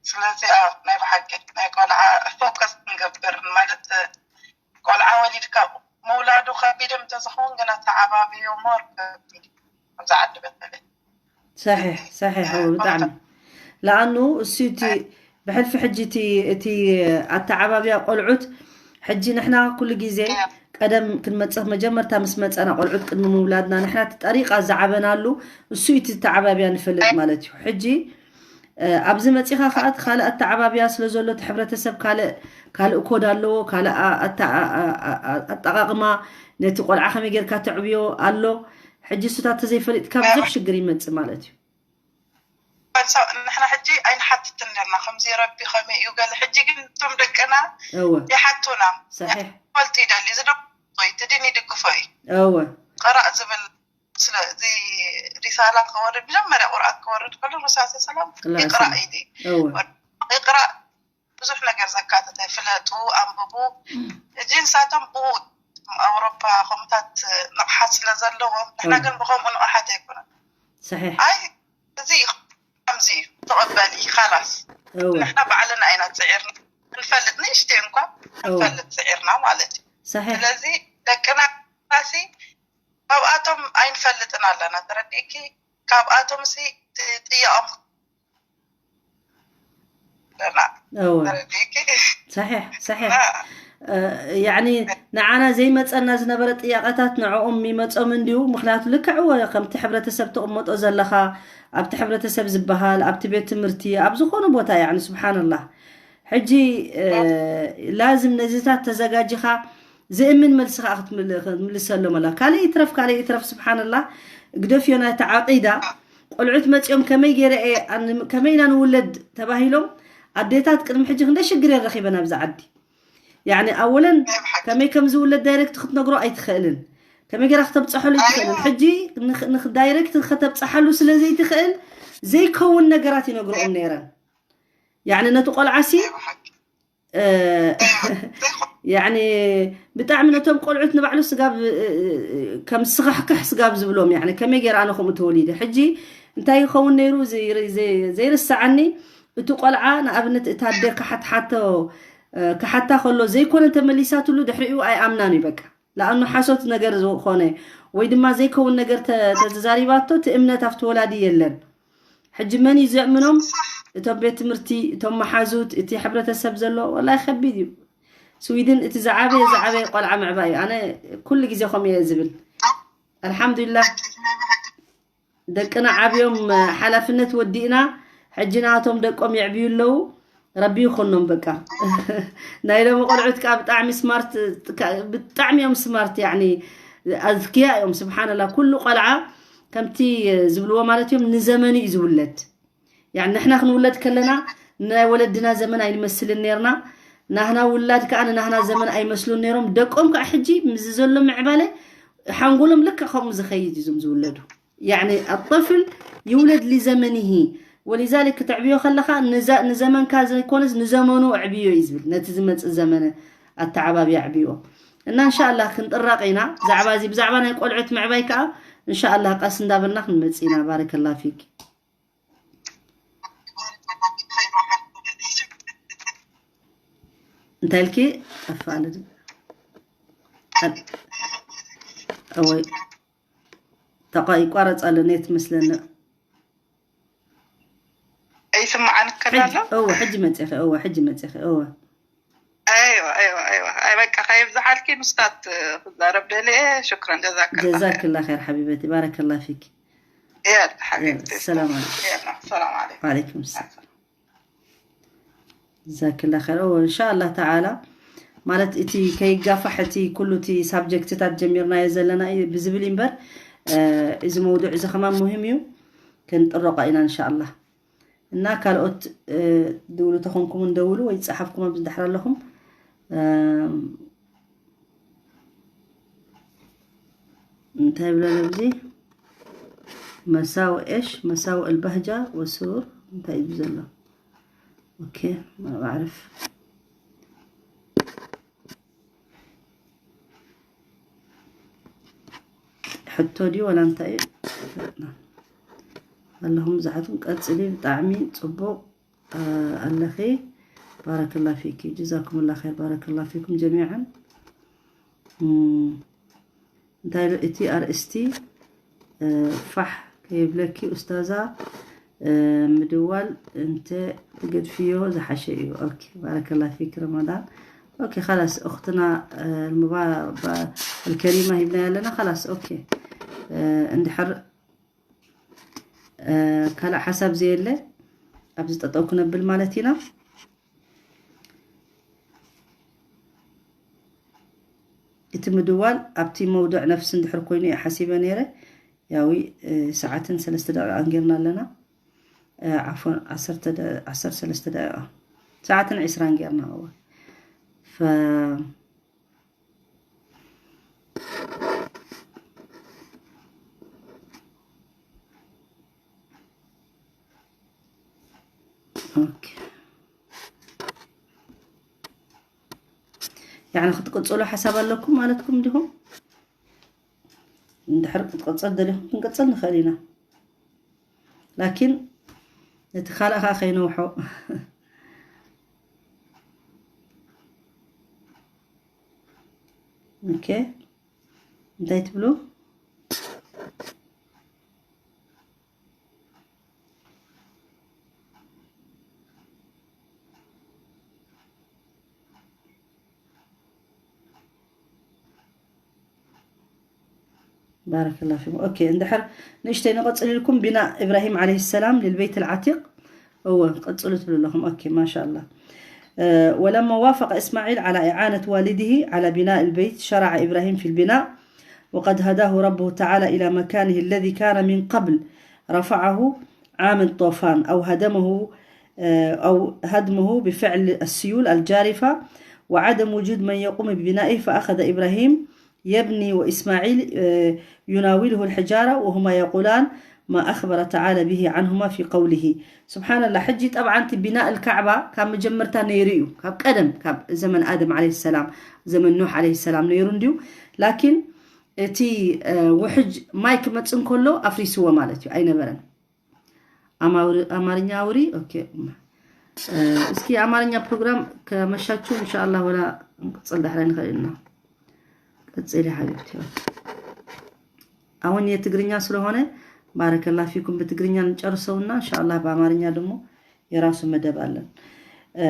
ስለዚ ኣብ ናይ ብሓቂ ናይ ቆልዓ ፎከስ ክንገብር ማለት ቆልዓ ወሊድካ ምውላዱ ከቢድ እንተዝኸውን ግን ኣተዓባብዮ ሞር ከቢድ ኣብዚ ዓዲ በተለይ ሰሒሕ ሰሒሕ እዎ ብጣዕሚ ለኣኑ እሱ እቲ ብሕልፊ ሕጂ እቲ እቲ ኣተዓባብያ ቆልዑት ሕጂ ንሕና ኩሉ ግዜ ቀደም ክንመፅእ መጀመርታ ምስ መፀና ቆልዑት ቅድሚ ምውላድና ንሕና እቲ ጠሪቃ ዝዓበናሉ እሱ እቲ ተዓባብያ ንፈልጥ ማለት እዩ። ሕጂ ኣብዚ መፂኻ ከዓ እቲ ካልእ ኣተዓባብያ ስለ ዘሎ እቲ ሕብረተሰብ ካልእ ካልእ ኮድ ኣለዎ ካልእ ኣጠቃቅማ ነቲ ቆልዓ ከመይ ጌርካ ተዕብዮ ኣሎ። ሕጂ እሱታት ተዘይፈሊጥካ ብዙሕ ሽግር ይመፅእ ማለት እዩ። ንሕና ሕጂ ኣይንሓትትን ነርና ከምዚ ረቢ ከመይ እዩ ገለ ሕጂ ግን እቶም ደቅና እወ ይሓቱና ሰሒሕ ፈልጡ ይደሊ እዚ ዶ ትድን ይድግፎ እዩ እወ ቀራእ ዝብል ስለዚ ሪሳላ ክወርድ መጀመርያ ቁርኣን ክወርድ ከሎ ርሳተ ሰላም لا ይቅራእ أسمع. ኢሉ እወ ይቅራእ ብዙሕ ነገር ዘካተተ ፍለጡ ኣንብቡ ሕጂ ንሳቶም ብኡ ኣውሮፓ ከምታት ንቕሓት ስለ ዘለዎም ንሕና እወ ግን ብከምኡ ንቕሓት ኣይኮነን ሰሒሕ ኣይ እዚ ከምዚ እዩ ተቐበሊ ካላስ እወ ንሕና ባዕልና ኢና ፅዒርና ንፈልጥ ንእሽተይ እንኳ እወ ንፈልጥ ፅዒርና ማለት እዩ ሰሒሕ ስለዚ ደቅና ሲ ካብኣቶም ኣይንፈልጥን ኣለና ተረዲእኪ ካብኣቶም ሲ ጥያኦም ኣለና እወ ተረዲእኪ ሰሒሕ ሰሒሕ ያዕኒ ንዓና ዘይመፀና ዝነበረ ጥያቐታት ንዕኦም ይመፆም እንድዩ ምክንያቱ ልክዕዎ ከምቲ ሕብረተሰብ ትቕመጦ ዘለኻ ኣብቲ ሕብረተሰብ ዝበሃል ኣብቲ ቤት ትምህርቲ ኣብ ዝኾነ ቦታ ያዕኒ ስብሓንላህ ሕጂ ላዝም ነዚታት ተዘጋጅኻ ዝእምን መልሲ ከዓ ክትምልሰሎም ኣላ ካልእ ይትረፍ ካልእ ይትረፍ ስብሓንላህ ግደፍዮ ናይቲ ዓቂዳ ቆልዑት መፂኦም ከመይ ገይረ እየ ኣን- ከመይ ኢና ንውለድ ተባሂሎም ኣዴታት ቅድሚ ሕጂ ክንደ ሽግር የረኺበን ኣብዚ ዓዲ ያዕኒ ኣወለን ከመይ ከም ዝውለድ ዳይረክት ክትነግሮ ኣይትኽእልን ከመይ ገይራ ክተብፀሐሉ ኣይትኽእልን ሕጂ ንኽ- ንኽ- ዳይረክት ከተብፀሓሉ ስለ ዘይትኽእል ዘይከውን ነገራት ይነግርኦም ነይረን ያዕኒ ነቲ ቆልዓሲ ያዕኒ ብጣዕሚ ነቶም ቆልዑት ንባዕሉ ስጋብ ከም ስኻሕክሕ ስጋብ ዝብሎም ያዕኒ ከመይ ገይረ ኣነ ከምኡ ተወሊደ ሕጂ እንታይ ይኸውን ነይሩ ዘይር- ዘይ- ዘይርስዓኒ እቲ ቆልዓ ንኣብነት እታ ኣደ ክሓትሓቶ ክሓታ ከሎ ዘይኮነ ተመሊሳትሉ ድሕሪኡ ኣይኣምናን እዩ በቃ ለኣኑ ሓሶት ነገር ዝኾነ ወይ ድማ ዘይከውን ነገር ተ- ተተዛሪባቶ እቲ እምነት ኣብቲ ወላዲ የለን ሕጂ መን እዩ ዘእምኖም እቶም ቤት ትምህርቲ እቶም መሓዙት እቲ ሕብረተሰብ ዘሎ ወላይ ከቢድ እዩ ስዊድን እቲ ዝዓበየ ዝዓበየ ቆልዓ ምዕባይ እዩ ኣነ ኩሉ ግዜ ከምኡ እየ ዝብል ኣልሓምዱሊላህ ደቅና ዓብዮም ሓላፍነት ወዲእና ሕጂ ናቶም ደቆም የዕብዩ ኣለዉ ረቢ ይኾኖም በቃ ናይ ሎሚ ቆልዑት ከዓ ብጣዕሚ ስማርት ብጣዕሚ እዮም ስማርት ያኒ ኣዝክያ እዮም። ስብሓንላ፣ ኩሉ ቆልዓ ከምቲ ዝብልዎ ማለት እዮም፣ ንዘመኑ እዩ ዝውለድ። ያኒ ንሕና ክንውለድ ከለና ናይ ወለድና ዘመን ኣይንመስልን ነርና። ናህና ውላድ ከዓ ንናህና ዘመን ኣይመስሉን ነይሮም። ደቆም ከዓ ሕጂ ምስ ዘሎ ምዕባለ ሓንጎሎም ልክዕ ከምኡ ዝኸይድ እዩ ዞም ዝውለዱ። ያኒ ኣጠፍል ይውለድ ሊዘመኒሂ። ወሊዛሊክ ክትዕብዮ ከለኻ ንዘ- ንዘመንካ ዘይኮነስ ንዘመኑ ኣዕብዮ እዩ ዝብል። ነቲ ዝመፅእ ዘመነ ኣተዓባቢ ኣዕብዮ። እና እንሻላ ክንጥራቕ ኢና። ብዛዕባ እዚ ብዛዕባ ናይ ቆልዑት ምዕባይ ከዓ እንሻላ ቀስ እንዳበልና ክንመፅእ ኢና። ባረከላ ፊክ። እንታይ ኢልኪ? ጠፋ ኣለ ድም- ኣል- እወይ፣ ተቋ ይቋረጽ ኣሎ ኔት መስለኒ። ኣይስምዓን ከሎ ኣሎ። እወ፣ ሕጂ መጺኺ። እወ፣ ሕጂ መጺኺ። እወ። ኣይዋ ኣይዋ ኣይዋ ኣይ በቃ ከየብዝሓልኪ ምስታት ክዛረብ ደልየ። ሽክረን ጀዛከላ። ጀዛክላ ኸይር ሓቢበቲ፣ ባረከላ ፊክ። የላ ሓቢብቲ። ሰላም ዓለይኩም። የላ ሰላም ዓለይኩም። ወዓለይኩም ሰላም። ጀዛክላ ኸይር። እወ፣ እንሻላ ተዓላ ማለት እቲ ከይጋፋሕ እቲ ኩሉ እቲ ሳብጀክትታት ጀሚርናዮ ዘለና እዩ ብዝብል እምበር፣ እ፣ እዚ መውዱዕ እዚ ከማን ሙሂም እዩ፣ ክንጥረቆ ኢና እንሻላ። እና ካልኦት፣ እ፣ ድውሉ ተኾንኩም እንደውሉ ወይ ጸሓፍኩም ኣብዚ ድሕር ኣለኹም። እም፣ እንታይ ብለለ ኣብዚ መሳው ኤሽ መሳው البهجة والسرور እንታይ እዩ ዘሎ? ኦኬ፣ ما بعرف። ሕቶ ድዩ ወላ እንታይ እዩ? ኣለኹም ብዙሓትኩም ቀጽሊ፣ ብጣዕሚ ጽቡቕ፣ እ፣ ኣለኺ። ባረከላ ፊኪ፣ ጀዛኩምላ ኸይር፣ ባረከላ ፊኩም ጀሚዓን። እም፣ እንታይ ኢሉ እቲ ኣርእስቲ? እ፣ ፋሕ ከይብለኪ ኡስታዛ፣ እ፣ ምድዋል እንተ ትገድፍዮ ዝሓሸ እዩ። ኦኬ፣ ባረከላ ፊክ ረመዳን። ኦኬ፣ خلاص፣ እኽትና፣ እ፣ المبا-، ባ-، الكريمة ሂብናያ ኣለና። خلاص፣ ኦኬ። እ፣ እንድሕር፣ እ፣ ካልእ ሓሳብ ዘየለ ኣብዚ ጠጠው ክነብል ማለት ኢና። እቲ ምድዋል ኣብቲ መውድዕ ነፍሲ እንድሕር ኮይኑ እየ ሓሲበ ነይረ። ያዊ፣ እ፣ ሰዓትን ሰለስተ ደቂቃን ጌርና ኣለና። እ፣ ዓፎን፣ ዓሰርተ ደ-፣ ዓሰርተ ሰለስተ ደቂቃ። ሰዓትን ዕስራን ጌርና። እወ። ፈ-፣ ኦኬ። ያኒ ክትቅጽሉ ሓሳብ ኣለኩም ማለትኩም ዲኹም? እንድሕር ክትቅጽል ደሊኹም ክንቅጽል ንኽእል ኢና። ላኪን ነቲ ካልእ ኸዓ ከይነውሖ። ኦኬ። እንታይ ትብሉ? ባረከላ ፊኩም። ኦኬ፣ እንድሕር ንእሽተይ ንቐጽል ኢልኩም፣ ቢናእ ኢብራሂም ዓለይሂ ሰላም ልልበይት ልዓቲቅ። እወ፣ ቀጽሉ ትብሉ ኣለኹም። ኦኬ፣ ማሻ ኣላህ። ولما وافق إسماعيل على إعانة والده على بناء البيت، شرع إبراهيم في البناء، وقد هداه ربه تعالى إلى مكانه الذي كان من قبل رفعه عام الطوفان أو هدمه، أو هدمه بفعل السيول الجارفة وعدم وجود من يقوم ببنائه، فأخذ إبراهيم يبني وإسماعيل، آه، يناوله الحجارة وهما يقولان ما أخبر تعالى به عنهما في قوله. سبحان الله. ሕጂ ጠብዓ እቲ ቢናእ ልካዕባ ካብ መጀመርታ ነይሩ እዩ፣ ካብ ቀደም፣ ካብ ዘመን ኣደም ዓለይሂ ሰላም፣ ዘመን ኑሕ ዓለይሂ ሰላም ነይሩ እንድዩ። ላኪን እቲ፣ እ፣ ውሕጅ ማይ ክመጽእ እንከሎ ኣፍሪስዎ ማለት እዩ፣ ኣይነበረን። ኣማውሪ-፣ ኣማርኛ ኣውሪ። ኦኬ። እ፣ እስኪ የአማርኛ ፕሮግራም ከመሻችሁ እንሻአላህ ወላ እንቅጽል ዳሕራይ ንኽእል ኢና። ቀጽሊ ሓቢብቲ። አሁን የትግርኛ ስለሆነ ባረከላ ፊኩም በትግርኛ እንጨርሰውና እንሻአላህ በአማርኛ ደግሞ የራሱ መደብ አለን። እ፣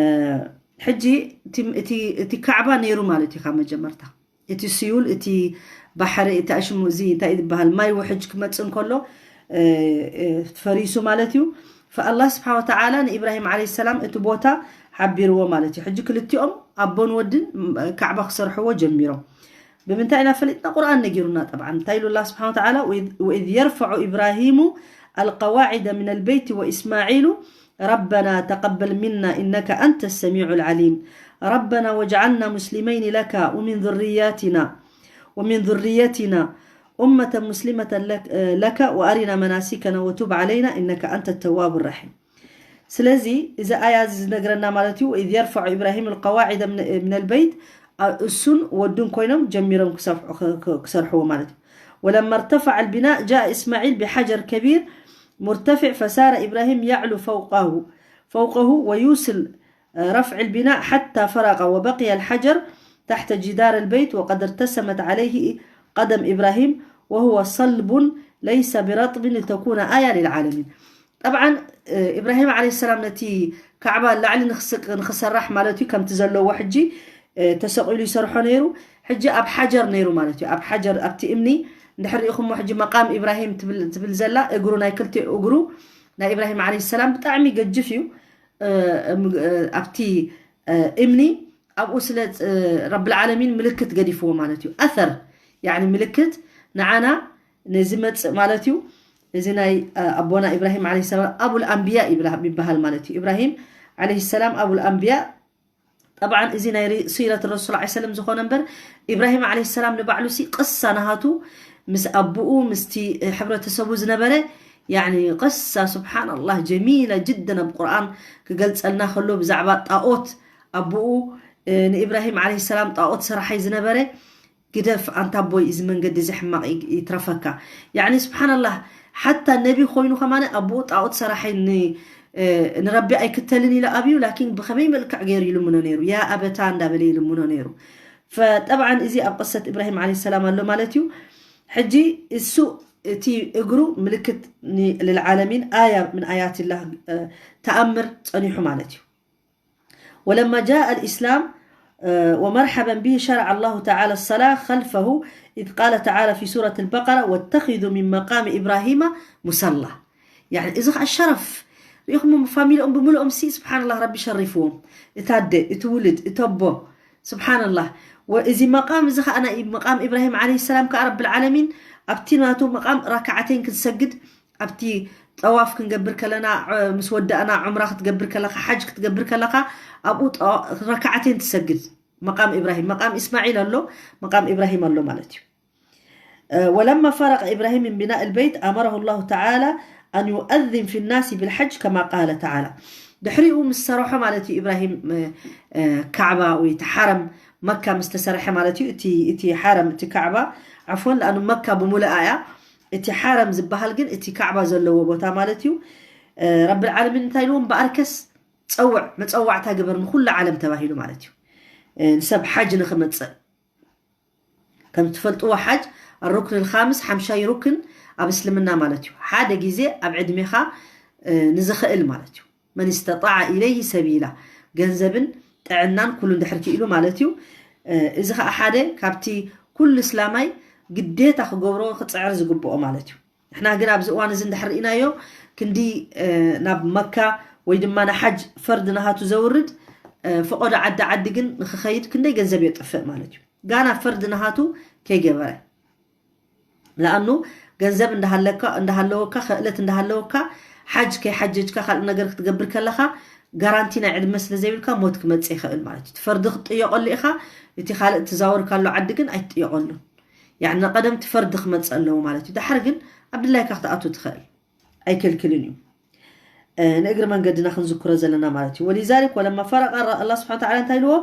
ሕጂ እቲ፣ እቲ፣ እቲ ካዕባ ነይሩ ማለት እዩ ካብ መጀመርታ። እቲ ስዩል፣ እቲ ባሕሪ፣ እቲ ኣሽሙ፣ እዚ እንታይ ዝበሃል፣ ማይ ውሕጅ ክመጽእ እንከሎ፣ እ፣ እ፣ ፈሪሱ ማለት እዩ። ፈኣላህ ስብሓን ወተዓላ ንኢብራሂም ዓለይሂ ሰላም እቲ ቦታ ሓቢርዎ ማለት እዩ። ሕጂ ክልቲኦም ኣቦን ወድን፣ ም፣ ካዕባ ክሰርሕዎ ጀሚሮም። ብምንታይ ኢና ፈሊጥና? ቁርኣን ነጊሩና። ጠብዓ እንታይ ኢሉ ኣላ ስብሓን ወተዓላ? ወኢዝ የርፈዑ ኢብራሂሙ ኣልቀዋዒደ ምን ኣልበይቲ ወኢስማዒሉ ረበና ተቀበል ሚና ኢነከ ኣንተ ሰሚዑ ልዓሊም ረበና ወጅዓልና ሙስሊመይን ለካ ወሚን ذرياتنا ومن ذريتنا أمة مسلمة لك, لك وأرنا مناسكنا وتب علينا إنك أنت التواب الرحيم. ስለዚ እዚ ኣያ እዚ ዝነግረና ማለት እዩ። إذ يرفع إبراهيم القواعد من البيت፣ እሱን ወዱን ኮይኖም ጀሚሮም ክሰርሕዎ ማለት እዩ። ولما ارتفع البناء جاء إسماعيل بحجر كبير مرتفع فسار إبراهيم يعلو فوقه فوقه ويوصل رفع البناء حتى فرغ وبقي الحجر تحت جدار البيت وقد ارتسمت عليه قدم إبراهيم وهو صلب ليس برطب لتكون آية للعالمين. طبعا إبراهيم عليه السلام ነቲ ካዕባ ላዕሊ ንክስቅ ንክሰራሕ ማለት እዩ ከምቲ ዘለዎ ሕጂ ተሰቂሉ ይሰርሖ ነይሩ። ሕጂ ኣብ ሓጀር ነይሩ ማለት እዩ። ኣብ ሓጀር ኣብቲ እምኒ እንድሕር ርኢኹሞ ሕጂ መቃም ኢብራሂም ትብል ዘላ እግሩ ናይ ክልቲኡ እግሩ ናይ ኢብራሂም ዓለይሂ ሰላም ብጣዕሚ ገጅፍ እዩ። ኣብቲ እምኒ ኣብኡ ስለ ረብል ዓለሚን ምልክት ገዲፍዎ ማለት እዩ። ኣሰር ያኒ ምልክት ንዓና ንዝመፅእ ማለት እዩ። እዚ ናይ ኣቦና ኢብራሂም ዓለይሂ ሰላም ኣቡል ኣንብያ ይብሃል ማለት እዩ። ኢብራሂም ዓለይሂ ሰላም ኣቡል ኣንብያ። ጠብዓን እዚ ናይ ሲረት ረሱል ላ ሰለም ዝኾነ እምበር ኢብራሂም ዓለይሂ ሰላም ንባዕሉ ሲ ቅሳ ናሃቱ ምስ ኣቡኡ ምስቲ ሕብረተሰቡ ዝነበረ ያኒ ቅሳ ስብሓንላህ ጀሚላ ጅደን ኣብ ቁርኣን ክገልፀልና ከሎ ብዛዕባ ጣኦት ኣቡኡ ንኢብራሂም ዓለይሂ ሰላም ጣኦት ሰራሓይ ዝነበረ ግደፍ ኣንታ ኣቦይ እዚ መንገዲ እዚ ሕማቕ ይትረፈካ። ያኒ ስብሓንላህ ሓታ ነቢ ኮይኑ ከማነ ኣቦኡ ጣኦት ሰራሓይ ንረቢ ኣይክተልን ኢሉ ኣብዩ ላኪን ብኸመይ መልክዕ ገይሩ ይልምኖ ነይሩ ያ ኣበታ እንዳበለ ይልምኖ ነይሩ። ፈጠብዓን እዚ ኣብ ቅሰት ኢብራሂም ዓለይሂ ሰላም ኣሎ ማለት እዩ። ሕጂ እሱ እቲ እግሩ ምልክት ልልዓለሚን ኣያ ምን ኣያትላህ ተኣምር ጸኒሑ ማለት እዩ። ولما جاء الإسلام ومرحبا به شرع الله تعالى الصلاة خلفه إذ قال تعالى في سورة البقرة واتخذوا من مقام إبراهيم مصلى. يعني إذا الشرف يخمم فاميلهم بملؤهم سي سبحان الله ربي شرفهم. إتادة إتولد إتبو سبحان الله. وإذا مقام إذا أنا مقام إبراهيم عليه السلام كرب العالمين أبتناتو مقام ركعتين كنسجد ኣብቲ ጠዋፍ ክንገብር ከለና ምስ ወዳእና ዑምራ ክትገብር ከለካ ሓጅ ክትገብር ከለካ ኣብኡ ረካዓቴን ትሰግድ። መቃም ኢብራሂም መቃም እስማዒል ኣሎ፣ መቃም ኢብራሂም ኣሎ ማለት እዩ። ولما فرغ إبراهيم من بناء البيت أمره الله تعالى أن يؤذن في الناس بالحج كما قال تعالى. ድሕሪኡ ምስ ሰረሖ ማለት እዩ ኢብራሂም ካዕባ ወይ እቲ ሓረም መካ ምስ ተሰረሐ ማለት እዩ። እቲ ሓረም እቲ ካዕባ ዓፎን ለኣኑ መካ ብምሉኣ እያ። እቲ ሓረም ዝበሃል ግን እቲ ካዕባ ዘለዎ ቦታ ማለት እዩ። ረብል ዓለሚን እንታይ ኢልዎም? በኣርከስ ጸውዕ፣ መጸዋዕታ ግበር ንኹሉ ዓለም ተባሂሉ ማለት እዩ። ንሰብ ሓጅ ንኽመጽእ ከም ትፈልጥዎ ሓጅ ኣሩክን ልካምስ ሓምሻይ ሩክን ኣብ እስልምና ማለት እዩ። ሓደ ግዜ ኣብ ዕድሜኻ ንዝኽእል ማለት እዩ። መን ስተጣዓ ኢለይህ ሰቢላ፣ ገንዘብን ጥዕናን ኩሉ እንድሕር ክኢሉ ማለት እዩ። እዚ ከዓ ሓደ ካብቲ ኩሉ እስላማይ ግዴታ ክገብሮ ክፅዕር ዝግብኦ ማለት እዩ። ንሕና ግን ኣብዚ እዋን እዚ እንድሕር ርኢናዮ ክንዲ ናብ መካ ወይ ድማ ንሓጅ ፈርድ ናሃቱ ዘውርድ ፈቆዶ ዓዲ ዓዲ ግን ንክኸይድ ክንደይ ገንዘብ የጥፍእ ማለት እዩ። ጋና ፈርድ ናሃቱ ከይገበረ ለኣኑ ገንዘብ እንዳሃለካ እንዳሃለወካ ክእለት እንዳሃለወካ ሓጅ ከይሓጀጅካ ካልእ ነገር ክትገብር ከለካ ጋራንቲ ናይ ዕድመ ስለ ዘይብልካ ሞት ክመጽእ ይኽእል ማለት እዩ። እቲ ፈርዲ ክትጥየቀሉ ኢኻ፣ እቲ ካልእ ትዛወር ካሎ ዓዲ ግን ኣይትጥየቀሉን። ያኒ ቀደም እቲ ፈርዲ ክመጽእ ኣለዎ ማለት እዩ። ድሓር ግን ኣብ ድላይካ ክትኣቱ ትኽእል ኣይክልክልን እዩ። ንእግሪ መንገድና ክንዝክሮ ዘለና ማለት እዩ። ولذلك ولما فرغ الله سبحانه وتعالى እንታይ ኢልዎ?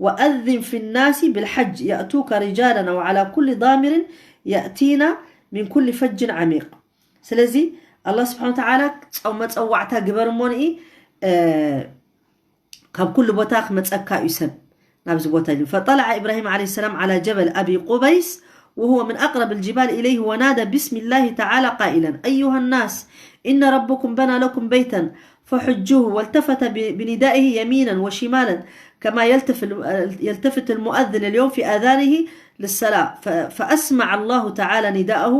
وأذن في الناس بالحج يأتوك رجالا وعلى كل ضامر يأتين من كل فج عميق። ስለዚ ኣላህ ስብሓን ወተዓላ መፀዋዕታ ግበር እሞ ንኢ ካብ ኩሉ ቦታ ክመፀካ እዩ ሰብ ናብዚ ቦታ ኢሉ። فطلع إبراهيم عليه السلام على جبل أبي قبيس وهو من أقرب الجبال إليه ونادى باسم الله تعالى قائلا أيها الناس إن ربكم بنى لكم بيتا فحجوه والتفت بندائه يمينا وشمالا كما يلتفت المؤذن اليوم في آذانه للصلاة فأسمع الله تعالى نداءه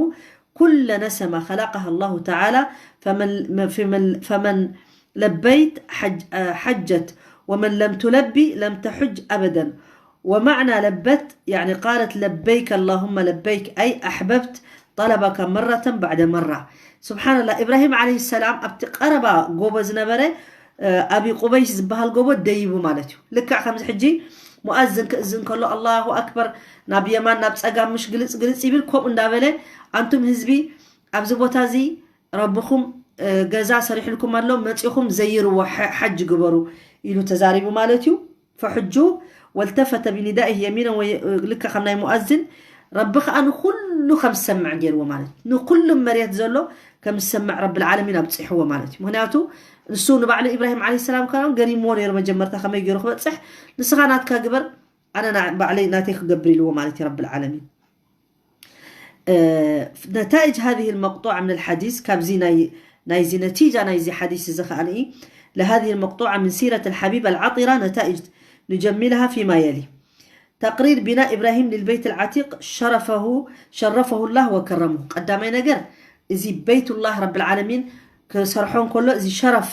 كل نسمة خلقها الله تعالى فمن, فمن, فمن لبيت حج حجت ومن لم تلبي لم تحج أبدا ومعنى لبت يعني قالت لبيك اللهم لبيك، أي أحببت طلبك مرة بعد مرة. سبحان الله، إبراهيم عليه السلام ኣብቲ ቀረባ ጎቦ ዝነበረ፣ እ፣ ኣቢ ቁበይስ ዝበሃል ጎቦ ደይቡ ማለት እዩ። ልክዕ ከምዚ ሕጂ ሙኣዝን ክእዝን ከሎ ኣላሁ ኣክበር ናብ የማን ናብ ጸጋም ምሽ ግልጽ ግልጽ ይብል፣ ከምኡ እንዳበለ ኣንቱም ህዝቢ ኣብዚ ቦታ እዚ ረብኹም፣ እ፣ ገዛ ሰሪሕልኩም ኣሎ፣ መጺኹም ዘይርዎ፣ ሐ-፣ ሐጅ ግበሩ ኢሉ ተዛሪቡ ማለት እዩ። فحجوا والتفت بندائه يمينا وي-، ልክዕ ከም ናይ ሙኣዝን ረቢ ከኣ ንኹሉ ከም ዝሰምዕ ገይርዎ ማለት እዩ። ንኹሉ መሬት ዘሎ ከም ዝሰምዕ ረብል ዓለሚን ኣብጺሕዎ ማለት እዩ። ምኽንያቱ ንሱ ንባዕሉ ኢብራሂም ዓለይሂ ሰላም ከኣ ገሪምዎ ነይሩ መጀመርታ ከመይ ገይሩ ክበጽሕ፣ ንስኻ ናትካ ግበር ኣነ ና-፣ ባዕለይ ናተይ ክገብር ኢልዎ ማለት እዩ ረብል ዓለሚን። آه، نتائج هذه المقطوعة من الحديث، ካብዚ ናይ ናይዚ ነቲጃ ናይዚ ሓዲስ እዚ ከኣ ንኢ، لهذه المقطوعة من سيرة الحبيب العطرة نتائج نجملها فيما يلي. تقرير بناء إبراهيم للبيت العتيق شرفه، شرفه الله وكرمه. ቀዳማይ ነገር እዚ በይቱላህ ረብል ዓለሚን ክሰርሖ እንከሎ እዚ ሸረፍ፣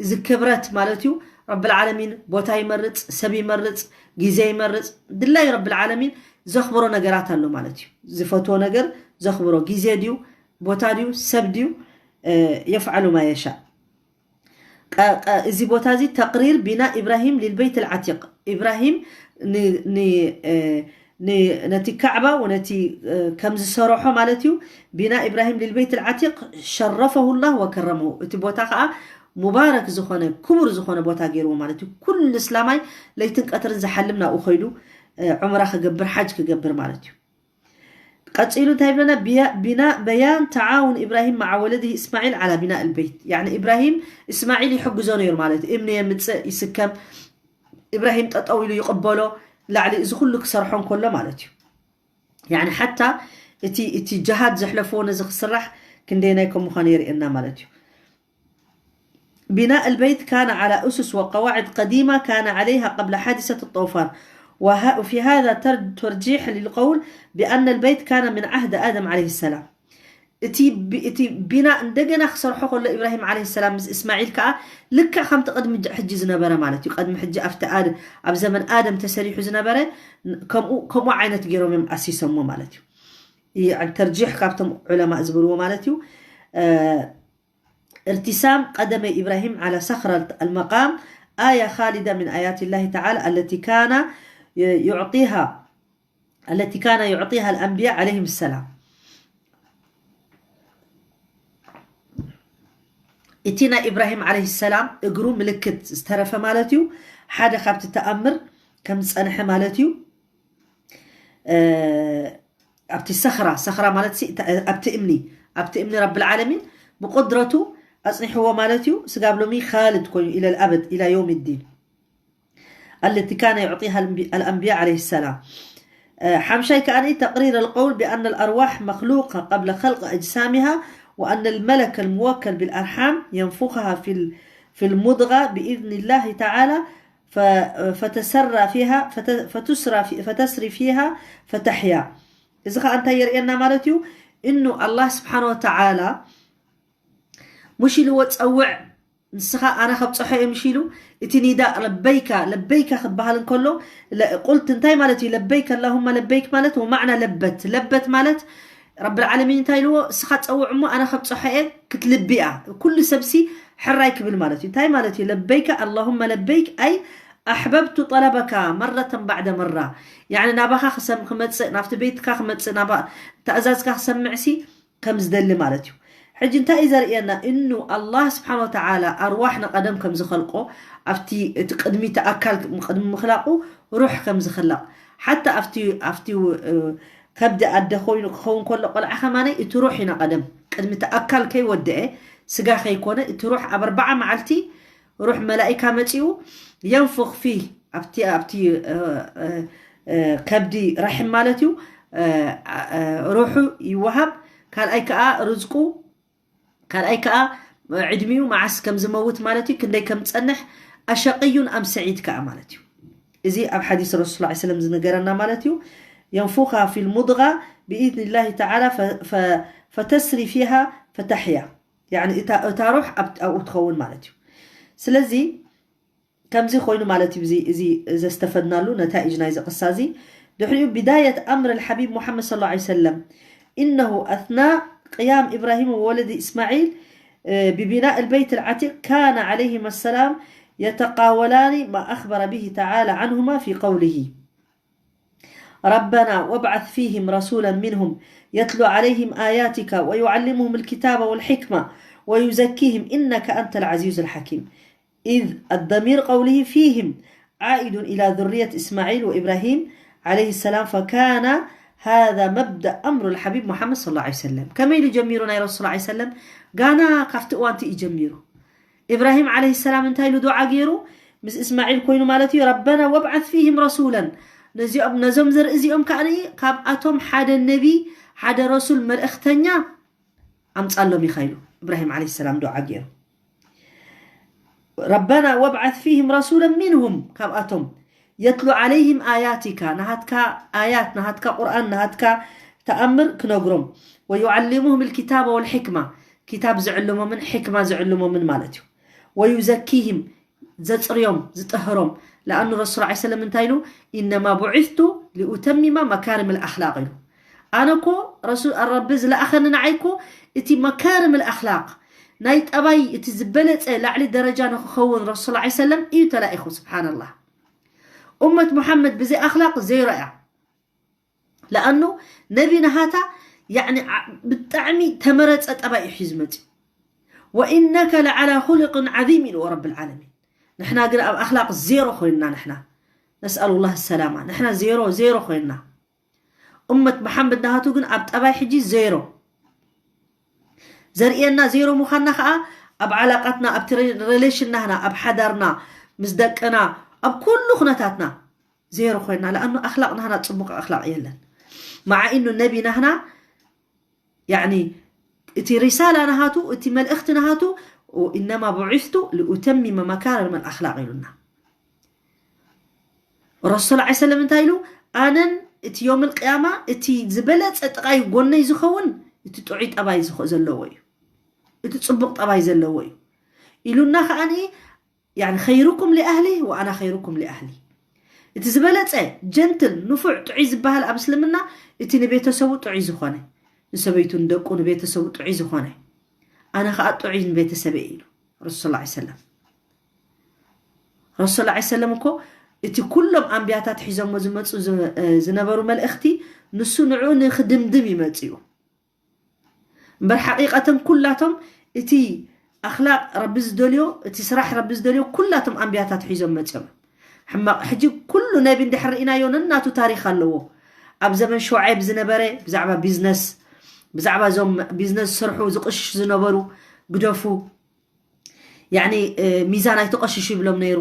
እዚ ክብረት ማለት እዩ። ረብል ዓለሚን ቦታ ይመርጽ፣ ሰብ ይመርጽ፣ ግዜ ይመርጽ። ድላይ ረብል ዓለሚን ዘኽብሮ ነገራት ኣሎ ማለት እዩ። ዝፈትዎ ነገር ዘኽብሮ፣ ግዜ ድዩ፣ ቦታ ድዩ፣ ሰብ ድዩ፣ እ፣ يفعل ما يشاء። ቀ-፣ ቀ-፣ እዚ ቦታ እዚ ተቅሪር ቢና ኢብራሂም ሊልበይት ልዓቲቅ፣ ኢብራሂም ን-፣ ን-፣ እ፣ ን-፣ ነቲ ካዕባ ወነቲ፣ እ፣ ከም ዝሰረሖ ማለት እዩ። ቢና ኢብራሂም ሊልበይት ልዓቲቅ ሸረፈሁ ላህ ወከረመሁ። እቲ ቦታ ከዓ ሙባረክ ዝኾነ ክቡር ዝኾነ ቦታ ገይርዎ ማለት እዩ። ኩሉ እስላማይ ለይትን ቀትርን ዝሓልም ናብኡ ከይዱ፣ እ፣ ዑምራ ክገብር ሓጅ ክገብር ማለት እዩ። ቀጺሉ እንታይ ይብለና? ብያ-፣ ቢና በያን ተዓውን ኢብራሂም መዓ ወለድህ እስማዒል ዓላ ቢና ልበይት። ያዕኒ ኢብራሂም እስማዒል ይሕግዞ ነይሩ ማለት እዩ። እምኒ የምጽእ ይስከም፣ ኢብራሂም ጠጠው ኢሉ ይቕበሎ፣ ላዕሊ እዚ ኩሉ ክሰርሖ እንከሎ ማለት እዩ። ያዕኒ ሓታ እቲ፣ እቲ ጀሃድ ዘሕለፍዎ ነዚ ክስራሕ ክንደየናይ ከም ምዃኑ የርእየና ማለት እዩ። بناء البيت كان على أسس وقواعد قديمة كان عليها قبل حادثة الطوفان، وه-، وفي هذا تر-، ترجيح للقول بأن البيت كان من عهد آدم عليه السلام። እቲ ቢ-፣ እቲ ቢና እንደገና ክሰርሖ ከሎ ኢብራሂም ዓለይሂ ሰላም ምስ እስማዒል ከኣ ልክዕ ከምቲ ቅድሚ ጅ-፣ ሕጂ ዝነበረ ማለት እዩ። ቅድሚ ሕጂ ኣብቲ ኣድ-፣ ኣብ ዘመን ኣደም ተሰሪሑ ዝነበረ ን-፣ ከምኡ፣ ከምኡ ዓይነት ገይሮም እዮም ኣሲሰሞ ማለት እዩ። ይ-፣ ተርጂሕ ካብቶም ዑለማ ዝብልዎ ማለት እዩ። እ፣ ارتسام قدمي إبراهيم على صخرة المقام آية خالدة من آيات الله تعالى التي كان ي-، يعطيها، التي كان يعطيها الأنبياء عليهم السلام. እቲ ናይ ኢብራሂም ዓለይሂ ሰላም እግሩ ምልክት ዝተረፈ ማለት እዩ። ሓደ ካብቲ ተኣምር ከም ዝጸንሐ ማለት እዩ። እ፣ ኣብቲ ሰኽራ፣ ሰኽራ ማለት ሲ-፣ እታ-፣ ኣብቲ እምኒ፣ ኣብቲ እምኒ ረብል ዓለሚን ብቁድረቱ ኣጽኒሕዎ ማለት እዩ። ስጋብ ሎሚ ካልድ ኮይኑ ኢለ ልኣበድ፣ ኢላ ዮም ዲን። التي كان يعطيها الأنبي-، الأنبياء عليه السلام. آه، ሓምሻይ ከኣ تقرير القول بأن الأرواح مخلوقة قبل خلق أجسامها، وأن الملك الموكل بالأرحام ينفخها في ال-، في المضغة بإذن الله تعالى، ف-، فتسرى فيها، فت-، فتسرى في-، فتسري فيها فتحيا. እዚ ኸኣ እንታይ የርእየና ማለት እዩ? እኑ ኣላህ ስብሓን ወተዓላ ሙሽ ኢልዎ ጸውዕ፣ ንስኻ ኣነ ከብጽሖ እየ ምሽ ኢሉ፣ እቲ ኒዳእ ለበይካ፣ ለበይካ ክበሃል እንከሎ፣ ለ-፣ ቁልት እንታይ ማለት እዩ? ለበይክ ኣላሁመ ለበይክ ማለት ወማዕና ለበት። ለበት ማለት ረብል ዓለሚን እንታይ ኢልዎ? እስኻ ጸውዕ እሞ ኣነ ከብጽሖ እየ ክትልቢ እያ። ኩሉ ሰብሲ ሕራይ ክብል ማለት እዩ። እንታይ ማለት እዩ? ለበይከ ኣላሁመ ለበይክ፣ ኣይ ኣሕበብቱ ጠለበካ መረተን ባዕደ መራ። ያዕኒ ናባኻ ክሰም-፣ ክመጽእ፣ ናብቲ ቤትካ ክመጽእ፣ ናባ-፣ ትእዛዝካ ክሰምዕሲ ከም ዝደሊ ማለት እዩ። ሕጂ እንታይ እዩ ዘርእየና? እኑ ኣላህ ስብሓን ወተዓላ ኣርዋሕ ንቐደም ከም ዝኸልቆ፣ ኣብቲ እቲ ቅድሚቲ ኣካል ቅድሚ ምኽላቁ ሩሕ ከም ዝኽለቕ፣ ሓታ ኣብቲ፣ ኣብቲ፣ እ፣ ከብዲ ኣደ ኮይኑ ክኸውን ከሎ ቆልዓ ከማነይ እቲ ሩሕ ኢና ቀደም ቅድሚ እቲ ኣካል ከይወደአ ስጋ ከይኮነ እቲ ሩሕ ኣብ ኣርባዓ መዓልቲ ሩሕ መላኢካ መጺኡ የንፉኽ ፊህ ኣብቲ፣ ኣብቲ፣ እ፣ እ፣ እ፣ ከብዲ ረሕም ማለት እዩ። እ፣ እ፣ ሩሑ ይወሃብ። ካልኣይ ከኣ ርዝቁ ካልኣይ ከኣ ዕድሚኡ መዓስ ከም ዝመውት ማለት እዩ፣ ክንደይ ከም ዝጸንሕ፣ ኣሸቅዩን ኣም ሰዒድ ከኣ ማለት እዩ። እዚ ኣብ ሓዲስ ረሱል ሰለላሁ ዐለይሂ ወሰለም ዝነገረና ማለት እዩ። የንፉኻ ፊል ሙድጋ ብኢዝኒላሂ ተዓላ ፈ-፣ ፈ-፣ ፈተስሪ ፊሃ ፈተሕያ። ያዕኒ እታ፣ እታ ሩሕ ኣብ-፣ ኣብኡ ትኸውን ማለት እዩ። ስለዚ ከምዚ ኮይኑ ማለት እዩ። እዚ ዘስተፈድናሉ ነታኢጅ ናይዚ ቅሳ እዚ ድሕሪኡ بداية أمر الحبيب محمد صلى الله عليه وسلم إنه أثناء قيام إبراهيم وولده إسماعيل ببناء البيت العتيق كان عليهما السلام يتقاولان ما أخبر به تعالى عنهما في قوله ربنا وابعث فيهم رسولا منهم يتلو عليهم آياتك ويعلمهم الكتاب والحكمة ويزكيهم إنك أنت العزيز الحكيم. إذ الضمير قوله فيهم عائد إلى ذرية إسماعيل وإبراهيم عليه السلام، فكان هذا مبدأ أمر الحبيب محمد صلى الله عليه وسلم. كما يلي جميرو ناي رسول الله عليه وسلم، قانا كافت وانت يجميرو. إبراهيم عليه السلام انتهي له دعاء غيرو، مس إسماعيل كوينو مالتي، ربنا وابعث فيهم رسولا. نزيوم، نزوم زر إزيوم كأني، كاب أتوم حدا النبي، حدا رسول مر اختنيا. أمس الله ميخايلو، إبراهيم عليه السلام دعاء غيرو. ربنا وابعث فيهم رسولا منهم، كاب أتوم. يتلو عليهم آياتك، نهاتك آيات، نهاتك قرآن، نهاتك تأمر كنغروم. ويعلمهم الكتاب والحكمة، كتاب زعلمو من حكمة زعلمو من مالتيو. ويزكيهم، زصريوم، زطهروم. لأنه الرسول عليه السلام انتايلو، إنما بعثت لأتمم مكارم الأخلاق إلو. أنا كو رسول الرب زلا أخن نعيكو، إتي مكارم الأخلاق. نايت أباي إتي زبلت لاعلي درجة نخون رسول الله عليه وسلم إيو تلائخو سبحان الله. أمة محمد بزي أخلاق زي رأي. لأنه نبي نهاتا يعني ع-، بالطعمي تمرت أتباي حزمتي. وإنك لعلى خلق عظيم إلو رب العالمين. نحنا قل أب أخلاق زيرو خوينا نحنا. نسأل الله السلامة. نحنا زيرو، زيرو خوينا. أمة محمد نهاتو قن أب تباي حجي زيرو. زرئينا زيرو مخنا خا أب علاقتنا، أب تري-، ريليشننا هنا، أب حدرنا، مزدقنا، أب كل خناتاتنا. زيرو خوينا، لأنه أخلاقنا هنا تصبق أخلاق يلن. مع إنه النبي نهنا، يعني، إتي رسالة نهاتو، إتي ملئخت نهاتو، وإنما بعثت لأتمم مكارم الأخلاق يلنا. الرسول صلى الله عليه وسلم انتهى له، أنا إتي يوم القيامة، إتي زبلت أتقاي قلنا يزخون، إتي تعيد أباي زخو زلوي. إتي تصبق أباي زلوي. إلنا خاني، يعني خيركم لأهله وأنا خيركم لأهلي. إتي زبلت إيه، جنتل، نفع تعيز بها الأبسلمنا، إتي نبيته سو تعيز خاني. نسبيتون دقو نبيته سو تعيز خاني. أنا خاطر تعيز نبيته سبيلو. رسول الله عليه وسلم. رسول الله عليه وسلم كو، إتي كلهم أنبياء تحيزهم وزمت زنبروا ملئختي، نسو نعون خدم دمي متيو. እምበር ሓቂቐተን ኩላቶም እቲ ኣኽላቕ ረቢ ዝደልዮ፣ እቲ ስራሕ ረቢ ዝደልዮ ኩላቶም ኣንብያታት ሒዞም መፅዮም። ሕማቕ ሕጂ ኩሉ ነቢ እንድሕር ርኢናዮ ነናቱ ታሪኽ ኣለዎ። ኣብ ዘመን ሸውዓይብ ዝነበረ ብዛዕባ ቢዝነስ፣ ብዛዕባ እዞም ቢዝነስ ዝሰርሑ ዝቕሽሽ ዝነበሩ ግደፉ፣ ያኒ ሚዛን ኣይትቐሽሹ ይብሎም ነይሩ።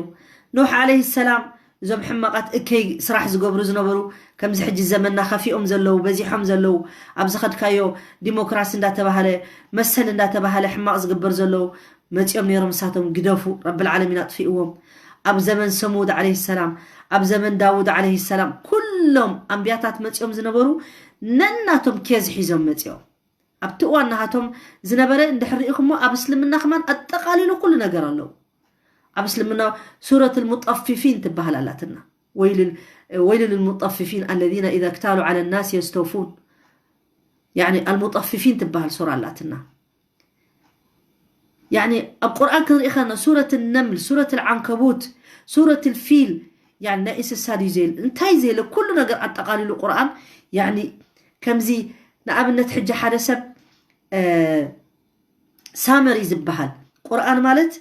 ኖሕ ዓለይሂ ሰላም እዞም ሕማቓት እከይ ስራሕ ዝገብሩ ዝነበሩ፣ ከምዚ ሕጂ ዘመንና ከፊኦም ዘለዉ፣ በዚሖም ዘለዉ፣ ኣብ ዝኸድካዮ ዲሞክራሲ እንዳተባሃለ፣ መሰል እንዳተባሃለ ሕማቕ ዝግበር ዘለዉ መጺኦም ነይሮም። ንሳቶም ግደፉ፣ ረብል ዓለሚን ኣጥፊእዎም። ኣብ ዘመን ሰሙድ ዓለይሂ ሰላም፣ ኣብ ዘመን ዳውድ ዓለይሂ ሰላም ኩሎም ኣንብያታት መጺኦም ዝነበሩ ነናቶም ኬዝ ሒዞም መጺኦም። ኣብቲ እዋን ናሃቶም ዝነበረ እንድሕር ርኢኹሞ ኣብ እስልምና ከማን ኣጠቓሊሉ ኩሉ ነገር ኣለዉ። ኣብ እስልምና ሱረት ልሙጠፊፊን ትበሃል ኣላትና። ወይል፣ ወይል ልልሙጠፊፊን الذين إذا اكتالوا على الناس يستوفون። ያኒ ኣልሙጠፊፊን ትበሃል ሱራ ኣላትና። ያኒ ኣብ ቁርኣን ክንርኢ ከለና ሱረት ነምል፣ ሱረት ዓንከቡት፣ ሱረት ፊል፣ ያኒ ናይ እንስሳ ድዩ ዘይል እንታይ ዘይለ ኩሉ ነገር ኣጠቓሊሉ ቁርኣን። ያኒ ከምዚ ንኣብነት ሕጂ ሓደ ሰብ ሳመሪ ዝበሃል ቁርኣን ማለት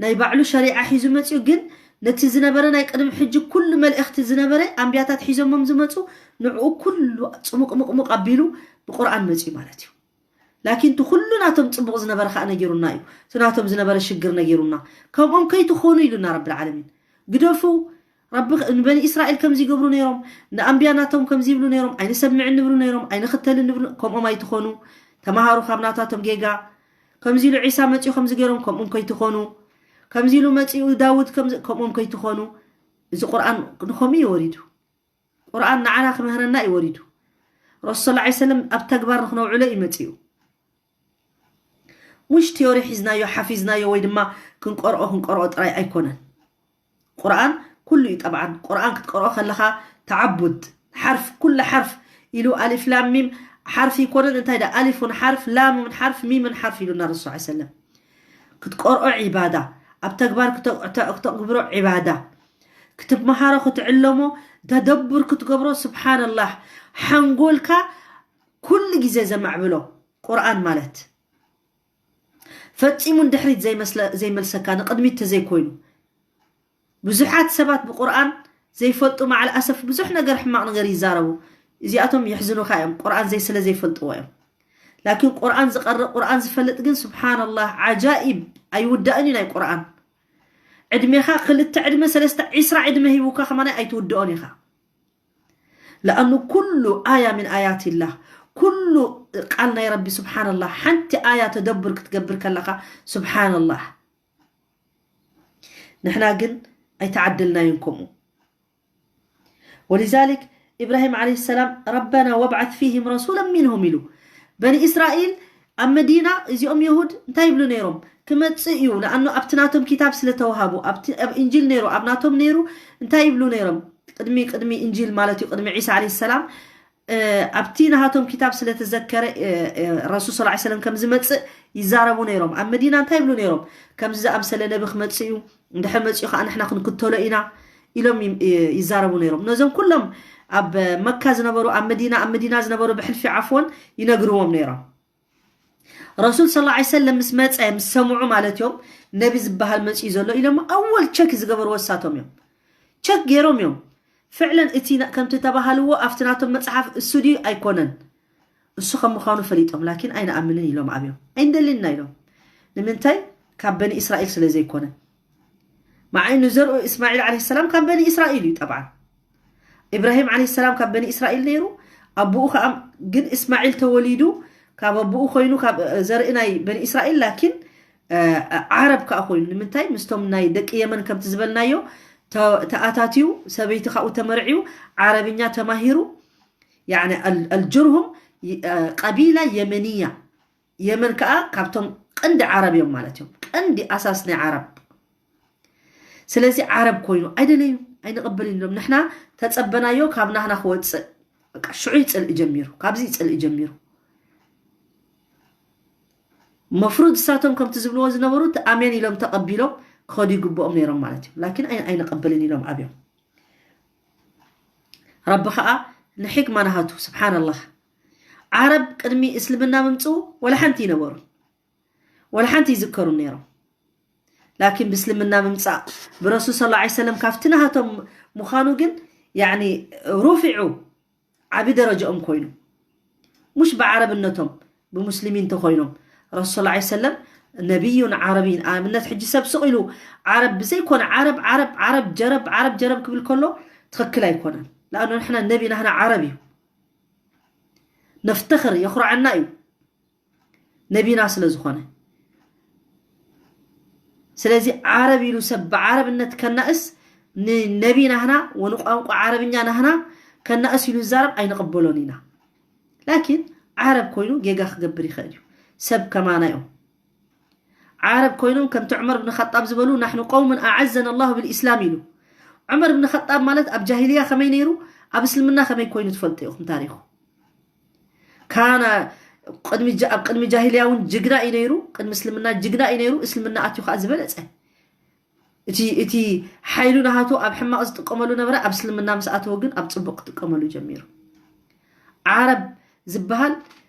ናይ ባዕሉ ሸሪዓ ሒዙ መፅኡ፣ ግን ነቲ ዝነበረ ናይ ቅድሚ ሕጂ ኩሉ መልእኽቲ ዝነበረ ኣንብያታት ሒዞሞም ዝመፁ ንዕኡ ኩሉ ፅሙቅሙቅሙቅ ኣቢሉ ብቁርኣን መፅኡ ማለት እዩ። ላኪን እቲ ኩሉ ናቶም ፅቡቕ ዝነበረ ከዓ ነጊሩና እዩ። እቲ ናቶም ዝነበረ ሽግር ነጊሩና። ከምኦም ከይትኾኑ ኢሉና ረብል ዓለሚን። ግደፉ፣ ረቢ ኽ-፣ ንበኒ እስራኤል ከምዚ ይገብሩ ነይሮም፣ ንኣንብያ ናቶም ከምዚ ይብሉ ነይሮም፣ ኣይንሰምዕን ንብሉ ነይሮም፣ ኣይንኽተልን ንብሉ፣ ከምኦም ኣይትኾኑ። ተምሃሩ ካብ ናታቶም ጌጋ። ከምዚ ኢሉ ዒሳ መፂኡ ከምዚ ገይሮም፣ ከምኦም ከይትኾኑ። ከምዚ ኢሉ መፂኡ ዳውድ ከምዚ፣ ከምኦም ከይትኾኑ። እዚ ቁርኣን ንኸምኡ እዩ ወሪዱ። ቁርኣን ንዓና ክምህረና እዩ ወሪዱ። ረሱል ሰለላሁ ዐለይሂ ወሰለም ኣብ ተግባር ንኽነውዕሎ እዩ መፂኡ። ሙሽ ቲዮሪ ሒዝናዮ፣ ሓፊዝናዮ ወይ ድማ ክንቀርኦ፣ ክንቀርኦ ጥራይ ኣይኮነን። ቁርኣን ኩሉ እዩ። ጠብዓን ቁርኣን ክትቀርኦ ከለኻ ተዓቡድ፣ ሓርፍ፣ ኩሉ ሓርፍ ኢሉ፣ ኣሊፍ ላም ሚም ሓርፍ ይኮነን፣ እንታይ ዳ ኣሊፍ ውን ሓርፍ፣ ላም ውን ሓርፍ፣ ሚም ውን ሓርፍ ኢሉና ረሱል ሰለላሁ ዐለይሂ ወሰለም። ክትቀርኦ ዒባዳ፣ ኣብ ተግባር ክተ-፣ ክተ-፣ ክተግብሮ ዒባዳ፣ ክትመሃሮ ክትዕለሞ፣ ተደቡር ክትገብሮ፣ ስብሓንላህ፣ ሓንጎልካ ኩሉ ግዜ ዘማዕብሎ ቁርኣን ማለት። ፈጺሙ ንድሕሪት ዘይመስለ-፣ ዘይመልሰካ፣ ንቕድሚት ተዘይኮይኑ። ብዙሓት ሰባት ብቁርኣን ዘይፈልጡ፣ መዓል ኣሰፍ፣ ብዙሕ ነገር፣ ሕማቕ ነገር ይዛረቡ። እዚኣቶም የሕዝኑኻ እዮም፣ ቁርኣን ዘይ-፣ ስለ ዘይፈልጥዎ እዮም። ላኪን ቁርኣን ዝቐርእ፣ ቁርኣን ዝፈልጥ ግን፣ ስብሓንላህ፣ ዓጃኢብ፣ ኣይውዳእን እዩ ናይ ቁርኣን። ዕድሜኻ ክልተ ዕድመ፣ ሰለስተ፣ ዒስራ ዕድመ ሂቡካ ከማን ኣይትውድኦን ኢኻ። ለኣኑ ኩሉ ኣያ ምን ኣያትላህ፣ ኩሉ ቃል ናይ ረቢ፣ ስብሓንላህ፣ ሓንቲ ኣያ ተደብር ክትገብር ከለኻ፣ ስብሓንላህ። ንሕና ግን ኣይተዓደልናዮን ከምኡ። ወሊዛሊክ ኢብራሂም ዓለይሂ ሰላም፣ ረበና ወብዓት ፊህም ረሱለን ሚንሁም ኢሉ። በኒ እስራኤል ኣብ መዲና፣ እዚኦም የሁድ እንታይ ይብሉ ነይሮም? ክመጽእ እዩ፣ ንኣኑ ኣብቲ ናቶም ኪታብ ስለ ተዋሃቡ፣ ኣብቲ፣ ኣብ እንጂል ነይሩ፣ ኣብ ናቶም ነይሩ፣ እንታይ ይብሉ ነይሮም? ቅድሚ፣ ቅድሚ እንጂል ማለት እዩ፣ ቅድሚ ዒሳ ዓለይሂ ሰላም፣ እ፣ ኣብቲ ናሃቶም ኪታብ ስለ ተዘከረ፣ እ፣ እ፣ ረሱል ሰለላሁ ዐለይሂ ወሰለም ከም ዝመጽእ ይዛረቡ ነይሮም። ኣብ መዲና እንታይ ይብሉ ነይሮም? ከምዚ ዝኣምሰለ ነቢ ክመጽእ እዩ፣ እንድሕር መጺኡ ኸዓ ንሕና ክንክተሎ ኢና ኢሎም ይ-፣ እ፣ ይዛረቡ ነይሮም። ነዞም ኩሎም ኣብ መካ ዝነበሩ፣ ኣብ መዲና፣ ኣብ መዲና ዝነበሩ ብሕልፊ ዓፍወን ይነግርዎም ነይሮም። ረሱል ሰለላሁ ዐለይሂ ወሰለም ምስ መጸ፣ ምስ ሰምዑ ማለት እዮም፣ ነቢ ዝበሃል መጺኡ ዘሎ ኢሎም ኣወል ቸክ ዝገበርዎ እሳቶም እዮም። ቸክ ገይሮም እዮም። ፍዕለን እቲ ና-፣ ከምቲ ተባሃልዎ ኣብቲ ናቶም መጽሓፍ እሱ ድዩ ኣይኮነን፣ እሱ ከም ምዃኑ ፈሊጦም፣ ላኪን ኣይንኣምንን ኢሎም ኣብዮም። ኣይንደልን ኢና ኢሎም። ንምንታይ? ካብ በኒ እስራኤል ስለ ዘይኮነ። መዓይ ንዘርኡ እስማዒል ዓለይሂ ሰላም ካብ በኒ እስራኤል እዩ ጠብዓን። ኢብራሂም ዓለይሂ ሰላም ካብ በኒ እስራኤል ነይሩ። ኣቦኡ ከኣ ግን እስማዒል ተወሊዱ፣ ካብ ኣቦኡ ኮይኑ፣ ካብ ዘርኢ ናይ በኒ እስራኤል፣ ላኪን፣ እ፣ ዓረብ ከኣ ኮይኑ። ንምንታይ? ምስቶም ናይ ደቂ የመን ከምቲ ዝበልናዮ ተ-፣ ተኣታትዩ፣ ሰበይቲ ካብኡ ተመርዕዩ፣ ዓረብኛ ተማሂሩ። ያኒ ኣል-፣ ኣልጅርሁም ይ-፣ እ፣ ቀቢላ የመንያ። የመን ከኣ ካብቶም ቀንዲ ዓረብ እዮም ማለት እዮም። ቀንዲ ኣሳስ ናይ ዓረብ። ስለዚ ዓረብ ኮይኑ ኣይደለዩ፣ ኣይንቕበልን ኢሎም። ንሕና ተጸበናዮ ካብ ናህና ክወጽእ። በቃ ሽዑ እዩ ጽልኢ ጀሚሩ። ካብዚ እዩ ጽልኢ ጀሚሩ። መፍሩድ እሳቶም ከምቲ ዝብልዎ ዝነበሩ እቲ ኣሜን ኢሎም ተቐቢሎም ክኸዱ ይግብኦም ነይሮም ማለት እዩ። ላኪን ኣይ-፣ ኣይንቕበልን ኢሎም ኣብዮም። ረቢ ኸኣ ንሕክማ ናሃቱ፣ ስብሓንላህ። ዓረብ ቅድሚ እስልምና ምምጽኡ ወላ ሓንቲ ይነበሩ፣ ወላ ሓንቲ ይዝከሩ ነይሮም። ላኪን ብእስልምና ምምጻእ ብረሱል ሰለላሁ ዐለይሂ ወሰለም ካብቲ ናሃቶም ምዃኑ ግን፣ ያኒ፣ ሩፊዑ፣ ዓቢ ደረጃኦም ኮይኑ። ሙሽ ብዓረብነቶም፣ ብሙስሊሚን እንተኾይኖም። ረሱል ሰለላሁ ዐለይሂ ወሰለም ነቢዩን ዓረቢን። ኣብነት ሕጂ ሰብ ስቕ ኢሉ ዓረብ ብዘይኮነ ዓረብ፣ ዓረብ፣ ዓረብ፣ ጀረብ፣ ዓረብ፣ ጀረብ ክብል ከሎ ትኽክል ኣይኮነን። ለኣኑ ንሕና ነቢ ናህና ዓረብ እዩ። ነፍተኽር፣ የኹርዓና እዩ። ነቢና ስለ ዝኾነ። ስለዚ ዓረብ ኢሉ ሰብ ብዓረብነት ከናእስ፣ ንነቢ ናህና ወንቋንቋ ዓረብኛ ናህና ከናእስ ኢሉ ዝዛረብ ኣይንቕበሎን ኢና። ላኪን ዓረብ ኮይኑ ጌጋ ክገብር ይኽእል እዩ። ሰብ ከማና እዮም። ዓረብ ኮይኖም ከምቲ ዑመር ብን ኸጣብ ዝበሉ፣ "ናሕኑ ቀውምን ኣዓዘና ኣላሁ ብልኢስላም" ኢሉ። ዑመር ብን ኸጣብ ማለት ኣብ ጃሂልያ ከመይ ነይሩ፣ ኣብ እስልምና ከመይ ኮይኑ ትፈልጡ ኢኹም ታሪኹ። ካና ቅድሚ ጃ-፣ ኣብ ቅድሚ ጃሂልያ እውን ጅግና እዩ ነይሩ፣ ቅድሚ እስልምና ጅግና እዩ ነይሩ፣ እስልምና ኣትዩ ከዓ ዝበለጸ። እቲ፣ እቲ ሓይሉ ናሃቱ ኣብ ሕማቕ ዝጥቀመሉ ነበረ፣ ኣብ እስልምና ምስ ኣተወ ግን ኣብ ጽቡቕ ክጥቀመሉ ጀሚሩ። ዓረብ ዝበሃል፣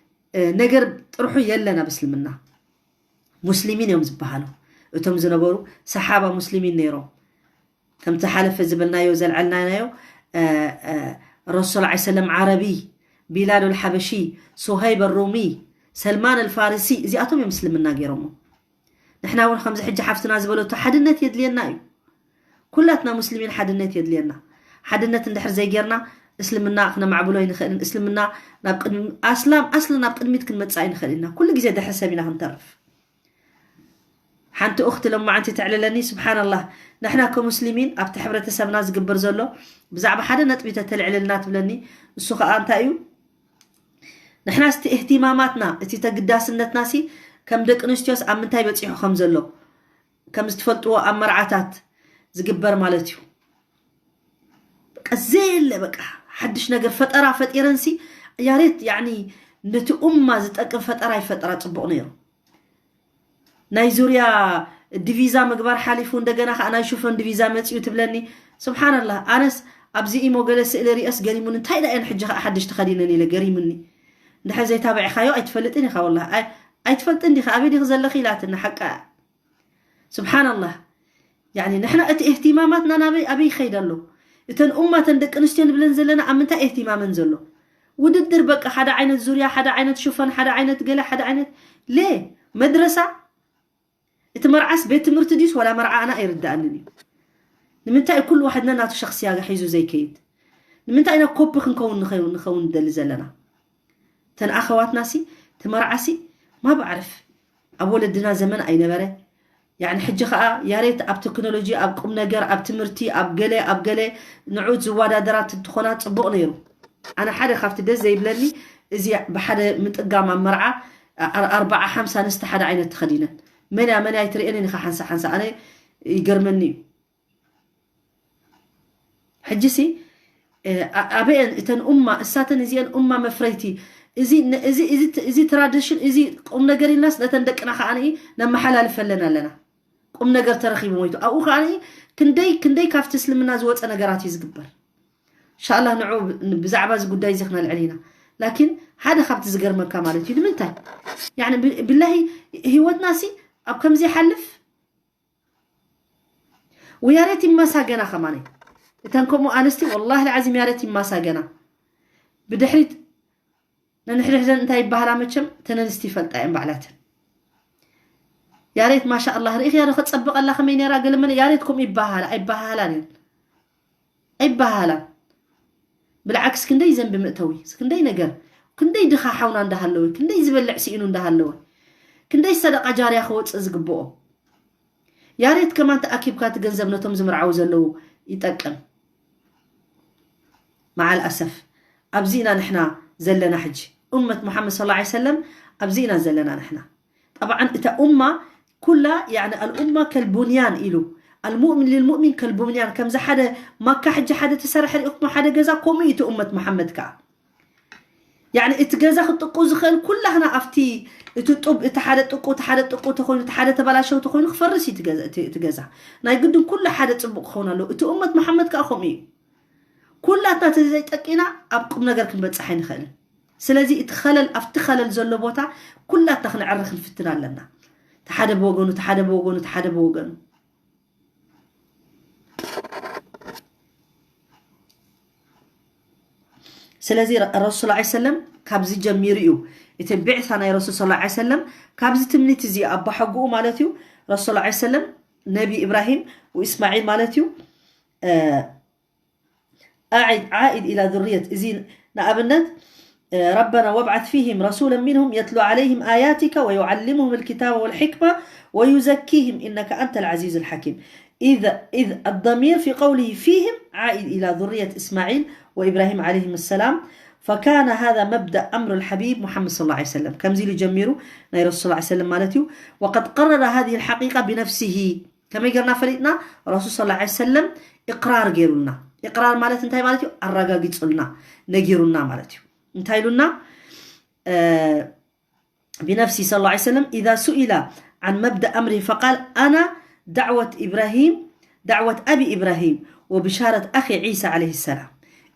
እ፣ ነገር ጥርሑ የለን ኣብ እስልምና። ሙስሊሚን እዮም ዝበሃሉ። እቶም ዝነበሩ ሰሓባ ሙስሊሚን ነይሮም። ከምቲ ሓለፈ ዝበልናዮ፣ ዘልዐልናዮ፣ እ፣ እ፣ ረሱል ዐለይሂ ሰለም ዓረቢ፣ ቢላል ኣልሓበሺ፣ ሱሃይብ ኣሩሚ፣ ሰልማን ኣልፋርሲ፣ እዚኣቶም እዮም እስልምና ገይሮሞ። ንሕና እውን ከምዚ ሕጂ ሓፍትና ዝበለቶ ሓድነት የድልየና እዩ። ኩላትና ሙስሊሚን ሓድነት የድልየና። ሓድነት እንድሕር ዘይጌርና እስልምና ክነማዕብሎ ኣይንኽእልን። እስልምና ናብ ቅድሚ-፣ ኣስላም ኣስሊ ናብ ቅድሚት ክንመጽእ ኣይንኽእል ኢና። ኩሉ ግዜ ድሕሪ ሰብ ኢና ክንተርፍ። ሓንቲ ኡኽቲ ሎማዓንቲ ተዕልለኒ፣ ስብሓንላህ፣ ንሕና ከሙስሊሚን ኣብቲ ሕብረተሰብና ዝግበር ዘሎ ብዛዕባ ሓደ ነጥቢ ተተልዕልልና ትብለኒ። እሱ ኸኣ እንታይ እዩ? ንሕና እስቲ እህቲማማትና፣ እቲ ተግዳስነትና ሲ ከም ደቂ ኣንስትዮስ ኣብ ምንታይ በጺሑ ከም ዘሎ፣ ከም ዝትፈልጥዎ ኣብ መርዓታት፣ ዝግበር ማለት እዩ። በቃ ዘየለ በቃ ሓድሽ ነገር ፈጠራ ፈጢረንሲ ያሬት ያኒ ነቲ ኡማ ዝጠቅም ፈጠራ ይፈጠራ ጽቡቕ ነይሩ። ናይ ዙርያ ዲቪዛ ምግባር ሓሊፉ እንደገና ከዓ ናይ ሽፎን ዲቪዛ መፅኡ ትብለኒ። ስብሓንላህ፣ ኣነስ ኣብዚ ኢሞ ገለ ስእሊ ሪእስ ገሪሙኒ። እንታይ ደኣ እየን ሕጂ ከዓ ሓድሽ ተኸዲነን ኢለ ገሪሙኒ። እንድሕር ዘይታበዕኻዮ ኣይትፈልጥን ኢኻ። ወላ ኣይትፈልጥን ዲኻ ኣበይ ዲኺ ዘለኺ ኢላትኒ። ሓቃ ስብሓንላህ። ያኒ ንሕና እቲ እህትማማትና ናበይ ኣበይ ይኸይድ ኣሎ? እተን ኡማ እተን ደቂ ኣንስትዮ ንብለን ዘለና ኣብ ምንታይ እህትማመን ዘሎ? ውድድር በቃ ሓደ ዓይነት ዙርያ፣ ሓደ ዓይነት ሽፈን፣ ሓደ ዓይነት ገለ፣ ሓደ ዓይነት ሌ መድረሳ። እቲ መርዓስ ቤት ትምህርቲ ድዩስ ዋላ መርዓ ኣና ኣይርዳኣንን እዩ። ንምንታይ ኩሉ ዋሕድና ናቱ ሸክስያ ሒዙ ዘይከይድ? ንምንታይ ኢና ኮፒ ክንከውን ንኸ- ንኸውን ንደሊ ዘለና? ተን ኣኸዋትናሲ ተመርዓሲ ማብ ዓርፍ ኣብ ወለድና ዘመን ኣይነበረ። ያኒ ሕጂ ኸዓ ያሬት ኣብ ቴክኖሎጂ ኣብ ቁም ነገር ኣብ ትምህርቲ ኣብ ገለ ኣብ ገለ ንዑት ዝወዳደራ ትኾና ጽቡቕ ነይሩ። ኣነ ሓደ ካብቲ ደስ ዘይብለኒ እዚ ብሓደ ምጥጋም ኣብ መርዓ ኣርባዓ ሓምሳ ኣንስቲ ሓደ ዓይነት ተኸዲነን መን እያ መን እያ ኣይትርእየንን ኢኻ ሓንሳ ሓንሳ ኣነ ይገርመኒ እዩ። ሕጂሲ ኣበየን እተን ኡማ እሳተን እዚአን ኡማ መፍረይቲ እዚ ትራዲሽን እዚ ቁም ነገር ኢልናስ ነተን ደቅና ከዓ ነመሓላልፈለን ኣለና። ቁም ነገር ተረኺቡ ሞይቱ ኣብኡ ከዓ ክንደይ ክንደይ ካብቲ እስልምና ዝወፀ ነገራት እዩ ዝግበር። እንሻላ ንዑ ብዛዕባ እዚ ጉዳይ እዚ ክነልዕል ኢና። ላኪን ሓደ ካብቲ ዝገርመካ ማለት እዩ ንምንታይ ብላሂ ህይወትና ሲ ኣብ ከምዚ ይሓልፍ። ወያሬት ይመሳገና ከማነ እተን ከምኡ ኣንስቲ ወላሂ ልዓዚም ያሬት ይመሳገና። ብድሕሪት ነንሕድሕደን እንታይ ይበሃላ መቸም ተነንስቲ ይፈልጣ እየን ባዕላተን። ያሬት ማሻ ኣላህ ርኢኽያ ዶ ከፀብቐላ ከመይ ነራ ገለመለ ያሬት ከምኡ ይበሃላ ኣይበሃላን እየን ኣይበሃላን። ብልዓክስ ክንደይ ዘንቢ መእተዊ ክንደይ ነገር ክንደይ ድኻ ሓውና እንዳሃለወ ክንደይ ዝበልዕ ስኢኑ እንዳሃለወ ክንደይ ሰደቃ ጃርያ ክወፅእ ዝግብኦ። ያሬት ከማን ተኣኪብካ እቲ ገንዘብ ነቶም ዝምርዓው ዘለዉ ይጠቅም። መዓል ኣሰፍ ኣብዚ ኢና ንሕና ዘለና ሕጂ ኡመት ሙሓመድ صلى الله عليه وسلم ኣብዚ ኢና ዘለና ንሕና። ጠብዓን እታ ኡማ ኩላ ያኒ ኣልኡማ ከልቡንያን ኢሉ ኣልሙእሚን ልልሙእሚን ከልቡንያን ከምዚ ሓደ ማካ ሕጂ ሓደ ተሰርሐ ርኢኹም ሓደ ገዛ ከምኡ እዩ እቲ ኡመት መሓመድ ከዓ ያኒ እቲ ገዛ ክጥቁ ዝኽእል ኩላህና ኣብቲ እቲ ጡብ እቲ ሓደ ጥቁ እቲ ሓደ ጥቁ ተኮይኑ እቲ ሓደ ተበላሸው ተኮይኑ ክፈርስ እዩ እቲ ገዛ ናይ ግድን ኩሉ ሓደ ፅቡቅ ክኸውን ኣለዎ። እቲ ኡመት መሓመድ ከዓ ከምኡ እዩ። ኩላትና ተዘይጠቂና ኣብ ቁም ነገር ክንበፅሕ ኣይንኽእልን። ስለዚ እቲ ኸለል ኣብቲ ኸለል ዘሎ ቦታ ኩላትና ክንዕረ ክንፍትን ኣለና። ተሓደ ብወገኑ ተሓደ ብወገኑ ተሓደ ብወገኑ ስለዚ ረሱል ላ ሰለም ካብዚ ጀሚሩ እዩ እቲ ብዕሳ ናይ ረሱል ስ ሰለም ካብዚ ትምኒት እዚ ኣባሐጉኡ ማለት እዩ። ረሱል ላ ሰለም ነቢ ኢብራሂም ወእስማዒል ማለት እዩ። ዓኢድ ኢላ ذርየት እዚ ንኣብነት ረበና ወብዓት ፊህም ረሱላ ሚንሁም የትሉ ዓለይህም ኣያቲካ ወዩዓልሙሁም ልኪታበ ወልሕክማ ወዩዘኪህም ኢነካ ኣንተ ልዓዚዙ ልሓኪም። ኢዝ ኣضሚር ፊ ቀውሊሂ ፊህም ዓኢድ ኢላ ذርየት እስማዒል ወኢብራሂም ዓለይህም ሰላም ፈካነ ሃذ መብደእ ኣምሩ ልሓቢብ ሙሓመድ صلى الله عليه وسلم ከምዚ ኢሉ ጀሚሩ ናይ ረሱል صلى الله عليه وسلم ማለት እዩ። ወቀድ ቀረረ ሃذه ልሓቂቃ ብነፍሲሂ ከመይ ገርና ፈሊጥና? ረሱል صلى الله عليه وسلم ኢቅራር ገይሩልና። ኢቅራር ማለት እንታይ ማለት እዩ? ኣረጋጊጹልና ነጊሩና ማለት እዩ። እንታይ ኢሉና? ብነፍሲ صلى الله عليه وسلم إذا سئل عن مبدأ أمره فقال أنا دعوة إبراهيم دعوة أبي إبراهيم وبشارة أخي عيسى عليه السلام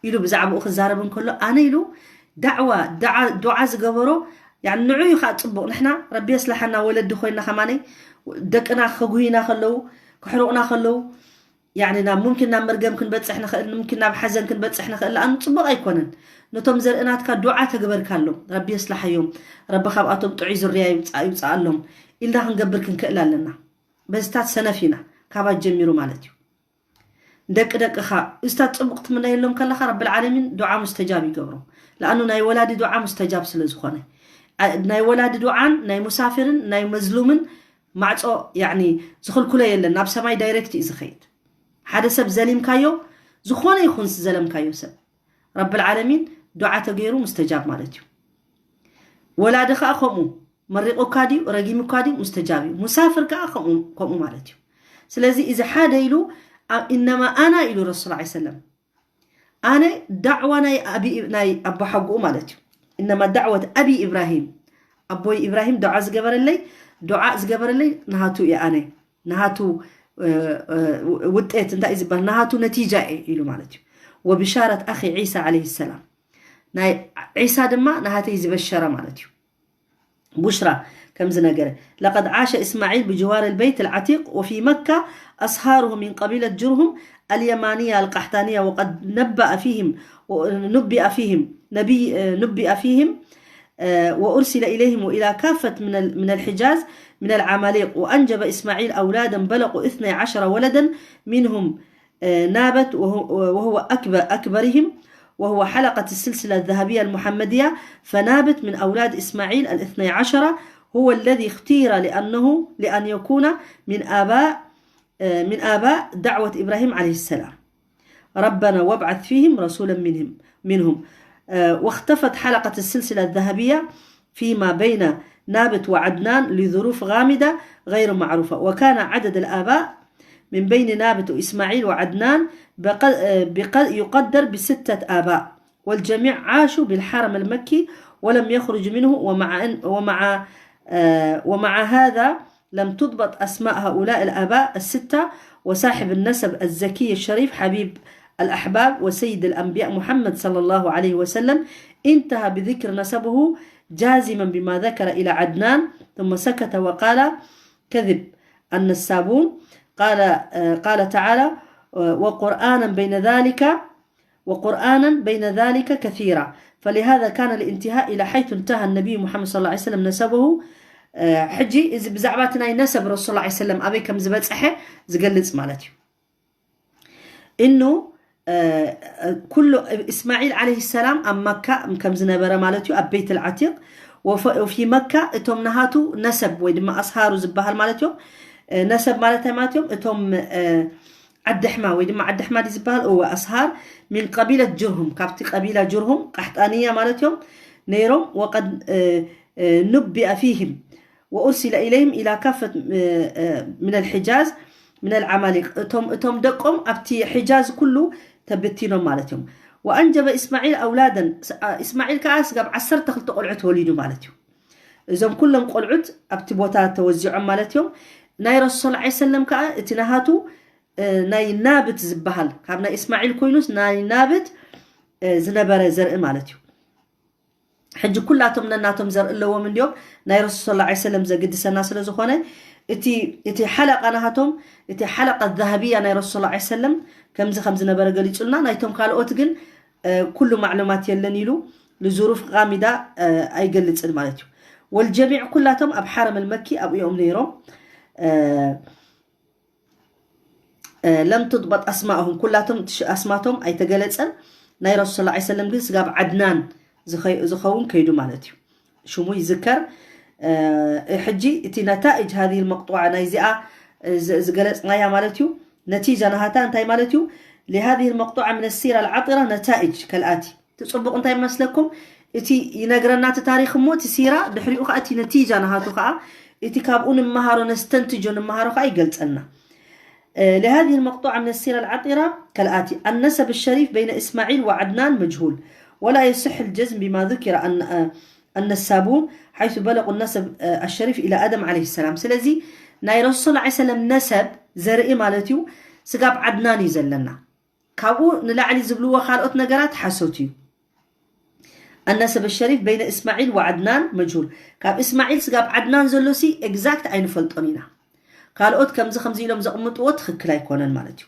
ኢሉ ብዛዕባኡ ክዛረብ እንከሎ ኣነ ኢሉ ዳዕዋ ዱዓ ዝገበሮ ንዑ እዩ ከዓ ፅቡቅ ንሕና ረቢ የስላሓና ወለዲ ኮይና ከማነይ ደቅና ከጉሂና ከለዉ ክሕርቁና ከለዉ ያኒ ናብ ሙምኪን ናብ መርገም ክንበፅሕ ንኽእል ሙምኪን ናብ ሓዘን ክንበፅሕ ንኽእል ኣኑ ፅቡቅ ኣይኮነን። ነቶም ዘርእናትካ ዱዓ ተግበርካሎም ረቢ የስላሓዮም ረቢ ካብኣቶም ጥዑይ ዝርያ ይውፅኣሎም ኢልና ክንገብር ክንክእል ኣለና። በዝታት ሰነፍ ኢና ካባት ጀሚሩ ማለት እዩ። ደቂ ደቅኻ እስታት ፅቡቅ ትምነየሎም ከለኻ ረቢ ልዓለሚን ዱዓ ሙስተጃብ ይገብሮ። ለኣኑ ናይ ወላዲ ዱዓ ሙስተጃብ ስለ ዝኾነ ናይ ወላዲ ዱዓን ናይ ሙሳፊርን ናይ መዝሉምን ማዕፆ ዝኽልኩሎ የለን። ናብ ሰማይ ዳይሬክት እዩ ዝኸይድ። ሓደ ሰብ ዘሊምካዮ ዝኾነ ይኹን ዝዘለምካዮ ሰብ ረቢ ልዓለሚን ዱዓ ተገይሩ ሙስተጃብ ማለት እዩ። ወላዲ ከዓ ከምኡ መሪቑካ ድዩ ረጊሙካ ድዩ ሙስተጃብ እዩ። ሙሳፍር ከዓ ከምኡ ማለት እዩ። ስለዚ እዚ ሓደ ኢሉ إنما أنا، ኢሉ ረሱል ላ ሰለም፣ ኣነ ዳዕዋ ናይ ኣቢ ናይ ኣቦሓጉኡ ማለት እዩ። إنما دعوة أبي إبراهيم፣ ኣቦይ ኢብራሂም ዱዓ ዝገበረለይ፣ ዱዓ ዝገበረለይ ናሃቱ እየ ኣነ፣ ናሃቱ ውጤት እንታይ ዝበሃል፣ ናሃቱ ነቲጃ እየ ኢሉ ማለት እዩ። وبشارة أخي عيسى عليه السلام، ናይ ዒሳ ድማ ናሃተይ ዝበሸረ ማለት እዩ። بشرى كم زنقر: لقد عاش إسماعيل بجوار البيت العتيق، وفي مكة أصهاره من قبيلة جرهم اليمانية القحطانية، وقد نبأ فيهم، نبئ فيهم، نبي، نبئ فيهم، آه، وأرسل إليهم وإلى كافة من ال-، من الحجاز من العماليق، وأنجب إسماعيل أولادا بلغوا اثني عشر ولدا، منهم، آه، نابت وهو، وهو أكبر، أكبرهم، وهو حلقة السلسلة الذهبية المحمدية، فنابت من أولاد إسماعيل الاثني عشر هو الذي اختير لأنه، لأن يكون من آباء، آه، من آباء دعوة إبراهيم عليه السلام: ربنا وابعث فيهم رسولا منهم، منهم. آه، واختفت حلقة السلسلة الذهبية فيما بين نابت وعدنان لظروف غامضة غير معروفة، وكان عدد الآباء من بين نابت وإسماعيل وعدنان بق-، آه، بق-، يقدر بستة آباء، والجميع عاشوا بالحرم المكي ولم يخرجوا منه، ومع أن، ومع، آه، ومع هذا لم تضبط أسماء هؤلاء الآباء الستة وصاحب النسب الزكي الشريف حبيب الأحباب وسيد الأنبياء محمد صلى الله عليه وسلم، انتهى بذكر نسبه جازما بما ذكر إلى عدنان، ثم سكت وقال: كذب النسابون. قال، آه، قال تعالى: آه، وقرآنا بين ذلك، وقرآنا بين ذلك كثيرا، فلهذا كان الانتهاء إلى حيث انتهى النبي محمد صلى الله عليه وسلم نسبه. آه، ሕጂ እዚ ብዛዕባ እቲ ናይ ነሰብ ረሱል ላ ሰለም ኣበይ ከም ዝበፅሐ ዝገልጽ ማለት እዩ። እኑ፣ እ፣ ኩሉ እስማዒል ዓለይሂ ሰላም ኣብ መካ ከም ዝነበረ ማለት እዩ፣ ኣብ ቤት ልዓቲቅ። ወፈ-፣ ወፊ መካ እቶም ናሃቱ ነሰብ ወይ ድማ ኣስሃሩ ዝበሃል ማለት እዮም። እ፣ ነሰብ ማለት እንታይ ማለት እዮም? እቶም፣ እ፣ ዓዲ ሕማ ወይ ድማ ዓዲ ሕማ ድዩ ዝበሃል? እወ፣ ኣስሃር ሚን ቀቢለት ጅርሁም፣ ካብቲ ቀቢላ ጅርሁም ቃሕጣንያ ማለት እዮም ነይሮም። ወቀድ፣ እ፣ እ፣ ኑቢአ ፊህም ወኡርሲለ ኢለይህም ኢላ ካፈት፣ እ፣ እ፣ ሚነል ሒጃዝ ሚነል ዓማሊቅ። እቶም፣ እቶም ደቆም ኣብቲ ሒጃዝ ኩሉ ተበቲኖም ማለት እዮም። ወኣንጀበ እስማዒል ኣውላደን፣ ስ-፣ ኣ-፣ እስማዒል ከዓ ስጋብ ዓሰርተ ክልተ ቆልዑት ወሊዱ ማለት እዩ። እዞም ኩሎም ቆልዑት ኣብቲ ቦታ ተወዚዖም ማለት እዮም። ናይ ረሱል ሰለላሁ ዐለይሂ ወሰለም ከዓ እቲ ናሃቱ፣ እ፣ ናይ ናብት ዝበሃል፣ ካብ ናይ እስማዒል ኮይኑስ ናይ ናብት፣ እ፣ ዝነበረ ዘርኢ ማለት እዩ። ሕጂ ኩላቶም ነናቶም ዘርኢ ኣለዎም እንድዮም። ናይ ረሱል ሰለላሁ ዐለይሂ ወሰለም ዘግድሰና ስለ ዝኾነ፣ እቲ፣ እቲ ሓለቃ ናሃቶም፣ እቲ ሓለቃ ዛሃብያ ናይ ረሱል ሰለላሁ ዐለይሂ ወሰለም ከምዚ ከም ዝነበረ ገሊጹልና። ናይቶም ካልኦት ግን፣ እ፣ ኩሉ ማዕሉማት የለን ኢሉ፣ ልዙሩፍ ቃሚዳ፣ እ፣ ኣይገልጽን ማለት እዩ። ወልጀሚዕ ኩላቶም ኣብ ሓረም ኣልመኪ ኣብኡ እዮም ነይሮም። እ፣ እ፣ ለም ትድበጥ ኣስማእሁም፣ ኩላቶም እቲ ሽ-፣ ኣስማቶም ኣይተገለጸን። ናይ ረሱል ሰለላሁ ዐለይሂ ወሰለም ግን ስጋብ ዓድናን ዝኸ-፣ ዝኸውን ከይዱ ማለት እዩ። ሽሙ ይዝከር። እ፣ ሕጂ እቲ ነታኢጅ ሃዚሂል መቅጡዓ ናይዚኣ፣ እ፣ ዝ-፣ ዝገለጽናያ ማለት እዩ። ነቲጃ ናሃታ እንታይ ማለት እዩ? ሊሃዚሂል መቅጡዓ ምን ሲራ ኣልዓጢራ ነታኢጅ ከልኣቲ። እቲ ጽቡቕ እንታይ መስለኩም? እቲ ይነግረና እቲ ታሪኽ እሞ፣ እቲ ሲራ፣ ድሕሪኡ ኸኣ እቲ ነቲጃ ናሃቱ ኸኣ፣ እቲ ካብኡ ንመሃሮ፣ ነስተንትጆ፣ ንመሃሮ ኸኣ ይገልጸልና። እ፣ لهذه المقطوعة من السيرة العطرة كالآتي: النسب الشريف بين إسماعيل وعدنان مجهول، ولا يصح الجزم بما ذكر أن، آه، النسابون حيث بلغوا النسب، آه، الشريف إلى آدم عليه السلام። ስለዚ ናይ ረሱል ሰለላሁ ዐለይሂ ወሰለም ነሰብ ዘርኢ ማለት እዩ፣ ስጋብ ዓድናን እዩ ዘለና። ካብኡ ንላዕሊ ዝብልዎ ካልኦት ነገራት ሓሶት እዩ። النسب الشريف بين إسماعيل وعدنان مجهول። ካብ እስማዒል ስጋብ ዓድናን ዘሎ ሲ ኤግዛክት ኣይንፈልጦን ኢና። ካልኦት ከምዚ ከምዚ ኢሎም ዘቕምጥዎ ትኽክል ኣይኮነን ማለት እዩ።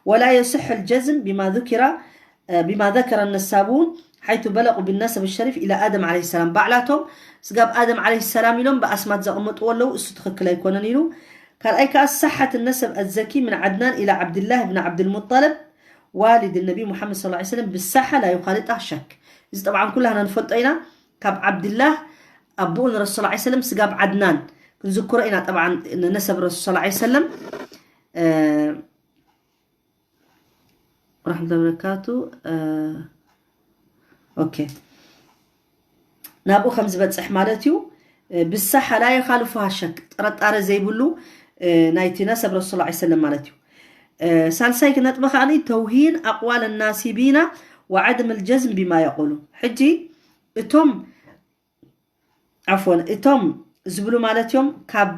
ولا يصح الجزم بما ذكر، آه، بما ذكر النسابون حيث بلغوا بالنسب الشريف إلى آدم عليه السلام። ባዕላቶም ስጋብ ኣደም ዓለይሂ ሰላም ኢሎም ብኣስማት ዘቕምጥዎ ኣለዉ፣ እሱ ትኽክል ኣይኮነን ኢሉ። ካልኣይ ከኣ صحة النسب الزكي من عدنان إلى عبد الله بن عبد المطلب والد النبي محمد صلى الله عليه وسلم بالصحة لا يخالطها شك። እዚ ጠብዓን ኩላህና ንፈልጦ ኢና። ካብ ዓብድላህ ኣቦኡ ንረሱል ሰለላሁ ዐለይሂ ወሰለም ስጋብ ዓድናን ክንዝክሮ ኢና። ጠብዓን ነሰብ ረሱል ሰለላሁ ዐለይሂ ወሰለም፣ እ፣ ወረሕመቱላሂ ወበረካቱ፣ እ፣ ኦኬ፣ ናብኡ ከም ዝበጽሕ ማለት እዩ። እ፣ ብሳሓ ላ የኻልፉሃ ሸክ፣ ጥርጣረ ዘይብሉ፣ እ፣ ናይቲ ነሰብ ረሱል ሰለላሁ ዐለይሂ ወሰለም ማለት እዩ። ሳልሳይ ነጥቢ ከዓኒ ተውሂን ኣቕዋል ናሲቢና ወዓድም ልጀዝም ቢማ የቁሉ። ሕጂ እቶም ዓፎን እቶም ዝብሉ ማለት እዮም ካብ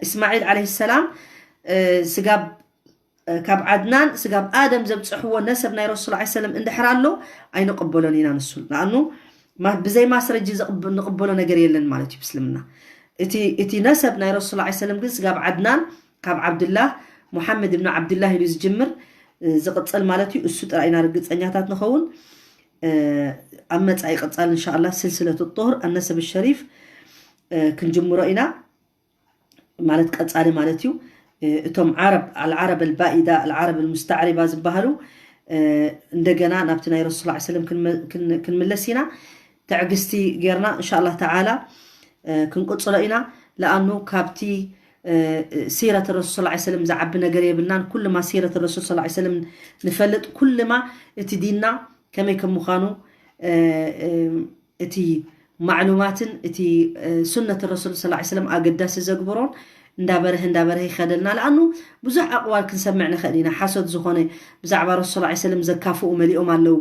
እስማዒል ዓለይሂ ሰላም ስጋብ ካብ ዓድናን ስጋብ ኣደም ዘብፅሕዎ ነሰብ ናይ ረሱል ላ ሰለም እንድሕር ኣሎ ኣይንቕበሎን ኢና። ንሱ ንኣኑ ብዘይ ማስረጂ ንቕበሎ ነገር የለን ማለት እዩ ብስልምና። እቲ ነሰብ ናይ ረሱል ላ ሰለም ግን ስጋብ ዓድናን ካብ ዓብድላህ ሙሓመድ ብን ዓብድላህ ኢሉ ዝጅምር ዝቕፅል ማለት እዩ። እሱ ጥራይ ኢና ርግፀኛታት ንኸውን። ኣብ መፃኢ ይቕፃል እንሻላ ስልስለት ጡሁር ኣነሰብ ሸሪፍ ክንጅምሮ ኢና። ማለት ቀፃሊ ማለት እዩ። እቶም ዓረብ ኣልዓረብ ኣልባኢዳ ኣልዓረብ ኣልሙስተዕሪባ ዝበሃሉ እንደገና ናብቲ ናይ ረሱል ላ ሰለም ክንምለስ ኢና። ትዕግስቲ ጌርና እንሻላ ተዓላ ክንቅፅሎ ኢና። ለኣኑ ካብቲ ሲረት ረሱል ላ ሰለም ዝዓቢ ነገር የብልናን። ኩልማ ሲረት ረሱል ላ ሰለም ንፈልጥ፣ ኩልማ እቲ ዲንና ከመይ ከም ምዃኑ እቲ ማዕሉማትን እቲ ሱነት ረሱል ስ ሰለም ኣገዳሲ ዘግብሮን እንዳበረሀ እንዳበረሀ ይኸደልና። ለኣኑ ብዙሕ ኣቕዋል ክንሰምዕ ንኽእል ኢና። ሓሶት ዝኾነ ብዛዕባ ረሱል ላ ሰለም ዘካፍኡ መሊኦም ኣለዉ።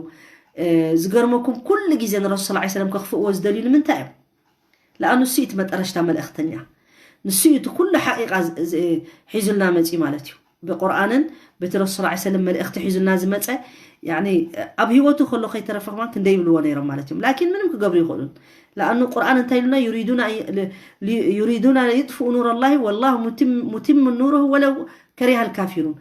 ዝገርመኩም ኩሉ ግዜ ንረሱል ላ ሰለም ከኽፍእዎ ዝደልዩ ንምንታይ እዮም? ለኣኑ ንሱ እቲ መጠረሽታ መልእኽተኛ፣ ንሱ እቲ ኩሉ ሓቂቃ ሒዙልና መፂ ማለት እዩ። ብቁርኣንን በቲ ረሱል ላ ሰለም መልእኽቲ ሒዙልና ዝመፀ ኣብ ህይወቱ ከሎ ከይተረፈ ከማን ክንደይ ይብልዎ ነይሮም ማለት እዮም። ላኪን ምንም ክገብሩ ይኽእሉን። ለኣኑ ቁርኣን እንታይ ኢሉና? ዩሪዱና ለዩጥፍኡ ኑር ላሂ ወላሁ ሙቲሙ ኑርሁ ወለው ከሪሃል ካፊሩን።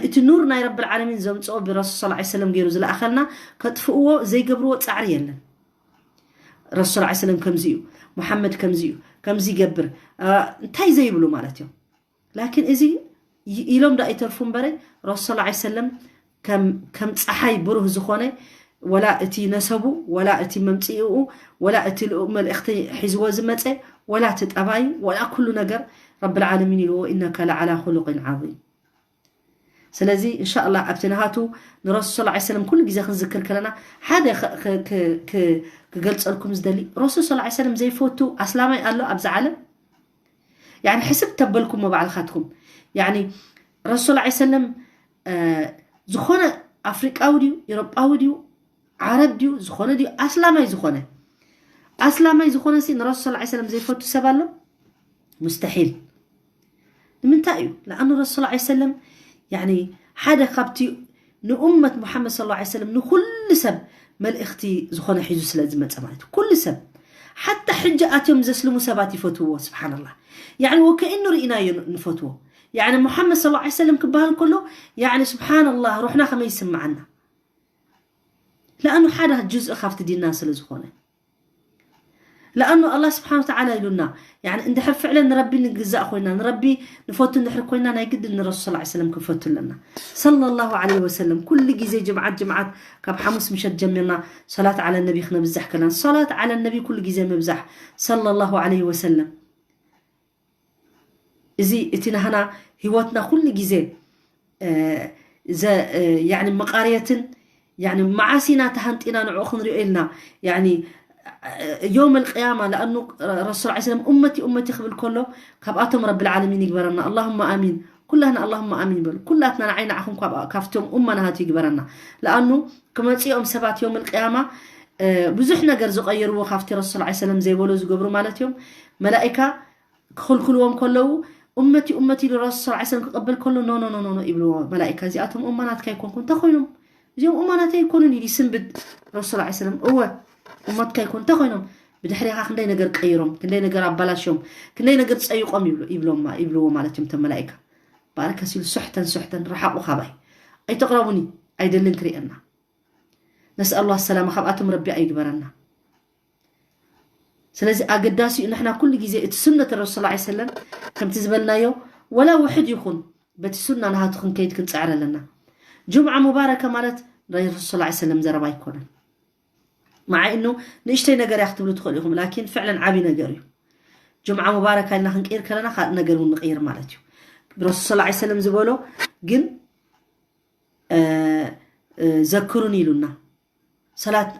እቲ ኑር ናይ ረብል ዓለሚን ዘምፅኦ ብረሱል ስ ሰለም ገይሩ ዝለኣኸልና ከጥፍእዎ ዘይገብርዎ ፃዕሪ የለን። ረሱል ላ ሰለም ከምዚ እዩ፣ ሙሓመድ ከምዚ እዩ፣ ከምዚ ይገብር እንታይ ዘይብሉ ማለት እዮም። ላኪን እዚ ኢሎም ዳ ይተርፉ እምበረ ረሱል ላ ሰለም ከም ፀሓይ ብሩህ ዝኾነ ወላ እቲ ነሰቡ ወላ እቲ መምፅኢኡ ወላ እቲ ልኡ መልእኽቲ ሒዝዎ ዝመፀ ወላ እቲ ጠባይ ወላ ኩሉ ነገር ረብል ዓለሚን ኢልዎ ኢነካ ለዓላ ኩሉቅን ዓዚም። ስለዚ እንሻላ ኣብቲ ናሃቱ ንረሱል ስ ሰለም ኩሉ ግዜ ክንዝክር ከለና ሓደ ክገልፀልኩም ዝደሊ ረሱል ስ ሰለም ዘይፈቱ ኣስላማይ ኣሎ ኣብዚ ዓለም? ሕስብ ተበልኩሞ ባዕልኻትኩም ረሱል ስ ሰለም ዝኾነ ኣፍሪቃዊ ድዩ ኢሮጳዊ ድዩ ዓረብ ድዩ ዝኾነ ድዩ ኣስላማይ ዝኾነ ኣስላማይ ዝኾነ ሲ ንረሱል ስ ሰለም ዘይፈቱ ሰብ ኣሎ? ሙስተሒል። ንምንታይ እዩ? ለኣኑ ረሱል ስ ሰለም ሓደ ካብቲ ንኡመት ሙሓመድ ስ ሰለም ንኩሉ ሰብ መልእኽቲ ዝኾነ ሒዙ ስለ ዝመፀ ማለት እዩ። ኩሉ ሰብ ሓታ ሕጂ ኣትዮም ዘስልሙ ሰባት ይፈትውዎ። ስብሓንላ ወከኢኑ ርኢናዮ ንፈትዎ። ሙሓመድ ስ ሰለም ክበሃል ከሎ ስብሓንላ ሩሕና ከመይ ይስምዓና? ለኣኑ ሓደ ጁዝእ ካብቲ ዲንና ስለ ዝኾነ ለኣኑ ኣላ ስብሓን ተዓላ ኢሉና እንድሕር ፍዕለ ንረቢ ንግዛእ ኮይና ንረቢ ንፈቱ እንድሕር ኮይና ናይ ግድን ንረሱል ስ ሰለም ክንፈቱ ኣለና። ሰለላሁ ዐለይሂ ወሰለም ኩሉ ግዜ ጅምዓት ጅምዓት ካብ ሓሙስ ምሸት ጀሚርና ሰላት ዓለ ነቢ ክነብዛሕ ከለና ሰላት ዓለ ነቢ ኩሉ ግዜ ምብዛሕ ሰለላሁ ዐለይሂ ወሰለም እዚ እቲ ናህና ህይወትና ኩሉ ግዜ መቃርየትን መዓሲና ተሃንጢና ንዕኡ ክንሪኦ ኢልና ዮም ልቅያማ ለኣኑ ረሱል ላ ሰለም እመቲ እመቲ ክብል ከሎ ካብኣቶም ረብል ዓለሚን ይግበረና ኣላሁማ ኣሚን። ኩላህና ኣላሁማ ኣሚን በሉ። ኩላትና ንዓይ ንዓኹም ካብቶም ኡማ ናሃቱ ይግበረና። ለኣኑ ክመፅኦም ሰባት ዮም ልቅያማ ብዙሕ ነገር ዝቀየርዎ ካብቲ ረሱል ላ ሰለም ዘይበሎ ዝገብሩ ማለት እዮም። መላኢካ ክኽልክልዎም ከለዉ እመቲ እመቲ ኢሉ ረሱል ስ ሰለም ክቐበል ከሎ ኖ ኖ ኖ ይብልዎ መላኢካ። እዚኣቶም እማናትካ ኣይኮንኩ እንተኮይኖም እዚኦም እማናት ኣይኮኑን ኢሉ ይስንብድ ረሱል ስ ሰለም። እወ እመትካ ኣይኮኑ እንተኮይኖም ብድሕሪኻ ክንደይ ነገር ቀይሮም ክንደይ ነገር ኣባላሽዮም ክንደይ ነገር ፀይቆም ይብልዎ ማለት እዮም እቶም መላኢካ። ባረከ ሲሉ ሱሕተን ሱሕተን ረሓቑ ካባይ ኣይተቕረቡኒ ኣይደልን ክርእየና። ነስኣሉ ኣሰላማ ካብኣቶም ረቢ ኣይግበረና። ስለዚ ኣገዳሲ እዩ ንሕና ኩሉ ግዜ እቲ ሱነት ረሱል ላ ሰለም ከምቲ ዝበልናዮ ወላ ውሕድ ይኹን በቲ ሱና ናሃቱ ክንከይድ ክንፅዕር ኣለና። ጁምዓ ሙባረከ ማለት ናይ ረሱል ላ ሰለም ዘረባ ኣይኮነን። መዓ እኑ ንእሽተይ ነገር እያ ክትብሉ ትኽእሉ ኢኹም ላኪን ፍዕለን ዓብይ ነገር እዩ። ጁምዓ ሙባረካ ኢልና ክንቅይር ከለና ካልእ ነገር እውን ንቅይር ማለት እዩ። ረሱል ስ ሰለም ዝበሎ ግን ዘክሩን ኢሉና ሰላት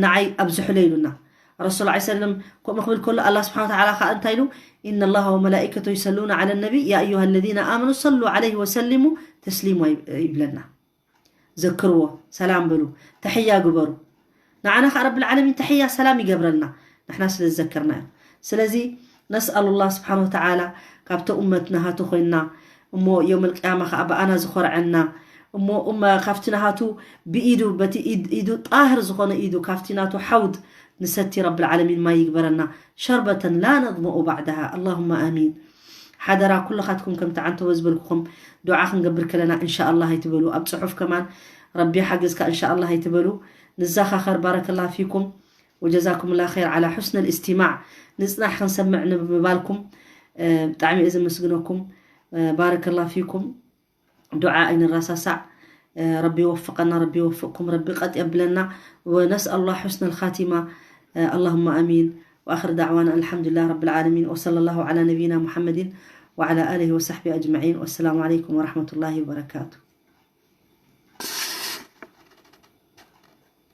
ንዓይ ኣብዝሑለ ኢሉና። ረሱል ላ ሰለም ከምኡ ክብል ከሎ ኣላ ስብሓን ተዓላ ከዓ እንታይ ኢሉ? إن الله وملائكته يصلون على النبي يا أيها الذين آمنوا صلوا عليه وسلموا تسليما ይብለና። ዘክርዎ፣ ሰላም በሉ፣ ተሕያ ግበሩ። ንዓና ከዓ ረብል ዓለሚን ተሕያ ሰላም ይገብረልና፣ ንሕና ስለ ዝዘከርናዮ። ስለዚ ነስኣሉ ላ ስብሓን ወተዓላ ካብቲ እመት ናሃቱ ኮይንና እሞ ዮም ልቅያማ ከዓ ብኣና ዝኾርዐና እሞ እመ ካብቲ ናሃቱ ብኢዱ በቲ ኢድ- ኢዱ ጣህር ዝኾነ ኢዱ ካብቲ ናቱ ሓውድ ንሰቲ ረብል ዓለሚን ማይ ይግበረና። ሸርበተን ላ ነዝመኡ ባዕድሃ ኣላሁማ ኣሚን። ሓደራ ኩልኻትኩም ከምቲ ዓንተቦ ዝበልኩኹም ዱዓ ክንገብር ከለና እንሻ ኣላህ ኣይትበሉ። ኣብ ፅሑፍ ከማን ረቢ ሓገዝካ እንሻ ኣላህ ኣይትበሉ። ንዘኻኸር ባረከላ ፊኩም ወጀዛኩም ላ ኸይር ዓላ ሑስን ልእስቲማዕ። ንፅናሕ ክንሰምዕ ንምባልኩም ብጣዕሚ እየ ዘመስግነኩም። ባረከላ ፊኩም። ዱዓ ኣይንረሳሳዕ። ረቢ ይወፍቀና፣ ረቢ ይወፍቅኩም፣ ረቢ ቀጥ የብለና። ونسأل الله حسن الخاتمة. اللهم آمين. وآخر دعوانا الحمد لله رب العالمين. وصلى الله على نبينا محمد وعلى آله وصحبه أجمعين. والسلام عليكم ورحمة الله وبركاته.